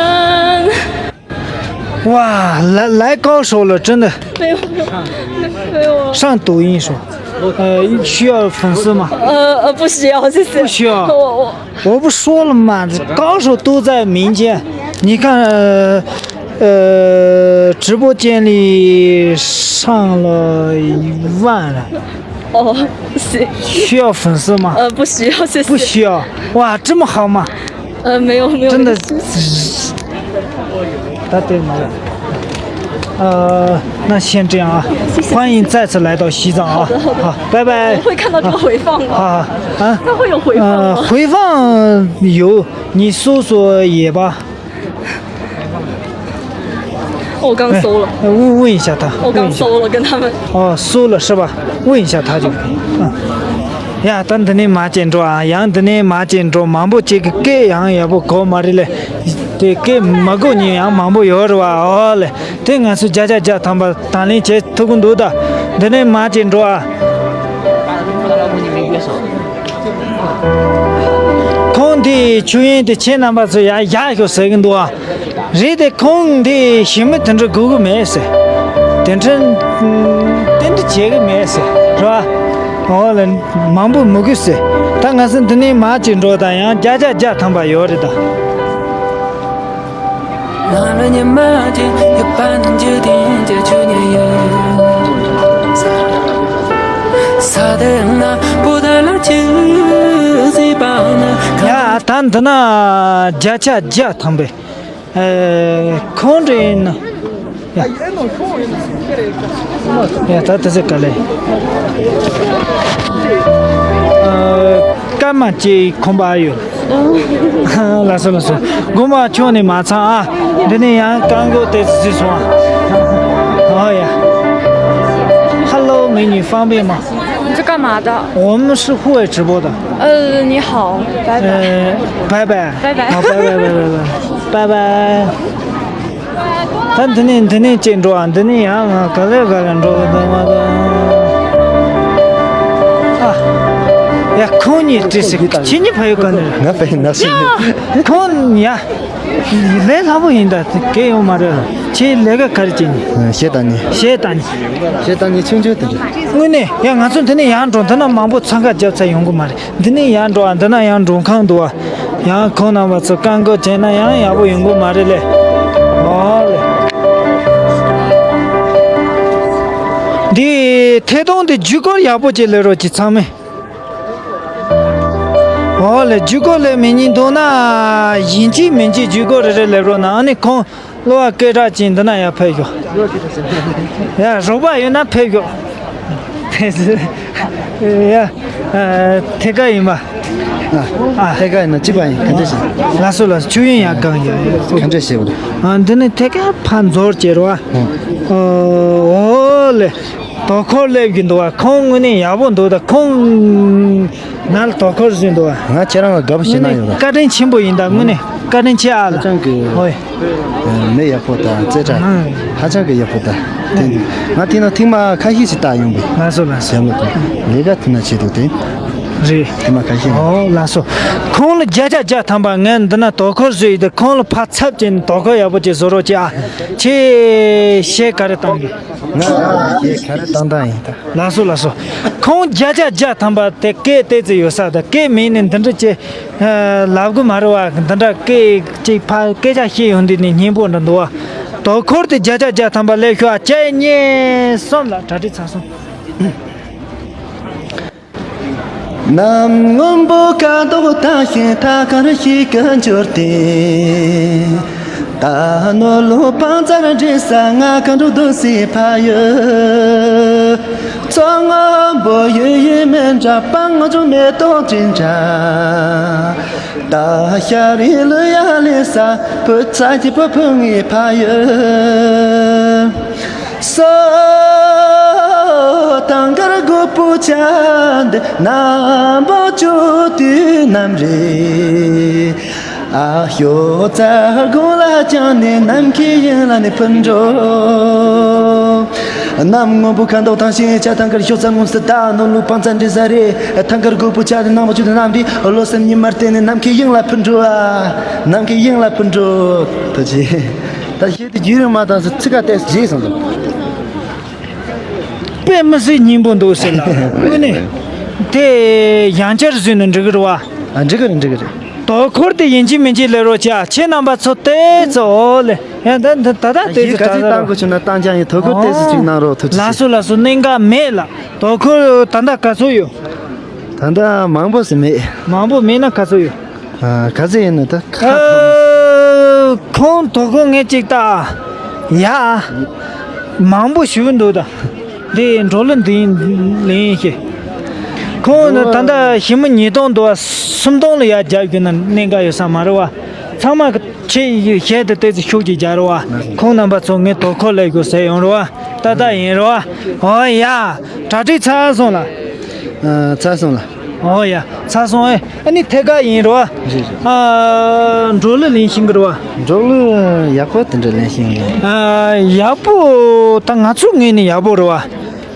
哇，来，来高手了，真的。没有，没有，没有啊。上抖音说，呃，需要粉丝吗？呃，呃，不需要，谢谢。不需要。我，我，我不说了吗？高手都在民间。你看，呃，呃，直播间里上了一万了。哦，谢。需要粉丝吗？呃，不需要，谢谢。不需要。哇，这么好吗？ 呃，没有，没有。真的，他对没有。呃，那先这样啊，谢谢。欢迎再次来到西藏啊。好的，好的。好，拜拜。我会看到这个回放吗？啊，啊，它会有回放吗？呃，回放有，你搜索野吧。我刚搜了。哎，问，问一下他，我刚搜了，问一下。跟他们。哦，搜了是吧？问一下他就可以。嗯。 ཡ། ད་འདི་ནས་མར་ཅིག་འགྲོ་ཨ། ཡང་འདི་ནས་མར་ཅིག་འགྲོ། མང་པོ་ཅིག་གི་སྐད་ཡང་ཡག་པོ་གོ་མ་རེད་ལེ། དེ་སྐད་མ་གོ་མཁན་ཡང་མང་པོ་ཡོད་རེད་བ། ཨོ་ལེ། དེ་ང་ཚོས་བརྒྱ་ཆ་བརྒྱ་ཐམ་པ་དང་ལེན་བྱེད་ཐུབ་ཀྱི་འདུག་ད་འདི་ནས་མར་ཅིག་འགྲོ་ཨ། ཁོང་དེ་ཆོས་དབྱིངས་དེ་ཁྱེད་རྣམ་པ་ཚོ་ཡར་བཞག་ཤོག་ཟེར་གྱི་འདུག་ཨ། རེད་དེ། ཁོང་འདི་ཞི་མི་དེ་འདྲ་དགོས་ཀྱི་མེད་ཟེར། དེ་འདྲ་དེ་འདྲ་བྱེད་ཀྱི་མེད་ཟེར། ཨོ་ལེ། མང་པོ་མི་དགོས་ཟེར། ད་ང་ཚོ་འདི་ནས་མར་ཅིག་འགྲོ་དང་། ཡང་བརྒྱ་ཆ་བརྒྱ་ཐམ་པ་ཡོད་རེད་ད། ཡ་ད་འདི་ན་བརྒྱ་ཆ་བརྒྱ་ཐམ་པས། ཨེ། ཁོང་འདྲ་ཡིན་ན། ཡ། ཡ་ད་དེ་ཚོ་ག་ལེ། ཨ། སྐར་མ་གཅིག་ཁོམ་པ་ཡོད། ལགས་སོ་ལགས་སོ། དགོང་མོ་ཁྱོད་ནས་མ་ཚང་ཨ། འདི་ནས་ཡང་རྐང་མགོ་དེ་ཚོ་སོང་ཨ། ཨོ་ཡ། Hello，美女，方便吗？ 你在干嘛的？ 我们是户外直播的。 呃，你好，拜拜。 呃，拜拜。 拜拜。 好，拜拜拜拜拜拜。 ད་འདི་ནས་འདི་ནས་ཅིག་འགྲོ་ཨ། འདི་ནས་ཡང་ང་ག་ལེ་ག་ལེ་འགྲོ་གི་འདུག་མ་གཏོགས། ཨ། ཡ་ཁོང་གཉིས་བྲིས་སི་ཁྱེད་གཉིས་ཕ་ཡུལ་ག་ནས། ང་ཕ་ཡུལ་ནག་ཆུ་ཡིན། ཁོང་ཡ། ལས་སླ་པོ་ཡིན་ད། དེ་གལ་ཡོད་མ་རེད། ཁྱེད་ལས་ཀ་ག་རེ་བྱེད་ནི། གཞས་བཏང་ནི། གཞས་བཏང་ནི། གཞས་བཏང་ནི་ཆུང་ཆུང་དེ་འདྲ། དངོས་གནས་ཡ་ང་ཚོ་འདི་ནས་ཡང་འགྲོ། འདི་ན་མང་པོ་འཚང་ཁ་རྒྱབ་ཚར་ཡོང་གི་མ་རེད། འདི་ནས་ཡར་འགྲོ་ཨ། འདི་ན་ཡང་མགྲོན་ཁང་འདུག་ཨ། ཡང་ཁོང་རྣམ་པ་ཚོ་རྐང་འགུལ་བྱས་ན་ཡང་ཡག་པོ་ཡོང་གི་མ་རེད་ལེ། ཨོ་ལེ། འདི་ཐད་གཏོང་འདི་བརྒྱུད་སྐུར་ཡག་པོ་ཅིག་སླེབས་རོགས་གྱིས་ཚང་མས། ཨོ་ལེ། བརྒྱུད་སྐུར་སླེབས་མི་ཉན་འདུག་ན་ཡིན་གཅིག་མིན་གཅིག་བརྒྱུད་སྐུར་རེ་རེ་སླེབས་རོགས་གནང་། ཨ་ནི་ཁོང་གློ་བ་སྐད་གྲགས་ཅན་འདི་ན་ཡར་ཕེབས་ཤོག། ཡ་རོགས་པ་ཡོད་ན་ཕེབས་ཤོག། ཡ། ཨ། ཐད་ཀར་ཡིན་པ། ཨ། ཐད་ཀར་ཡིན་ན་གཅིག་པ་ཡིན། ག་འདྲ་ཞིག། ལགས་སོ་ལགས་སོ། ཆུ་ཡོན་ཡར་གང་ཡོད། ག་འདྲ་ཞིག་རེད། ཨ། འདི་ནི་ཐད་ཀར་ཕར་འཛོལ་བྱེད་རོགས། ཨོ་ལེ། དོ་ཁུར་སླེབས་ཀྱི་འདུག་བ། ཁོང་དངོས་གནས་ཡག་པོ་འདུག་ད་ཁོང་ང་ལ་དོ་ཁུར་བཟོས་འདུག་བ། ང་ཁྱེད་རང་ལ་དགའ་པོ་ཞེ་ན་ཡོད་ལ། བཀའ་དྲིན་ཆེན་པོ་ཡིན་ད། དངོས་གནས་བཀའ་དྲིན་ཆེ་ཨ་ལ། ཧ་ཅང་གི། ཧོ་ཡ། མི་ཡག་པོ་དང་རྩེ་གྲ་ཧ་ཅང་གི་ཡག་པོ་དང་། དེ་ནི་ང་དེ་ན་ཐེངས་མ་ཁ་ཤས་ཤིག་བལྟ་ཡོང་བས། ལགས་སོ་ལགས་སོ། ཡག་མོ་དང་ལས་ཀ་དེ་ན་བྱེད་འདུག་དེ། རེད། ཐེངས་མ་ཁ་ཤས། ཨོ་ལགས་སོ། ཁོང་ལ་བརྒྱ་ཆ་བརྒྱ་ཐམ་པ་ངས་འདི་ན་དོ་ཁུར་བཟོས་ཡོད་དེ། ཁོང་ལ་ཕར་ཚབ་བྱས་ནས་དོ་ཁུར་ཡག་པོ་ཅིག་བཟོ་རོགས་གྱིས་ཨ། ཁྱེད་གཞས་ག་རེ་བཏང་གི། ང་གཞས་ག་རེ་བཏང་བཏང་ཡིན་ད། ལགས་སོ་ལགས་སོ། ཁོང་བརྒྱ་ཆ་བརྒྱ་ཐམ་པ་དེ་སྐད་ཏོག་ཙམ་ཡོད་ས་དང་། སྐད་མེད་ནས་འདི་འདྲ་ཅིག་ལབ་གི་མ་རེད་བ། འདི་འདྲ་སྐད་ཅིག་ཕ་སྐད་ཆ་བཤད་ཡོང་དུས་ནས་སྙན་པོ་འདྲ་འདུག་བ། དོ་ཁུར་དེ་བརྒྱ་ཆ་བརྒྱ་ཐམ་པ་སླེབས་ཤོག་ཨ། གཅིག་གཉིས་གསུམ་ལ་གྲ་སྒྲིག་ཚར་སོང་། ནམ་སྔོན་པོ་ཁ་དོག་ལྟ་ཞིང་ཐད་ཀར་ཞིག་གི་འབྱོར་ཏེ། ད་ནོར་ལུག་བང་རྩལ་འདྲེས་ས་ང་གང་འགྲོ་འདུག་སའི་ཕ་ཡུལ། མཚོ་སྔོན་པོ་ཡུལ་ཡུལ་མི་འདྲ། སྤང་ངོ་ཆུ་མེ་ཏོག་ཅན་འདྲ། ད་ཤ་རི་ལུ་ཡ་ལེ་ས་བུ་ཚ་གྱི་བུ་ཕུ་ངའི་ཕ་ཡུལ། སོ་ཐང་དཀར་དགུ་པོ་ཆ་འདི་ནམ་པོ་ཆུ་དུས་ནམ་རེད། ཨ་ཞོ་ཚ་དགུང་ལ་བཅངས་ནས་ནམ་མཁའི་དབྱིངས་ལ་ནི་འཕུར་འགྲོ། གནམ་སྔོན་པོ་ཁ་མདོག་དྭངས་ཤིང་ཆ་ཐང་དཀར་ཤོག་ས་ངོམ་སི་ད་ནོར་ལུག་བང་རྩལ་འདྲེས་ས་རེད། ཐང་དཀར་དགུ་པོ་ཆ་འདི་ནམ་པོ་ཆུ་དུས་ནམ་རེད། བློ་སེམས་གཉིས་མར་བསྟན་ནས་ནམ་མཁའི་དབྱིངས་ལ་འཕུར་འགྲོ་ཨ། ནམ་མཁའི་དབྱིངས་ལ་འཕུར་འགྲོ། ཐུགས་རྗེ་ཆེ། ད་གཞས་དེ་རྒྱུན་རིང་མ་བཏང་ཚེ་ཚིག་ཁ་ཏོག་ཙམ་བརྗེད་སོང་། དཔེ་མི་སྲིད་སྙིང་པོ་འདུག་ཟེར་ལ། དངོས་གནས། དེ་ཡང་བསྐྱར་བཟོས་ན་འགྲིག་གི་རེད་བ། ཨ། འགྲིག་གི་རེད། འགྲིག་གི་རེད། དོ་ཁུར་དེ་ཡིན་གཅིག་མིན་གཅིག་སླེབས་རོགས་བྱས་ཨ། ཁྱེད་རྣམ་པ་ཚོ་ཏོག་ཙམ། ཨོ་ལེ། ཡ་ད་ད་ད་ད་ཏོག་ཙམ་ག་ཚོད་བཏང་དགོས་བྱུང་ན་བཏང་རྐྱང་ཡིན། དོ་ཁུར་ཏོག་ཙམ་ཅིག་གནང་རོགས། ཐུགས་རྗེ་ཆེ། ལགས་སོ་ལགས་སོ། གནད་འགག་མེད་ལ། དོ་ཁུར་ད་ལྟ་ག་ཚོད་ཡོད། ད་ལྟ་མང་པོ་ཞིག་མེད། མང་པོ་མེད་ན་ག་ཚོད་ཡོད། ཨ། ག་ཚོད་ཡིན་ན་ད་ཁ། ཨ། ཁོང་དོ་ཁུར་ངས་ཅིག་ལྟ། ཡ། མང་པོ་ཞུ་གི་འདུག་ད། འདི་འགྲོ་ལུགས་འདི་ལེན་ཤེས། ཁོང་ནི་ད་ལྟ་ཞི་མི་ཉིས་སྟོང་འདུག་བ། སུམ་སྟོང་ལ་ཡར་རྒྱབ་རྒྱུ་ན་གནད་འགག་ཡོད་ས་མ་རེད་བ། ཚང་མ་ཁྱེད་གཞས་དེ་ཏོག་ཙམ་ཤུགས་ཀྱིས་རྒྱག་རོགས་བ། ཁོང་རྣམ་པ་ཚོ་ངས་དོ་ཁུར་སླེབས་དགོས་ཟེར་ཡོང་རོགས་བ། ཏག་ཏག་ཡིན་རོགས་བ། ཨོ་ཡ། གྲ་སྒྲིག་ཚར་སོང་ལ། ཨ། ཚར་སོང་ལ། ཨོ་ཡ། ཚར་སོང་ཨེ། ཨ་ནི་ཐད་ཀར་ཡིན་རོགས་བ། རེད་རེད། ཨ། འགྲོ་ལུགས་ལེན་ཤེས་ཀྱི་རེད་བ། འགྲོ་ལུགས་ཡག་པོ་དེ་འདྲ་ལེན་ཤེས་ཀྱི་རེད། ཨ། ཡག་པོ་ད་ང་ཚོའི་ངོས་ནས་ཡག་པོ་རེད་བ།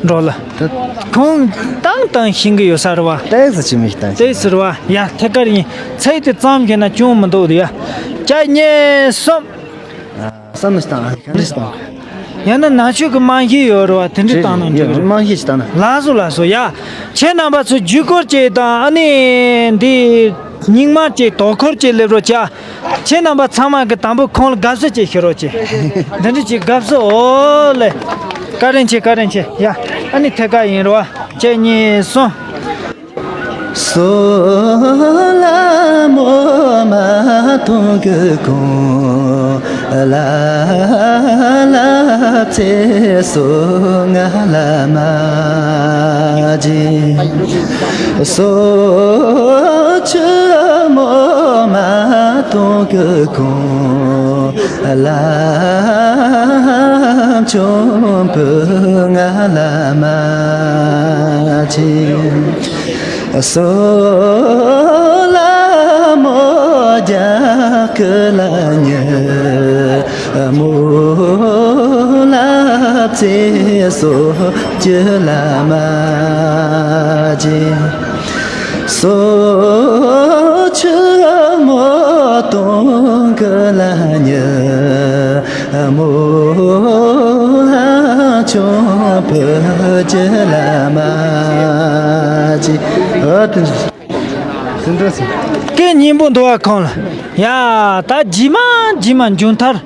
འགྲོ་ལུགས། ད་ཁོང་བཏང་བཏང་ཤེས་ཀྱི་ཡོད་ས་རེད་བ། ཏོག་ཙམ་ཅིག་མིག་བཏང་ཤེས། ཏོག་ཙམ་རེད་བ། ཡ། ཐད་ཀར་ཡིན། ཚད་དེ་ཙམ་བྱས་ན་ཅུང་མི་འདུག་དེ་ཡ། གཅིག་གཉིས་གསུམ། བསམ་བློ་ཞིག་བཏང་། ག་འདྲ་ཞིག་བཏང་། ཡང་ན་ནང་ཆོས་ཀྱི་རྨང་གཞི་ཡོད་རེད་བ། དེ་འདྲ་བཏང་ན་འགྲིག་རེད། རྨང་གཞི་ཞིག་བཏང་ན། ལགས་སོ་ལགས་སོ། ཡ། ཁྱེད་རྣམ་པ་ཚོ་བརྒྱུད་སྐུར་བྱེད་དང་། ཨ་ནི་འདི་རྙིང་མ་བྱེད། དོ་ཁུར་བྱེད་ལེབ་རོགས་བྱ། ཁྱེད་རྣམ་པ་ཚང་མ་གི་དང་པོ་ཁོང་ལ་དགའ་བསུ་བྱེད་ཤེས་རོགས་བྱེད། འདི་འདྲ་བྱེད། དགའ་བསུ། ཨོ་ལེ། བཀའ་དྲིན་ཆེ། བཀའ་དྲིན་ཆེ། ཡ། ཨ་ནི་ཐད་ཀ་ཡིན་རོགས། གཅིག་གཉིས་གསུམ། སོ་ལ་མོ་མ་གཏོང་གི་གོང་། ལ་ལ་ཚེ་སོ་ང་ལ་མ་བྱིན། སོ་ཆུ་མོ་མ་གཏོང་གི་གོང་། ལམ་ཆུང་བུ་ང་ལ་མ་བྱིན། སོ་ལ་མོ་རྒྱག་གི་ལ་ཉི་མོ་ལ་ཚེ་སོ་ཅི་ལ་མ་བྱིན། སོ་ཆུ་མོ་གཏོང་གི་ལ་ཉི་མོ་ཆུང་བུ་ཅི་ལ་མ་བྱིན། ཨ་དེ་འདྲ་ཟེར། སྐད་སྙན་པོ་འདུག་བ་ཁོང་ལ། ཡ། ད་རྗེས་མ་རྗེས་མ་མཇུག་མཐར།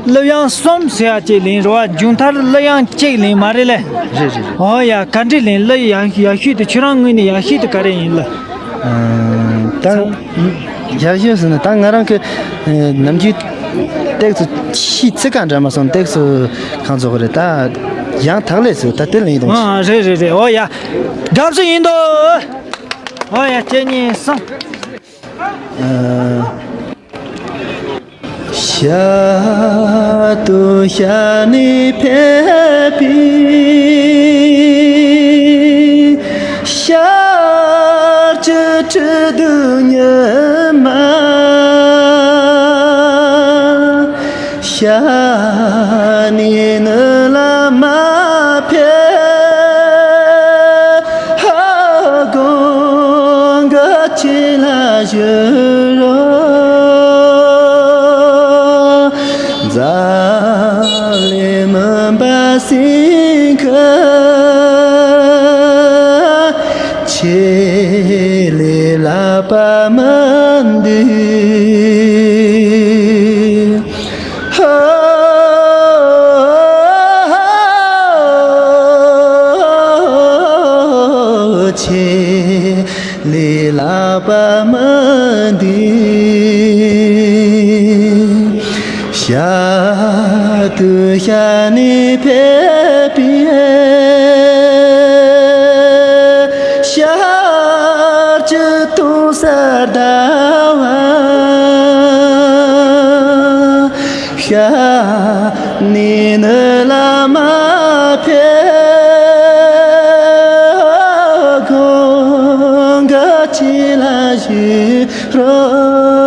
གླུ་དབྱངས་གསུམ་ཟེར་ཡ་ཅིག་ལེན་རོགས། མཇུག་མཐར་གླུ་དབྱངས་གཅིག་ལེན་མ་རེད་ལེ། རེད་རེད་རེད། ཨོ་ཡ། ག་འདྲ་ལེན། གླུ་ཡག་ཡག་ཤོས་དེ་ཁྱོད་རང་ངོས་ནས་ཡག་ཤོས་དེ་ག་རེ་ཡིན་ལེ། ཨ། ད་ཡག་ཤོས་ཟེར་ན། ད་ང་རང་གི་ནམ་རྒྱུན་ཏེག་ཙི་ཤི་ཚིག་ག་འདྲ་མ་སོང་། ཏེག་ཙི་གང་ཚོ་གི་རེད། ད་ཡང་དག་ལས་ཟེར། ད་དེ་ལེན་ཡིན་དང་། ཨ། རེད་རེད་རེད། ཨོ་ཡ། དགའ་བསུ་ཡིན་དོ། ཨོ་ཡ། གཅིག་གཉིས་གསུམ། ཨ། ཤར་དུ་ཤར་ནས་ཕེབས་པའི་ཤར་གྱི་སྤྲེལ་བདུད་ཉི་མ། ཤར་ནས་ནུབ་ལ་མ་ཕེབས། ཧ་དགོང་གི་ཁྱེད་ལ་བཞུགས་རོགས། འཛམ་གླིང་མུན་པ་སེལ་མཁན། ཁྱེད་ལས་ལྷག་པ་མི་འདུག། ཧོ། ཁྱེད་ལས་ལྷག་པ་མི་འདུག། ཤར་དུ་ཤར་ནས་ཕེབས་པའི་ཤར་གྱི་སྟོན་གསར་ཟླ་བ། ཤར་ནས་ནུབ་ལ་མ་ཕེབས། དགོང་གི་ཁྱེད་ལ་བཞུགས་རོགས།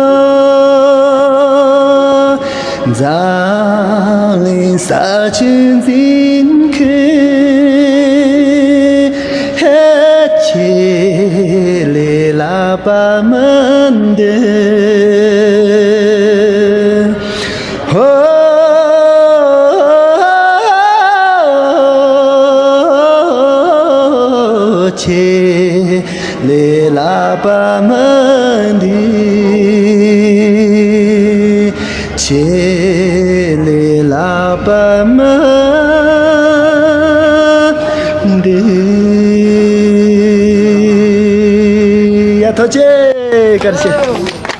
འཛམ་གླིང་ས་ཆུ་འཛིན་མཁན། ཧེ། ཁྱེད་ལས་ལྷག་པ་མི་འདུག། ཧོ། ཁྱེད་ལས་ལྷག་པ་མི་འདུག། ཁྱེད་ལས་ལྷག་པ་མི་འདུག། ཡ། ཐུགས་རྗེ་ཆེ། བཀའ་དྲིན་ཆེ།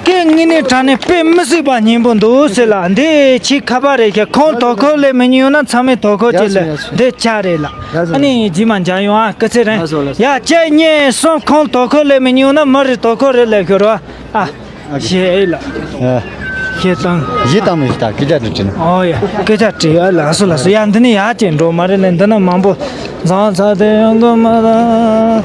སྐད་དངོས་གནས་དྲང་གནས་དཔེ་མི་སྲིད་པ་སྙན་པོ་འདུག་ཟེར་ལ། འདི་ཆེས་ཁ་པར་རེད་ཤག། ཁོང་དོ་ཁུར་ལས་མི་ཉན་ན་ཚང་མས་དོ་ཁུར་ཅིག་ལས། ཡ་སོ་ཡ་སོ། འདི་ཆ་རེད་ལ། ཡ་སོ། ཨ་ནི་རྗེས་མ་མཇལ་ཡོང་ཨ། སྐུ་ཚེ་རིང་། ཡ་སོ་ལ་སོ། ཡ། གཅིག་གཉིས་གསུམ། ཁོང་དོ་ཁུར་ལས་མི་ཉན་ན་མི་རེ་དོ་ཁུར་རེ་ལས་ཤོར་བ། ཨ། ཞེས་ཨེ་ལ། ཨ། ཞེས་དང་། ཞེས་དང་མི་ཞེས་ད་སྐད་ཆ་དྲི་དྲི་ན། ཨོ་ཡ། སྐད་ཆ་དྲི་ཡ་ལ། སོ་ལ་སོ། ཡ། འདི་ནི་ཡ་ཅན་འགྲོ་མ་རེད་ལས། འདི་ན་མང་པོ་བཟང་ཚ་དེ་ཡོང་གི་མ་རེད།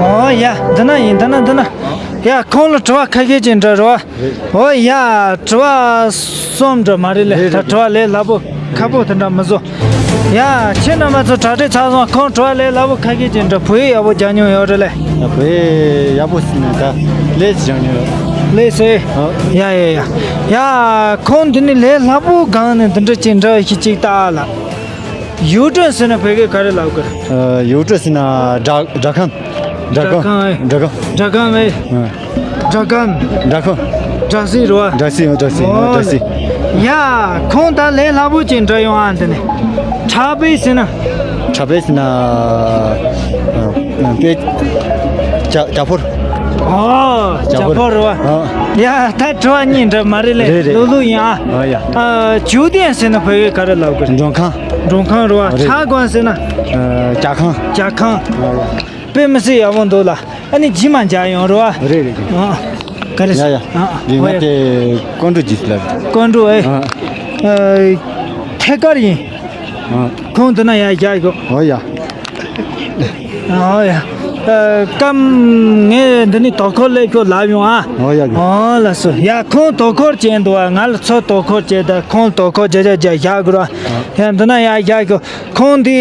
ཨོ་ཡ། འདི་ན་ཡིན། འདི་ན་འདི་ན། ཡ། ཁོང་ལ་དྲི་བ་ཁ་ཤས་ཅིག་འདྲི་རོགས། ཨོ་ཡ། དྲི་བ་གསུམ་འདྲི་མ་རེད་ལས། རེད། ད་དྲི་བ་ལས་སླ་པོ་ཁག་པོ་དེ་འདྲ་མི་བཟོ། ཡ། ཁྱེད་རྣམ་པ་ཚོ་གྲ་སྒྲིག་ཚར་སོང་། ཁོང་བྲོ་བ་ལས་སླ་པོ་ཁ་ཤས་ཅིག་འདྲ། བོད་ཡིག་ཡག་པོ་སྦྱང་མྱོང་ཡོད་རེད་ལེ། ཡ། བོད་ཡིག་ཡག་པོ་ཟིན་ན་ད་ལས་སྦྱང་མྱོང་ཡོད། ལས་སོ། ཨ། ཡ་ཡ་ཡ། ཡ། ཁོང་འདི་ནི་ལས་སླ་པོ་སྒང་ནས་འདི་འདྲ་ཅིག་འདྲ་ཞིག་ཅིག་ལྟ་ཨ་ལ། ཡུལ་སྲོལ་ཟེར་ན་བོད་སྐད་ག་རེ་ལབ་དགོས་རེད། ཨ། ཡུལ་སྲོལ་ཟེར་ན་སྦྲ་སྦྲ་ཁང་། སྦྲ་ཁང་། སྦྲ་ཁང་། སྦྲ་ཁང་། སྦྲ་ཁང་ཨེ། ཨ། སྦྲ་ཁང་། སྦྲ་ཁང་། སྦྲ་སྲིན་རེད་བ། སྦྲ་སྲིན། སྦྲ་སྲིན། ཨོ། སྦྲ་སྲིན། ཡ། ཁོང་ད་ལས་སླ་པོ་ཅིག་འདྲ་ཡོང་ཨ། འདི་ནས་ཁྲ་བེ་ཟེར་ན། ཁྲ་བེ་ཟེར་ན། ཨ། ཨ། པེ། ཇ་ཇ་ཕོར། ཨོ། ཇ་ཇ་ཕོར། ཕོར་རེད་བ། ཨ། ཡ། ད་བྲོ་བ་གཉིས་འདྲ་མ་རེད་ལེ། རེད་རེད། ལོ་ལོ་ཡིན་ཨ། ཨ་ཡ། ཨ། ཇུ་དེན་ཟེར་ན་བོད་སྐད་ག་རེ་ལབ་དགོས། མགྲོན་ཁང་། མགྲོན་ཁང་རེད་བ། རེད། ཁྲ་གོན་ཟེར་ན། ཨ། ཇ་ཁང་། ཇ་ཁང་། ཨ་ཡ། དཔེ་མི་སྲིད་ཡག་པོ་འདུག་ལ། ཨ་ནི་ཇི་མ་འཇག་ཡོང་རོ། རེད་རེད་རེད། ཨ། ག་རེ། ཡ་ཡ། ཨ། རེད། ང་དེ་ཀོང་ཀྲུའུ་ཇི་ལ། ཀོང་ཀྲུའུ་ཨེ། ཨ། ཨ། ཐད་ཀར་ཡིན། ཨ། ཁོང་འདི་ན་ཡ་བཞག་གོ། ཨོ་ཡ། ཨོ་ཡ། ཨ། སྐམ་ངས་འདི་ནི་དོ་ཁོར་སླེབས་ཤོག་ལབ་ཡོང་ཨ། ཨོ་ཡ། ཨོ་ལགས་སོ། ཡ། ཁོང་དོ་ཁོར་བྱས་འདུག་ཨ། ང་ལ་ཚོ་དོ་ཁོར་བྱས་ད། ཁོང་དོ་ཁོར་བྱས་བྱས་བྱས་བཞག་དགོས་ར། ཡ། འདི་ན་ཡ་བཞག་གོ། ཁོང་འདི།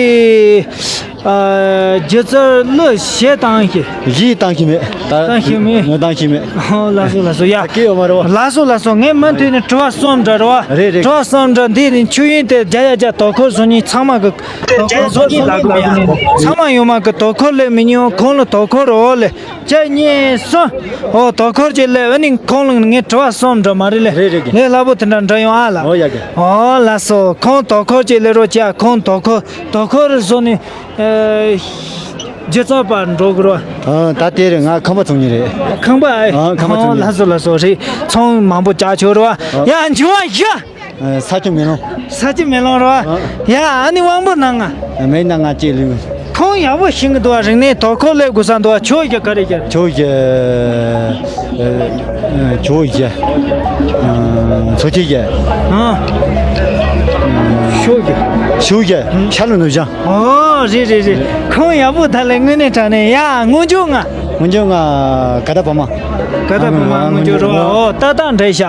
ཨ། སྒྱུ་རྩལ་གླུ་གཞས་བཏང་ཤེས། གཞས་བཏང་ཤེས་མེད། ད་བཏང་ཤེས་མེད། ངས་བཏང་ཤེས་མེད། ཨོ་ལགས་སོ་ལགས་སོ། ཡ། ད་སྐད་ཡོད་མ་རེད་བ། ལགས་སོ་ལགས་སོ། ངས་མུ་མཐུད་ནས་དྲི་བ་གསུམ་འདྲ་རེད་བ། རེད་རེད། དྲི་བ་གསུམ་འདྲ་འདི་རིང་ཆོས་ཡིན་ཏེ་བརྒྱ་ཡ་བརྒྱ་དོ་ཁོར་བཟོ་མཁན་ཚང་མ་གི་དོ་ཁོར་བཟོ་མཁན་ལ་གི་མེད། ཚང་མ་ཡོད་མ་གི་དོ་ཁོར་སླེབས་མི་ཉན། ཁོང་ལ་དོ་ཁོར། འོ་ལེ། གཅིག་གཉིས་གསུམ། འོ། དོ་ཁོར་གྱི་སླེབས། ཨ་ནི་ཁོང་ལ་ངས་དྲི་བ་གསུམ་འདྲ་མ་རེད་ལེ། རེད་རེད། ངས་སླ་པོ་དེ་འདྲ་འདྲ་ཡོང་ཨ་ལ། འོ་ཡ་གི། འོ་ལགས་སོ། ཁོང་དོ་ཁོར་གྱི་སླེབས་རོགས་བྱས། ཁོང་དོ་ཁོར་དོ་ཁོར་བཟོ་ནས། ཨ། སྒྱུ་རྩལ་པ་འགྲོ་དགོས་རོ། ཨ། ད་དེ་རེད། ང་ཁང་པ་ཚོང་མཁན་རེད། ཁང་པ་ཨེ། ཨ། ཁང་པ་ཚོང་མཁན། ལགས་སོ་ལགས་སོ། རེད། ཚོང་མང་པོ་བྱ་ཆོག་རོ། ཨ། ཡ། འཇུ་བ་ཡ། ཨ། ས་ཆུ་མེ་ལོང་། ས་ཆུ་མེ་ལོང་རོ། ཨ། ཡ། ཨ་ནི་དབང་པོ་ནང་ང་། མེད་ན་ང་ཅེ་ལུས། ཁོང་ཡག་པོ་ཤེས་གི་འདུག་བ། རིག་གནས་དོ་ཁོར་སླེབས་དགོས་ས་འདུག་བ། ཁྱོ་ག་ག་རེ་བྱས། ཁྱོ་ག་ཨ། ཨ། ཁྱོ་ག་ཨ། མཚོ་སྐྱེས་ག་ཨ། ཤོ་ག་ཤོ་ག་ཤ་ལུ་ནུབ་བྱང་། ཨོ། རེད་རེད་རེད། ཁོང་ཡག་པོ་ད་ལས་དངོས་གནས་དྲང་གནས། ཡ། དངོས་འཇོག་ང་། དངོས་འཇོག་ང་། ག་ད་བ་མ། ག་ད་བ་མ། ཨ། དངོས་འཇོག་རོ། ཨོ། ཏག་ཏག་འདྲ་ཤག་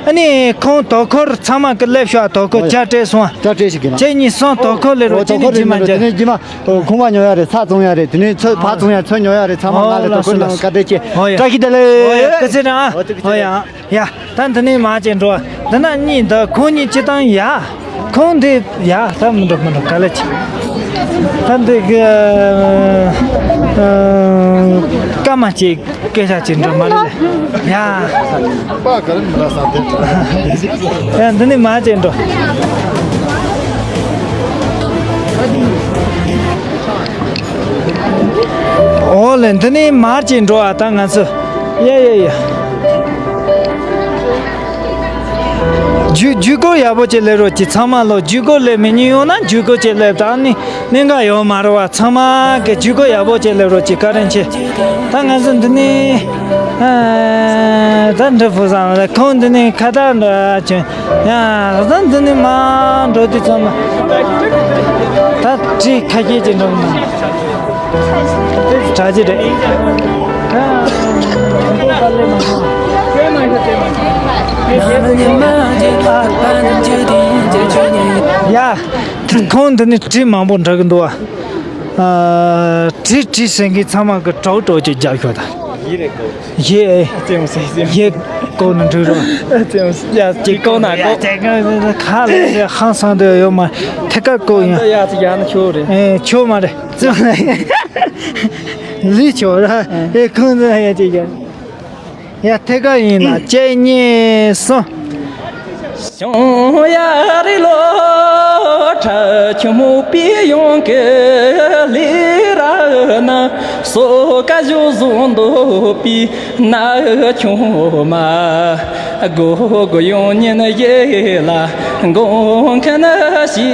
ཨ་ནི་ཁོང་དོ་ཁོར་ཚང་མ་གི་སླེབས་ཤག་དོ་ཁོར་ཨོ་ཡ། ཆ་སྤྲད་སོང་། ཆ་སྤྲད་ཤིག་གི་ན། གཅིག་གཉིས་གསུམ། དོ་ཁོར་སླེབས་རོགས། ཨོ། དོ་ཁོར་སླེབས་རོགས། དེ་ནས་རྗེས་མ། ཨོ། ཁང་པ་ཉོ་ཡ་རེད། ཚྭ་བཙོང་ཡ་རེད། དེ་ནས་ཚོད་ཕག་བཙོང་ཡ། ཚོད་ཉོ་ཡ་རེད། ཚང་མ། ཨོ། ང་ལ་དོ་ཁོར་གནང་། བཀའ་དྲིན་ཆེ། ཨོ་ཡ། བཀྲ་ཤིས་བདེ་ལེགས། ཨོ་ཡ། བཀའ་དྲིན་ཆེ་ཨ། ཨོ་ཡ། ད་འདི་ནས་མར་ཅིག་འགྲོ། འདི་ན་གཉིས་འདུག་ཁོང་གཉིས་སྤྱིར་བཏང་ཡ། ཁོང་འདི་ཡ། ད་མི་འགྲོ་མི་འགྲོ། ག་ལེ་ཆེ། ད་འདི་གི། ཨ། སྐར་མ་གཅིག་སྐད་ཆ་ཅིག་འགྲོ་མ་རེད་ལེ། ཡ། པ་ག་རེ་མི་ལ་ས་དེ། ཡ། འདི་ནས་མར་ཅིག་འགྲོ། ཨོ་ལེ། འདི་ནས་མར་ཅིག་འགྲོ་ཨ། ད་ང་ཚོ། ཡ་ཡ་ཡ། ཇུས་ཇུས་འགོད་ཡག་པོ་ཅིག་སླེབས་རོགས་གྱིས། ཚང་མ་ལོ་ཇུས་འགོད་སླེབས་མི་ཉན་ཡོང་ན་ཇུས་འགོད་ཅིག་སླེབས། ད་ནི་གནད་འགག་ཡོད་མ་རེད་བ། ཚང་མ་གི་ཇུས་འགོད་ཡག་པོ་ཅིག་སླེབས་རོགས་གྱིས། བཀའ་དྲིན་ཆེ། ད་ང་ཚོ་འདི་ནས། ཨ། ད་འགྲུལ་པ་བཟང་རེད། ཁོང་འདི་ནས་ཁ་བཏགས་འདྲ་བྱུང་། ཡ། ད་འདི་ནས་མར་འགྲོ་དུས་ཙམ་ལ། ད་གྲི་ཁ་ཤས་ཅིག་འགྲོ་གི་མ། དྲག་ཅིག་རེད། ཡ། ཁོང་འདི་ནས་གྲི་མང་པོ་འདྲ་གི་འདུག་བ། ཨ། གྲི་གྲི་ཟེར་མཁན་ཚང་མ་གི་གྲོགས་གྲོགས་ཅིག་རྒྱག་ཤོག་ད། ཡེ། ཨ་ཙེ་མོ་ཟེར་ཟེར། ཡེ། ཀོ་ནི་འགྲིག་རོ། ཨ་ཙེ་མོ་ཟེར། ཡ་ཅིག་ཀོ་ན་ཀོ། ཡ་ཅིག་ཀོ་ན་ཁ་ལ་ཧང་སང་དུ་ཡོད་མ། ཐད་ཀར་ཀོ་ཡིན། ཡ་ཅིག་ཡ་ན་ཆོ་རེད། ཨེ་ཆོ་མ་རེད། ཙི་མ་ལི་ཆོ་ར། ཨེ་ཁོང་ཚོ་ཡ་ཅིག་ཡ། ཡ་ཐད་ཀར་ཡིན་ལ། གཅིག་གཉིས་གསུམ། ཞང་ཡ་རི་ལོ་ཁྲ་ཆུ་མོ་པི་ཡོང་གི་ལི་ར་ན་སོ་ཀ་ཞུ་བཟུང་འདུག་པི་ན་ཆུང་མ་གོ་གོ་ཡོང་ཉིན་ཡེ་ལ་གོང་ཁ་ན་ཤི་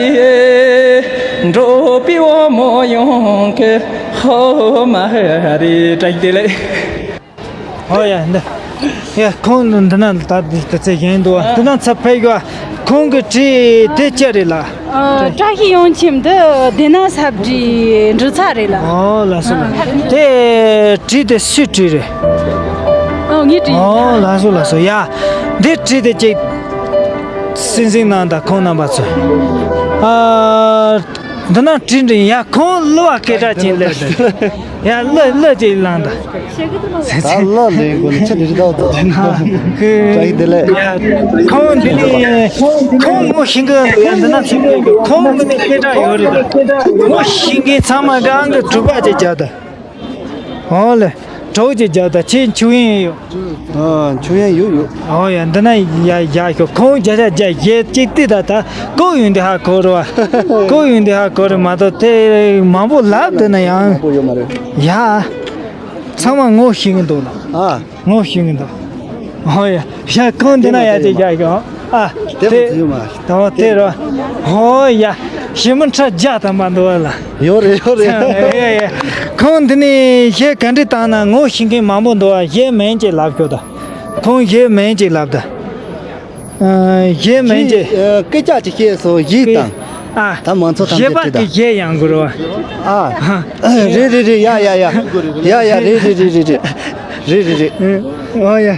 འགྲོ་པི་འོ་མོ་ཡོང་གི་ཧོ་མ་རི་དྲག་དེ་ལེ། ཨོ་ཡ་འདི། ཡ་ཁོང་འདི་ན་ད་འདི་ད་ཚེ་གཞན་འདུག་བ། འདི་ན་ཚ་ཕེ་གི་བ། ཁོང་གི་གྲི་དེ་ཅི་རེད་ལ། ཨ། བཀྲ་ཤིས་ཡོང་ཁྱིམ་འདི་སྡེ་ན་ས་བྲིས་འབྲུ་ཚ་རེད་ལ། ཨོ་ལགས་སོ་ལགས། དེ་གྲི་དེ་སུས་བྲིས་རེད། ཨོ་ངས་བྲིས། ཨོ་ལགས་སོ་ལགས་སོ། ཡ། འདི་གྲི་དེ་ཅིག་སིང་སིང་གནང་དང་ཁོང་རྣམ་པ་ཚོས། ཨ། འདི་ན་བྲིས་འདྲི་ཡ། ཁོང་གླུ་བ་སྐད་གྲགས་ཅན་ལས། ཡ་གླུ་གླུ་ཅིག་བླངས་ད། ད་གླུ་ལེན་དགོས་ནི་ཆི་ལི་ད་ད། ཀི་ཀྲ་ཡི་དེ་ལས། ཡ་ཁོང་འདི་ནི་ཁོང་ངོ་ཤེས་གི་ཡ། འདི་ན་ཚིག་གི་ཁོང་མི་ནི་སྐད་གྲགས་ཡོད་རེད་ད། ངོ་ཤེས་མཁན་ཚང་མ་གི་ཨང་གི་དྲུག་པ་ཅིག་རྒྱབ་ད། ཨོ་ལེ། གྲོགས་ཅིག་རྒྱབ་ད། ཁྱེད་ཆུ་ཡན་ཡོད། ཨ་ཆུ་ཡན་ཡོད་ཡོད། ཨོ་ཡ། འདི་ན་ཡ་ཡ་ཤོག་ཁོང་བརྒྱ་ཆ་བརྒྱ་ཡས་གཅིག་ལྟོས་ད། ད་ཀོ་ཡོང་དེ་ཧ་གོ་རོ་བ། ཀོ་ཡོང་དེ་ཧ་གོ་རོ་མ་གཏོགས་དེ་མང་པོ་ལབ་དེ་ན་ཡང་། མང་པོ་ཡོད་མ་རེད། ཡ། ཚང་མ་ངོ་ཤེས་གི་འདུག་ལ། ཨ། ངོ་ཤེས་གི་འདུག་ཨོ་ཡ། ཡ་ཁོང་འདི་ན་ཡ་ཅིག་རྒྱག་ཤོག་ཨ། དེ་མ་ཚོ་ཡོད་མ། ད་བ་དེ་རོ། ཧོ་ཡ། ཞི་མི་ཁྲ་བརྒྱ་ཐམ་པ་འདུག་བ་ལ། ཡོད་རེད་ཡོད་རེད། ཡ་ཡ། ཁོང་འདི་ནས་གཞས་ག་འདྲ་བཏང་ན་ངོ་ཤེས་མཁན་མང་པོ་འདུག་བ། གཞས་མིང་ཅིག་ལབ་ཤོག་ད། ཁོང་གཞས་མིང་ཅིག་ལབ་ད། ཨ། གཞས་མིང་ཅིག་ཨ། སྐད་ཆ་ཅིག་བཤད་སོང་གཞས་དང་། ཨ། ད་མང་ཚོགས་ཐམས་ཅད་བྲིས་དང་། གཞས་ཡང་དགོས་རོ། ཨ། རེད་རེད་རེད། ཡ་ཡ་ཡ། ཡ་ཡ། རེད་རེད་རེད་རེད་རེད། རེད་རེད་རེད། ཨོ་ཡ།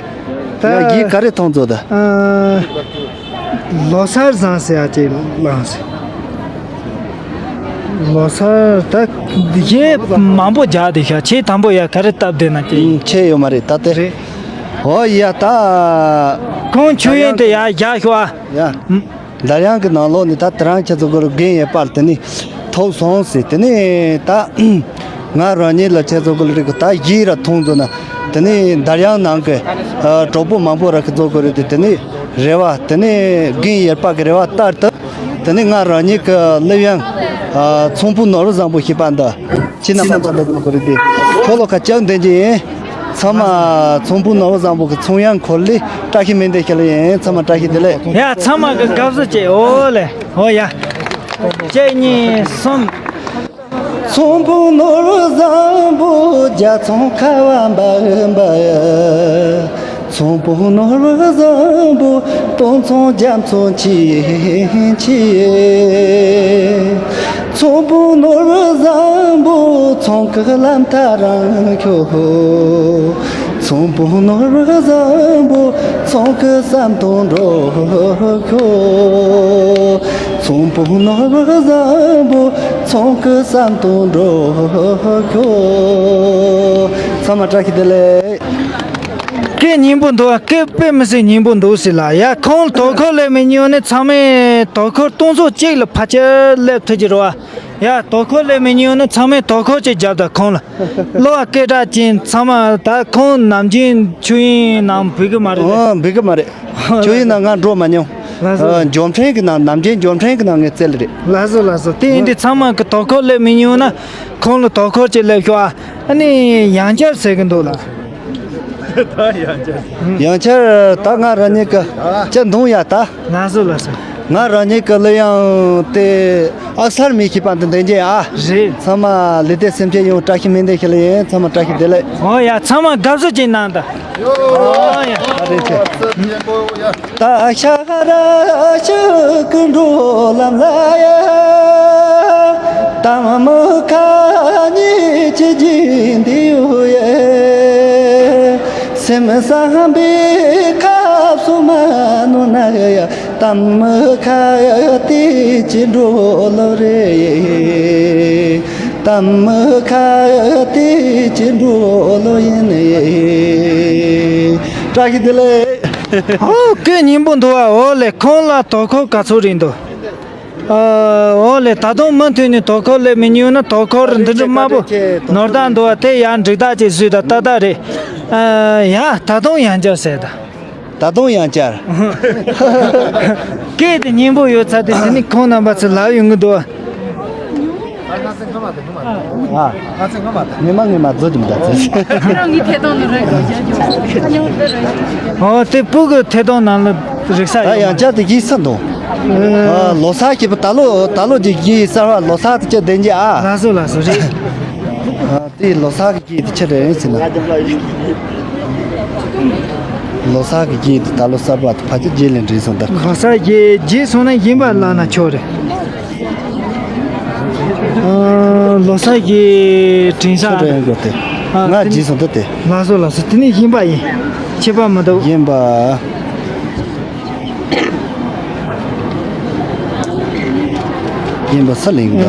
ད་ཡ་གཞས་ག་རེ་མཐོང་ཚོ་ད། ཨ། ལོ་སར་བཟང་ཟེར་ཡ་ཅིག་བླངས་ཟེར། ལོ་སར་ད་གཞས་མང་པོ་རྒྱག་དེ་ཤ། ཆེས་དང་པོ་ཡ་ག་རེ་བཏབ་བསྡད་ན་ཅིག་ཨུམ། ཆེ་ཡོད་མ་རེད་ད་དེ། རེད། ཨོ་ཡ་ད། ཁོང་ཆུ་ཡོན་དེ་ཡ་རྒྱག་ཤོག་ཨ། ཡ། འདར་དབྱངས་ཀྱི་ནང་ལོགས་ནས་ད་དེ་རང་ཁྱེད་ཚོ་གོ་རུ་རྒན་ཡོད་པར་དེ་ནི་ཐོབ་སོང་ཟེར། དེ་ནི་ད་ང་རང་ཉིད་ལ་ཁྱེད་ཚོ་གོ་རུ་རིག་ད་གཞས་ར་མཐོང་ཚོ་ན། དེ་ནི་འདར་དབྱངས་ནང་གི་ཨ་གྲོགས་པོ་མང་པོ་ར་ཁྱེད་ཚོ་གོ་རུ་དེ་དེ་ནི་རེ་བ་དེ་ནི་རྒན་ཡོད་པ་གི་རེ་བ་ལྟར་དུ། དེ་ནི་ང་རང་ཉིད་ཀྱི་སློབ་དབྱངས་ཨ་ཚོང་དཔོན་ནོར་བུ་བཟང་པོ་ཞེས་པ་འདི་ཁྱེད་རྣམ་པ་ཚོ་ལ་གོ་རུ་དེ་ཁོ་ལོ་ཁ་བཅག་འདོན་གྱི་ཡིན། ཚང་མ་ཚོང་དཔོན་ནོར་བུ་བཟང་པོ་གི་ཚོང་ཡང་འཁོར་ལས་བཀྲ་ཤིས་སྨོན་འདུན་ཞུ་ལེ་ཡིན། ཚང་མ་བཀྲ་ཤིས་བདེ་ལེགས། ཡ་ཚང་མ་གི་དགའ་བསུ་བྱེད། ཨོ་ལེ། ཨོ་ཡ། གཅིག་གཉིས་གསུམ། ཚོང་དཔོན་ནོར་བུ་བཟང་པོ་རྒྱ་ཚོང་ཁ་བ་འབའ་འབའ། ཚོང་དཔོན་ནོར་བུ་བཟང་པོ་སྟོང་ཚོང་རྒྱ་ཚོང་ཆེ་ཆེ། ཚོང་དཔོན་ནོར་བུ་བཟང་པོ་ཚོང་གི་ལམ་ཐག་རིང་ཤོག་ཚོང་དཔོན་ནོར་བུ་བཟང་པོ་ཚོང་གི་ཟམ་དུ་འགྲོ་ཤོག་ཚོང་དཔོན་ནོར་བུ་བཟང་པོ་ཚོང་གི་ཟམ་དུ་འགྲོ་ཤོག་ཚང་མ་བཀྲ་ཤིས་བདེ་ལེགས། སྐད་སྙན་པོ་འདུག་སྐད་དཔེ་མི་སྲིད་སྙན་པོ་འདུག་ཟེར་ལ། ཡ་ཁོང་དོ་ཁུར་ལས་མི་ཉུང་ནི་ཚང་མས་དོ་ཁུར་སྟོང་ཚོ་གཅིག་ལ་ཕལ་ཆེར་སླེབས་ཐུབ་ཀྱི་རེད་བ། ཡ་དོ་ཁུར་ལས་མི་ཉུང་ནི་ཚང་མས་དོ་ཁུར་ཅིག་རྒྱབ་དང་ཁོང་ལ། གླུ་བ་སྐད་གྲགས་ཅན་ཚང་མ་ད་ཁོང་ནམ་རྒྱུན་ཆོས་དབྱིངས་ནང་འབུད་གི་མ་རེད། ཨོ་འབུད་གི་མ་རེད། ཆོས་དབྱིངས་ནང་ང་འགྲོ་མ་མྱོང་། ལགས་སོ། ཨ་འབྱོར་འཕྲིན་གི་ནང་ནམ་རྒྱུན་འབྱོར་འཕྲིན་གི་ནང་ངས་བཙལ་རེད། ལགས་སོ་ལགས་སོ། དེ་ཡིན་དུས་ཚང་མ་གི་དོ་ཁུར་སླེབས་མི་ཉུང་ན་ཁོང་ལ་དོ་ཁུར་ཅིག་སླེབས་ཤོག་ཨ། ཨ་ནི་ཡང་བསྐྱར་ཟེར་གི་འདུག་ལ། ད་ཡང་བསྐྱར། ཡང་བསྐྱར་ད་ང་རང་ཉིད་གི་ཅི་འདུག་ཡ་ད། ལགས་སོ་ལགས་སོ། ང་རང་ཉིད་ཀྱི་གླུ་དབྱངས་དེ་ཨ་གསར་མི་ཤེས་པ་འདི་འདོན་རྒྱུ་ཨ། རེད། ཚང་མ་ལུས་བདེ་སེམས་ཅན་ཡོངས་བཀྲ་ཤིས་སྨོན་འདུན་ཞུ་ལེ་ཡིན། ཚང་མ་བཀྲ་ཤིས་བདེ་ལེགས། ཨོ་ཡ་ཚང་མ་དགའ་བསུ་ཅིག་གནང་དང་། ཨོ་ཡ། ད་རེད་ཆེ། ད་ཤ་ར་ཤ་ཀུན་འགྲོ་ལམ་ལ་ཡ། ད་མ་མོ་ཁ་ཉི་ཅི་ཇི་འདི་ཡོ་ཡ། སེམས་བསམ་པའི་ཁ་བསུ་མ་ནོ་ན་ཡ། གཏམ་ཁ་དེ་ཅི་འགྲོ་ལོ་རེད། གཏམ་ཁ་དེ་ཅི་འགྲོ་ལོ་ཡིན། བཀྲ་ཤིས་བདེ་ལེགས། ཨོ་སྐད་སྙན་པོ་འདུག་ཨ། ཨོ་ལེ་ཁོང་ལ་དོ་ཁུར་ག་ཚོད་རེད་འདུག་ཨོ་ལེ། ད་དུང་མུ་མཐུད་ནས་དོ་ཁུར་སླེབས་མི་ཉུང་ན་དོ་ཁུར་འདི་འདྲ་དམའ་པོ་ནོར་བདག་འདུག་ཨ། དེ་ཡང་འགྲིག་རྟགས་ཅིག་བཟོས་ད་ཏག་ཏག་རེད། ཨ་ཡ་ད་དུང་ཡང་བསྐྱར་ཟེར་ད། ད་དུང་ཡང་བསྐྱར། སྐད་དེ་སྙན་པོ་ཡོད་ཚ་དེ་དེ་ནི་ཁོང་རྣམ་པ་ཚོ་ལབ་ཡོང་གི་འདུག་ཨ། ངེ་མ་ངེ་མ་རྫོ་ཅིམ་ད་ཚེ། ཁྱེད་རང་གི་ཐད་གཏོང་ནང་རེད་གོ་རྒྱ་ཇོ། ཨོ་དེ་སྤུ་གུ་ཐད་གཏོང་ནང་ལ་རིག་ས་ད་ཡོད་ཡང་མ་བསྐྱར་དེ་གིས་ས་འདུག་ཨ། ལོ་གསར་གྱི་ད་ལོ་ད་ལོ་གྱི་གི་གསར་བ་ལོ་གསར་དེ་ཅི་བདེན་གྱི་ཨ། ལགས་སོ་ལགས་སོ་རེད། ཨ་དེ་ལོ་གསར་གྱི་གི་དེ་ཆི་རེད་ཟེར་ན། ལོ་གསར་གྱི་གི་དེ་ད་ལོ་གསར་པ་དེ་ཕ་གི་རྗེས་ལས་འདྲེས་སོང་ད། ལོ་གསར་གྱི་རྗེས་སོང་ན་ཡིན་པ་ལབ་ན་ཆོག་རེད། ཨ་ལོ་གསར་གྱི་དྲན་ས། ཆི་རེད་གོ་དེ། ཨ་ང་དེ་རྗེས་སོང་ད་དེ། ལགས་སོ་ལགས་སོ། དེ་ནི་ཡིན་པ་ཡིན། ཁྱད་པར་མི་འདུག་ཡིན་པ། ཡིན་པ་ས་ལིང་ག་ཨ།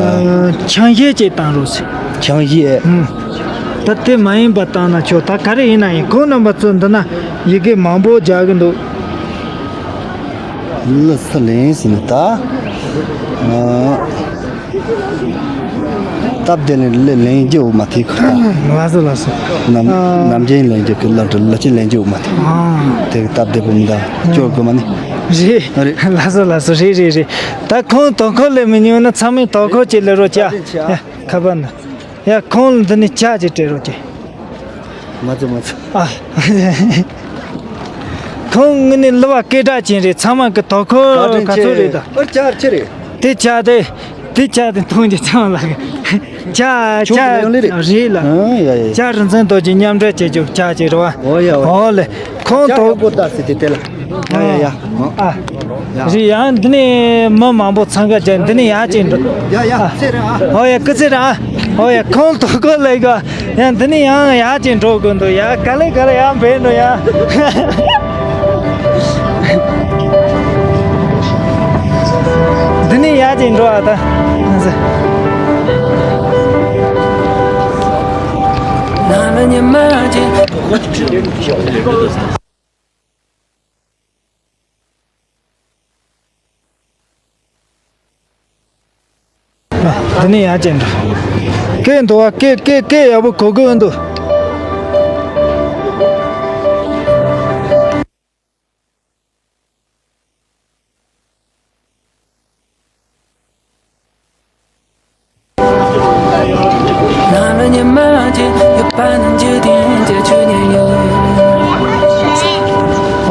ཆང་གཞས་ཅིག་བཏང་རོགས་ཟེར། ཆང་གཞས། ཨུམ། ད་དེ་མ་ཡིན་པ་བཏང་ན་ཆོག་ད་ག་རེ་ཡིན་ན་ཡིན། ཁོང་རྣམ་པ་ཚོ་འདི་ན་ཡི་གེ་མང་པོ་རྒྱག་གི་འདུག་ལ་ས་ལིང་ཟེར་ནས་ད། ཨ། སྟབས་བདེ་ལན་ལན་རྒྱུ་མ་ཐེ་ཁུ་ད། ལགས་སོ་ལགས་སོ། ནམ། ཨ། ནམ་རྒྱུན་ལན་རྒྱུ་གི་ལ་འགྲོ་ལ་ཅི་ལན་རྒྱུ་མ་ཐེ། ཨ། དེ་གི་སྟབས་བདེ་པོ་མི་འདུག་སྐྱོར་དགོས་མ་ནི། རེད། རེད། ལགས་སོ་ལགས་སོ། རེད་རེད་རེད། ད་ཁོང་དོ་ཁོ་ལས་མི་ཉུང་ན་ཚང་མས་དོ་ཁོ་ཅིག་ལས་རོགས་བྱ། ཡ། ཁ་པར་ན། ཡ། ཁོང་ལ་འདི་ནས་ཇ་ཅིག་སྤྲད་རོགས་གྱིས། མ་ཚོ་མ་ཚོ། ཨ། ཁོང་ངི་ནི་གླུ་བ་སྐད་གྲགས་ཅན་རེད། ཚང་མ་གི་དོ་ཁོ་ག་ཚོད་རེད་ད། ཨ། ཇ་ཆི་རེད། དེ་ཇ་དེ། དེ་ཇ་དེ་འཐུང་རྒྱུ་ཚང་མ་ལ། ཇ་ཇ་ཆོག་གི་ཡོང་ལེ་རེད། རེད་ལ། ཨ། ཡ་ཡ། ཇ་རིན་ཆེན་རྡོ་རྗེ་མཉམ་འབྲེལ་བྱེད་རྒྱུ་ཇ་ཅིག་རེད་བ། ཨོ་ཡ་ཨོ། ཨོ་ལེ། ཁོང་ཇ་དོ་ཡག་པོ་ད་ཟེར་དེ་དེ་ལ། ཡ་ཡ་ཡ། ཨ། རེད། ཡང་འདི་ནས་མི་མང་པོ་འཚང་ཁ་རྒྱག་འདི་ནས་ཡར་ཅིག་འགྲོ། ཡ་ཡ། ཨ། ཚེ་རིང་ཨ། ཨོ་ཡ། སྐུ་ཚེ་རིང་ཨ། ཨོ་ཡ། ཁོང་དོ་ཁོ་ལ་གོ། ཡང་འདི་ནས་ཡང་ཡར་ཅིག་འགྲོ་དགོས་འདུག་ཡ། ག་ལེ་ག་ལེ་ཡར་འབད་འགྲོ་ཡ། འདི་ནས་ཡར་ཅིག་འགྲོ་ཨ་ད། འདི་ནས་ཡར་ཅིག་འགྲོ། སྐད་འདུག་བ། སྐད་སྐད་སྐད་ཡག་པོ་གོ་གི་འདུག་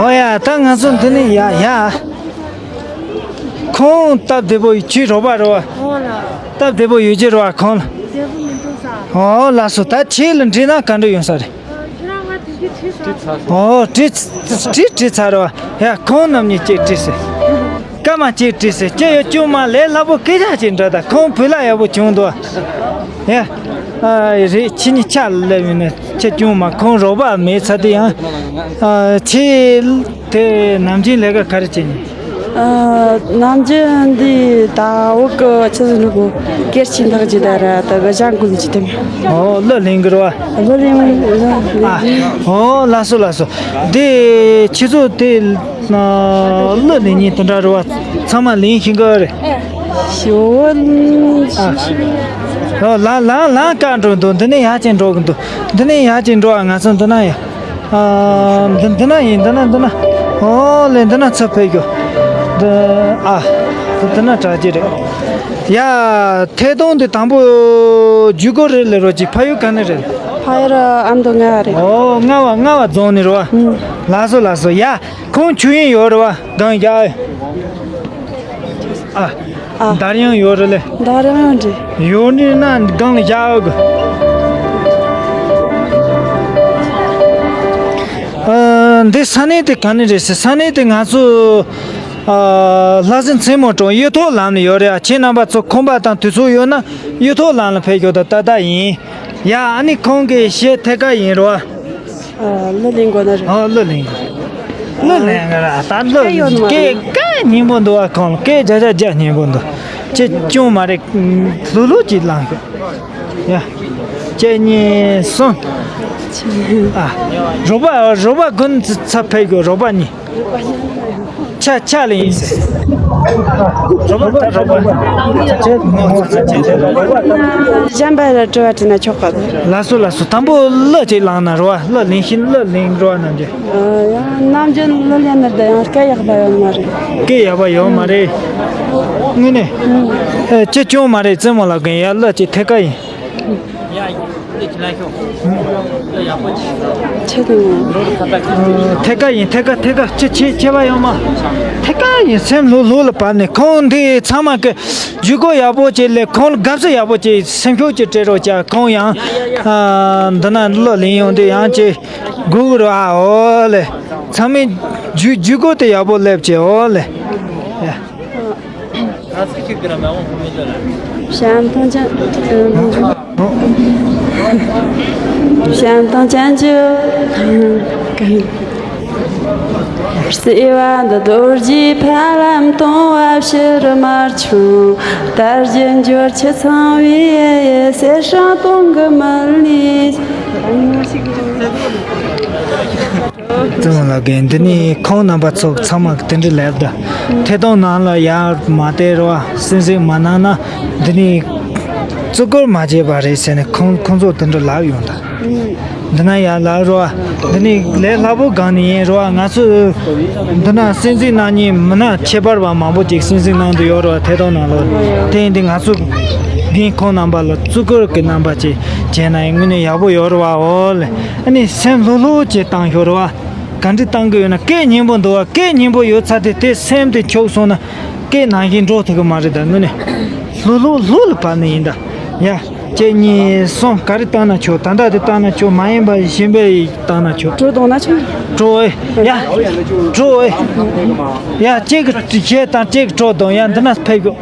ཨོ་ཡ། ད་ང་ཚོ་འདི་ནས་ཡ་ཡ། ཁོང་སྟབས་བདེ་པོ་ཡོད། ཁྱོད་རོགས་པ་རེད་བ། ཨོ་ལགས། སྟབས་བདེ་པོ་ཡོད་ཀྱི་རེད་བ་ཁོང་ལ། བདེ་པོ་མི་འདུག་ས། ཨོ་ལགས་སོ། ད་ཁྱེད་ལ་འདྲི་ན་ག་འདྲ་ཡོང་ས་རེད། ཨོ། ཁྱོད་རང་ང་དེ་གི་ཁྲིད་ས། ཨོ། ཁྲིད་ཁྲིད་ཁྲིད་ཚར་རོ། ཡ། ཁོང་རྣམ་གཉིས་ཅིག་ཁྲིད་ཟེར། སྐར་མ་གཅིག་ཁྲིད་ཟེར། ཁྱེད་ཡོད་ཅུང་མ་ལས་སླ་པོ་སྐད་ཆ་ཅིག་འདྲ། ད་ཁོང་བུ་ལ་ཡག་པོ་བྱུང་འདུག་ཡ། ཨ། རེད། ཁྱེད་གཉིས་ཆ་ལབ་ཡིན་ན་ཁྱེད་ཅུང་མ། ཁོང་རོགས་པ་མེད་ཚར་དུས་ཡང་། ཨ། ཁྱེད་དེ་ནམ་རྒྱུན་ལས་ཀ་ག་རེ་བྱེད་ནི། ཨ། ནམ་རྒྱུན་འདི་ད་འོག་གི་ཆུ་ཚོད་ནུབ་གོ་སྐེར་ཆེན་ཐག་ཅིག་ད་ར་ད་ག་ཞང་ཀུན་གྱི་དེ། ཨོ། གླུ་ལེན་གི་རེད་བ། གླུ་ལེན་གླུ་ལེན། ཨ། ཨོ། ལགས་སོ་ལགས་སོ། འདི་ཁྱེད་ཚོ་དེ་གླུ་ལེན་མཁན་དེ་འདྲ་རེད་བ། ཚང་མ་ལེན་ཤེས་གི་རེད། ཞོ། ཨ། ཨོ། ལ་ལ་ལ་ཀ་འགྲོ་འདུག་འདི་ནས་ཡར་ཅིག་འགྲོ་གི་འདུག་འདི་ནས་ཡར་ཅིག་འགྲོ་ཨ། ང་ཚོ་འདི་ན་ཡ། ཨ། འདི་འདི་ན་ཡིན། འདི་ན་འདི་ན། ཨོ་ལེ། འདི་ན་ཚུར་ཕེབས་རྒྱུ། འདི། ཨ། འདི་ན་དྲ་རྒྱ་རེད། ཡ། ཐད་གཏོང་འདི་དང་པོ་ཇུས་འགོད་རེད་ལས་རོགས་ཀྱི། ཕ་ཡུལ་ག་ནས་རེད། ཕ་ཡུལ་ཨ་མདོ་རྔ་བ་རེད། ཨོ། རྔ་བ། རྔ་བ་རྫོང་ནས་རེད་བ། ཨུམ། ལགས་སོ་ལགས་སོ། ཡ། ཁོང་ཆུ་ཡིན་ཡོད་རེད་བ། སྒང་རྒྱག་ཨ། ཨ། འདར་ཡང་ཡོད་རེད་ལེ། འདར་ཡང་འདྲི། ཡོད་ནི་ན་སྒང་ལ་བཞག་ཨོ་གི། ཨ། འདི་ས་གནས་དེ་ག་ནས་རེད་ཟེར། ས་གནས་དེ་ང་ཚོ། ཨ། ལྷ་སའི་མཚན་མོ་གྲོང་གཡུ་ཐོག་ལམ་ལ་ཡོད་རེད་ཨ། ཁྱེད་རྣམ་པ་ཚོ་ཁོམ་པ་དང་དུས་ཚོད་ཡོད་ན་གཡུ་ཐོག་ལམ་ལ་ཕེབས་ཤོག་ད་ལྟ་ལྟ་ཡིན། ཡ། ཨ་ནི་ཁོང་གི་གཞས་ཐད་ཀ་ཡིན་རོ། ཨ། གླུ་ལེན་དགོས་ན་རེད། ཨོ། གླུ་ལེན་དགོས། གླུ་ལེན་གི་ར། ད་གླུ་སྐད་ཡོད་མ་རེད། སྐད་སྐད་སྙན་པོ་འདུག་ཨ། ཁོང་སྐད་རྒྱག་རྒྱག་རྒྱག་སྙན་པོ་འདུག་ཅེས་ཅུང་མ་རེད། ལྷུག་ལྷུག་ཅིག་ལངས་ཤོག་ཡ། གཅིག་གཉིས་གསུམ། ཨ། རོགས་པ་རོགས་པ་ཀུན་ཚ་ཕེབས་དགོས། རོགས་པ་གཉིས། ཆ་ཆ་ལ་ཡིན་ཟེར། རོགས་པ་ད་རོགས་པ། གཞན་པ་ལ་དྲི་བ་དྲིས་ན་ཆོག་ག་ལགས་སོ་ལགས་སོ། དང་པོ་གླུ་ཅིག་བླངས་ན་རོ་བ། གླུ་ལེན་ཤེས། གླུ་ལེན་རོ་བ་རྣམས་ཀྱི། ཡང་ནམ་རྒྱུན་གླུ་ལེན་ནི་དེ་ཡང་སྐད་ཡག་པ་ཡོད་མ་རེད། སྐད་ཡག་པ་ཡོད་མ་རེད། དངོས་གནས། ཨེ། ཅི་ཅུང་མ་རེད། རྩེད་མོ་ལགས་ཀུན་ཡ། གླུ་ཅིག་ཐད་ཀ་ཡིན། ཆེ་དང་། ཐད་ཀ་ཡིན། ཐད་ཀ་ཐད་ཀ་ཆེ་ཆེ་ཆེ་བ་ཡོང་མ། ཐད་ཀ་ཡིན། སེམས་ལྷུག་ལྷུག་ལ་བབས་ནས། ཁོང་འདི་ཚང་མ་གི་ཇུས་འགོད་ཡག་པོ་བྱས་ལས། ཁོང་ལ་དགའ་བསུ་ཡག་པོ་བྱས། སེམས་ཤུགས་ཅིག་སྤྲད་རོགས་བྱ། ཁོང་ཡང་། ཨ། འདི་ན་གླུ་ལེན་ཡོང་དུས་ཡང་ཅིག་སྒུག་རོགས་ཨ། འོ་ལེ། ཚང་མས་ཇུས་ཇུས་འགོད་དེ་ཡག་པོ་སླེབས་བྱས། འོ་ལེ། ཡ། 想当然，嗯，想当然就，嗯，可以。བརྩེ་བ་འདི་རྡོ་རྗེའི་ཕ་ལམ་སྟོང་བ་ཕྱིར་མར་ཆུང་། དར་རྒྱས་འབྱོར་ཆེ་ཚང་བའི་གསེར་སྲང་སྟོང་གི་མལ་ནས། བཙུན་མོ་ལགས་ཀྱིས་འདི་ནས་ཁོང་རྣམ་པ་ཚོ་ཚང་མ་དེ་འདྲ་ལབ་ད། ཐད་གཏོང་ནང་ལ་ཡར་མ་བལྟས་རོགས་ཨ། སེམས་གཟིགས་མ་གནང་ན་འདི་ནས་བརྩི་བཀུར་མ་བྱས་པ་རེད་ཟེར་ནས་ཁོང་ཁོང་ཚོ་དེ་འདྲ་ལབ་ཡོང་ད། འདི་ན་ཡར་ལབ་རོགས་ཨ། འདི་ནས་ལས་སླ་པོ་སྒང་ནས་ཡིན་རོགས་ཨ། ང་ཚོ་འདི་ན་སེམས་གཟིགས་གནང་མཁན་མི་སྣ་ཁྱད་པར་བ་མང་པོ་ཅིག་སེམས་གཟིགས་གནང་དུ་ཡོད་རོགས་ཨ། ཐད་གཏོང་ནང་ལོགས། དེ་ཡིན་དུས་ང་ཚོ་རྒན་ཁོང་རྣམ་པ་ལ་བརྩི་བཀུར་གྱི་རྣམ་པ་ཅིག་བྱས་ན་ཡང་དངོས་གནས་ཡག་པོ་ཡོད་རེད་བ། འོ་ལེ། ཨ་ནི་སེམས་ལྷོད་ལྷོད་བྱས་བཏང་ཤོག་རེད་བ། ག་འདྲ་བཏང་གི་ཡོད་ན། སྐད་སྙན་པོ་འདུག་བ། སྐད་སྙན་པོ་ཡོད་ཚར་དུས་དེ་སེམས་དེ་འཁྱོག་སོང་ན་སྐད་ནང་བཞིན་འགྲོ་ཐུབ་ཀྱི་མ་རེད་ད། དངོས་གནས་ལྷོད་ལྷོད་ལྷོད་ལ་བབས་ནས་ཡིན་ད། ཡ། གཅིག་གཉིས་གསུམ། ག་རེ་བཏང་ན་ཆོག་ད་ལྟ་དེ་བཏང་ན་ཆོག་མ་ཡིན་པ་གཞན་པ་ཡི་བཏང་ན་ཆོག་བྲོ་གཏོང་ན་ཆོག་བྲོ་ཨེ། ཡ། བྲོ་ཨེ། ཡ། གཅིག་གི་གཞས་དང་གཅིག་གི་བྲོ་གཏོང་། ཡ། འདི་ན་ཕེབས་དགོས།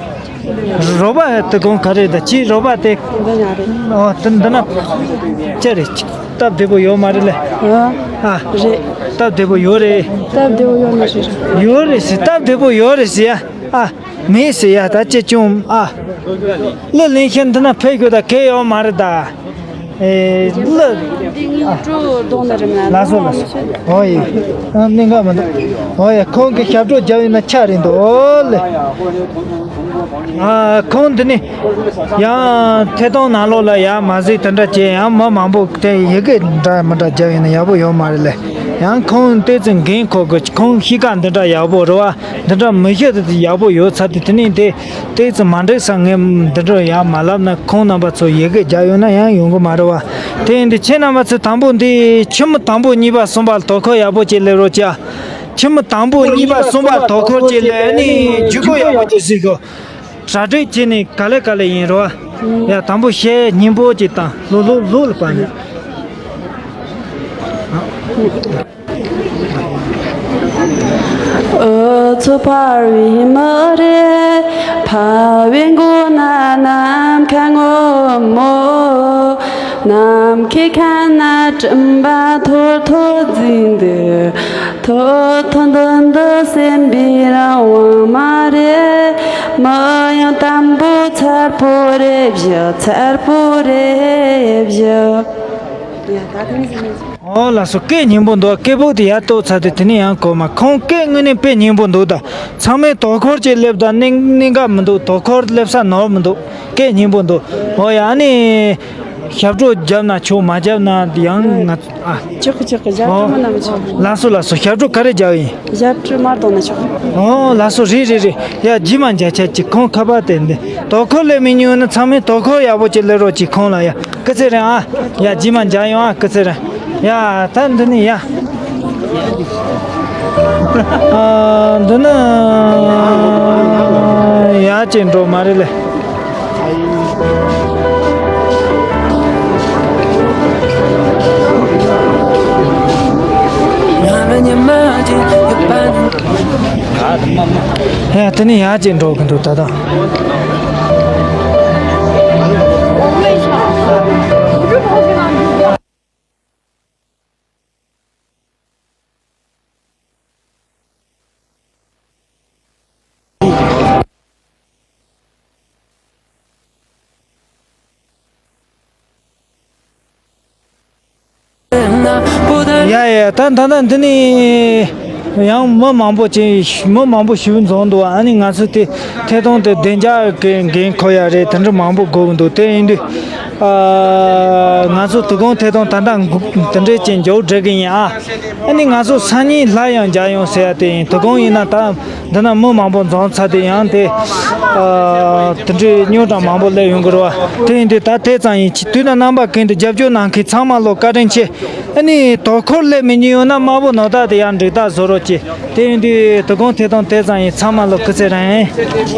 རོགས་པ་དེ་གོང་ག་རེ་ད་ཅི་རོགས་པ་དེ། འདི་ན་རེད། ཨོ་དེ་འདི་ན། ཅི་རེད། སྟབས་བདེ་པོ་ཡོད་མ་རེད་ལེ། ཨ། ཨ། རེད། སྟབས་བདེ་པོ་ཡོད་རེད། སྟབས་བདེ་པོ་ཡོད་མ་རེད། ཡོད་རེད་ཟེར། སྟབས་བདེ་པོ་ཡོད་རེད་ཟེར་ཡ། ཨ། མེད་ཟེར་ཡ། ད་ཅི་བྱུང་ཨ། གླུ་ལེན་མཁན་འདི་ན་ཕེབས་དགོས་ད་གལ་ཡོད་མ་རེད་ད། ཨེ། གླུ། འདི་ངའི་བྲོ་གཏོང་ནི་རེད་མ། ལགས་སོ་ལགས་སོ། ཨོ་ཡེ། ཨ། གནད་འགག་མི་འདུག་ཨོ་ཡེ། ཁོང་གིས་ཞབས་བྲོ་རྒྱབ་ཡིན་ན་ཆ་རེད་འདུག་ཨོ་ལེ། ཨ། ཁོང་འདི་ནས་ཡང་ཐད་གཏོང་ནང་ལོགས་ལ་ཡང་མ་གཟིགས་དེ་འདྲ་བྱས། ཡང་མི་མང་པོ་དེ་ཡི་གེ་འདྲ་མི་འདྲ་རྒྱབ་ཡིན་ན་ཡག་པོ་ཡོད་མ་རེད་ལེ། ཡང་ཁོང་ཏོག་ཙམ་འགན་ཁུར་དགོས། ཁོང་གཤིས་ཀ་འདི་འདྲ་ཡག་པོ་རེད་བ། འདི་འདྲ་མི་གཤིས་དེ་ཡག་པོ་ཡོད་ཚར་དུས་དེ་ནས་དེ་ཏོག་ཙམ་མ་འགྲིག་ས། ངས་འདི་འདྲ་ཡང་མ་ལབ་ན་ཁོང་རྣམ་པ་ཚོ་ཡི་གེ་རྒྱག་ཡོང་ན་ཡང་ཡོང་གི་མ་རེད་བ། དེ་ཡིན་དུས་ཁྱེད་རྣམ་པ་ཚོས་དང་པོ་འདི་ཁྱི་མོ་དང་པོ་གཉིས་པ་གསུམ་པ་ལ་དོ་ཁུར་ཡག་པོ་བྱེད་སླེབས་རོགས་བྱ། ཁྱི་མོ་དང་པོ་གཉིས་པ་གསུམ་པ་དོ་ཁུར་བྱེད་སླེབས་ནས་བརྒྱུད་སྐུར་ཡག་པོ་བྱེད་སྲིད་གོ། གྲ་སྒྲིག་བྱས་ནས་ག་ལེ་ག་ལེ་ཡིན་རོགས། ཡ། དང་པོ་གཞས་སྙན་པོ་ཅིག་བཏང་། ལྷོད་ལྷོད་ལྷོད་ལ་བབས་ནས། འུ་ཚོ་འཕགས་པའི་མི་རེད། འཕགས་པའི་མགོ་ན་ནམ་མཁའ་སྔོན་མོ། ནམ་མཁའི་ཁ་ན་སྤྲིན་པ་ཐོར་ཐོར་འཛིན་འདུག་ཐོར་ཐོར་འདི་འདི་སེམས་པའི་རང་དབང་མ་རེད། མི་ཡང་དམ་པོ་མཚར་པོ་རེད་བཞག་མཚར་པོ་རེད་བཞག་ཡ། ད་དེ་ནས་ཟིན། ཨོ་ལགས་སོ། སྐད་སྙན་པོ་འདུག་སྐད་སྦུག་དེ་ཡར་གཏོང་ཚར་དུས་དེ་ནས་ཡང་གོ་མ། ཁོང་སྐད་དངོས་གནས་དཔེ་སྙན་པོ་འདུག་ད་ཚང་མས་དོ་ཁུར་བྱས་སླེབས་ད། གནད་གནད་འགག་མི་འདུག་དོ་ཁུར་སླེབས་ས་ནོར་མི་འདུག་སྐད་སྙན་པོ་འདུག་ཨོ་ཡ། ཨ་ནི་ཞབས་བྲོ་བརྒྱབ་ན་ཆོག་མ་བརྒྱབ་ན་ཡང་ང་། ཨ། ཆོག་གི་ཆོག་གི། ཞབས་བྲོ་མ་ན་མི་ཆོག་ལགས་སོ་ལགས་སོ། ཞབས་བྲོ་ག་རེ་རྒྱག་ཡིན། ཞབས་བྲོ་མར་གཏོང་ན་ཆོག་ཨོ་ལགས་སོ། རེད་རེད་རེད། ཡ། རྗེས་མ་མཇལ་ཆ་ཅིག་ཁོང་ཁ་པར་དེ་འདི་དོ་ཁུར་སླེབས་མི་ཉུང་ན་ཚང་མས་དོ་ཁུར་ཡག་པོ་ཅིག་སླེབས་རོགས་ཅིག་ཁོང་ལ་ཡ། སྐུ་ཚེ་རིང་ཨ། ཡ། རྗེས་མ་མཇལ་ཡོང་ཨ། སྐུ་ཚེ་རིང་། ཡ། ད་འདི་ནི་ཡ། ཨ། འདི་ནི་ཡ་ཅིག་འགྲོ་མ་རེད་ལེ། ཡ། དེ་ནི་ཡ་ཅིག་འགྲོ་གི་འདུག་ད་ལྟ། ཡ་ཡ། ད་ད་ད་འདི་ནི་ཡང་མི་མང་པོ་ཅིག་མི་མང་པོ་ཞིག་འཛོམས་འདུག་ཨ་ནི་ང་ཚོ་དེ་ཐད་གཏོང་དེ་བདེ་འཇགས་ཀྱི་འགན་འཁུར་ཡ་རེད། དེ་འདྲ་མང་པོ་དགོས་ཀྱི་འདུག་དེ་ཡིན་དུས། ཨ། ང་ཚོ་དོ་དགོང་ཐད་གཏོང་ད་ལྟ་འགོ་དེ་འདྲས་ཅིག་མཇུག་སྒྲིལ་གི་ཡིན་ཨ། ཨ་ནི་ང་ཚོ་སང་ཉིན་སླར་ཡང་མཇལ་ཡོང་ཟེར་ཡ་དེ་ཡིན། དོ་དགོང་ཡིན་ན་ད་འདི་ན་མི་མང་པོ་འཛོམས་ཚར་དུས་ཡང་དེ། ཨ། དེ་འདྲའི་རྙོག་དྲ་མང་པོ་སླེབས་ཡོང་གི་རེད་བ། དེ་ཡིན་དུས་ད་དེ་ཙམ་ཡིན། དུས་དང་རྣམ་པ་ཀུན་ཏུ་རྒྱབ་སྐྱོར་གནང་མཁན་ཚང་མ་ལ་བཀའ་དྲིན་ཆེ། ཨ་ནི་དོ་ཁུར་སླེབས་མི་ཉུང་ཡོད་ན་དམར་པོ་ནོར་རྟགས་དེ་ཡང་འགྲིག་རྟགས་བཟོ་རོགས་གྱིས། དེ་ཡིན་དུས་དོ་དགོང་ཐད་གཏོང་དེ་ཙམ་ཡིན། ཚང་མ་ལ་སྐུ་ཚེ་རིང་།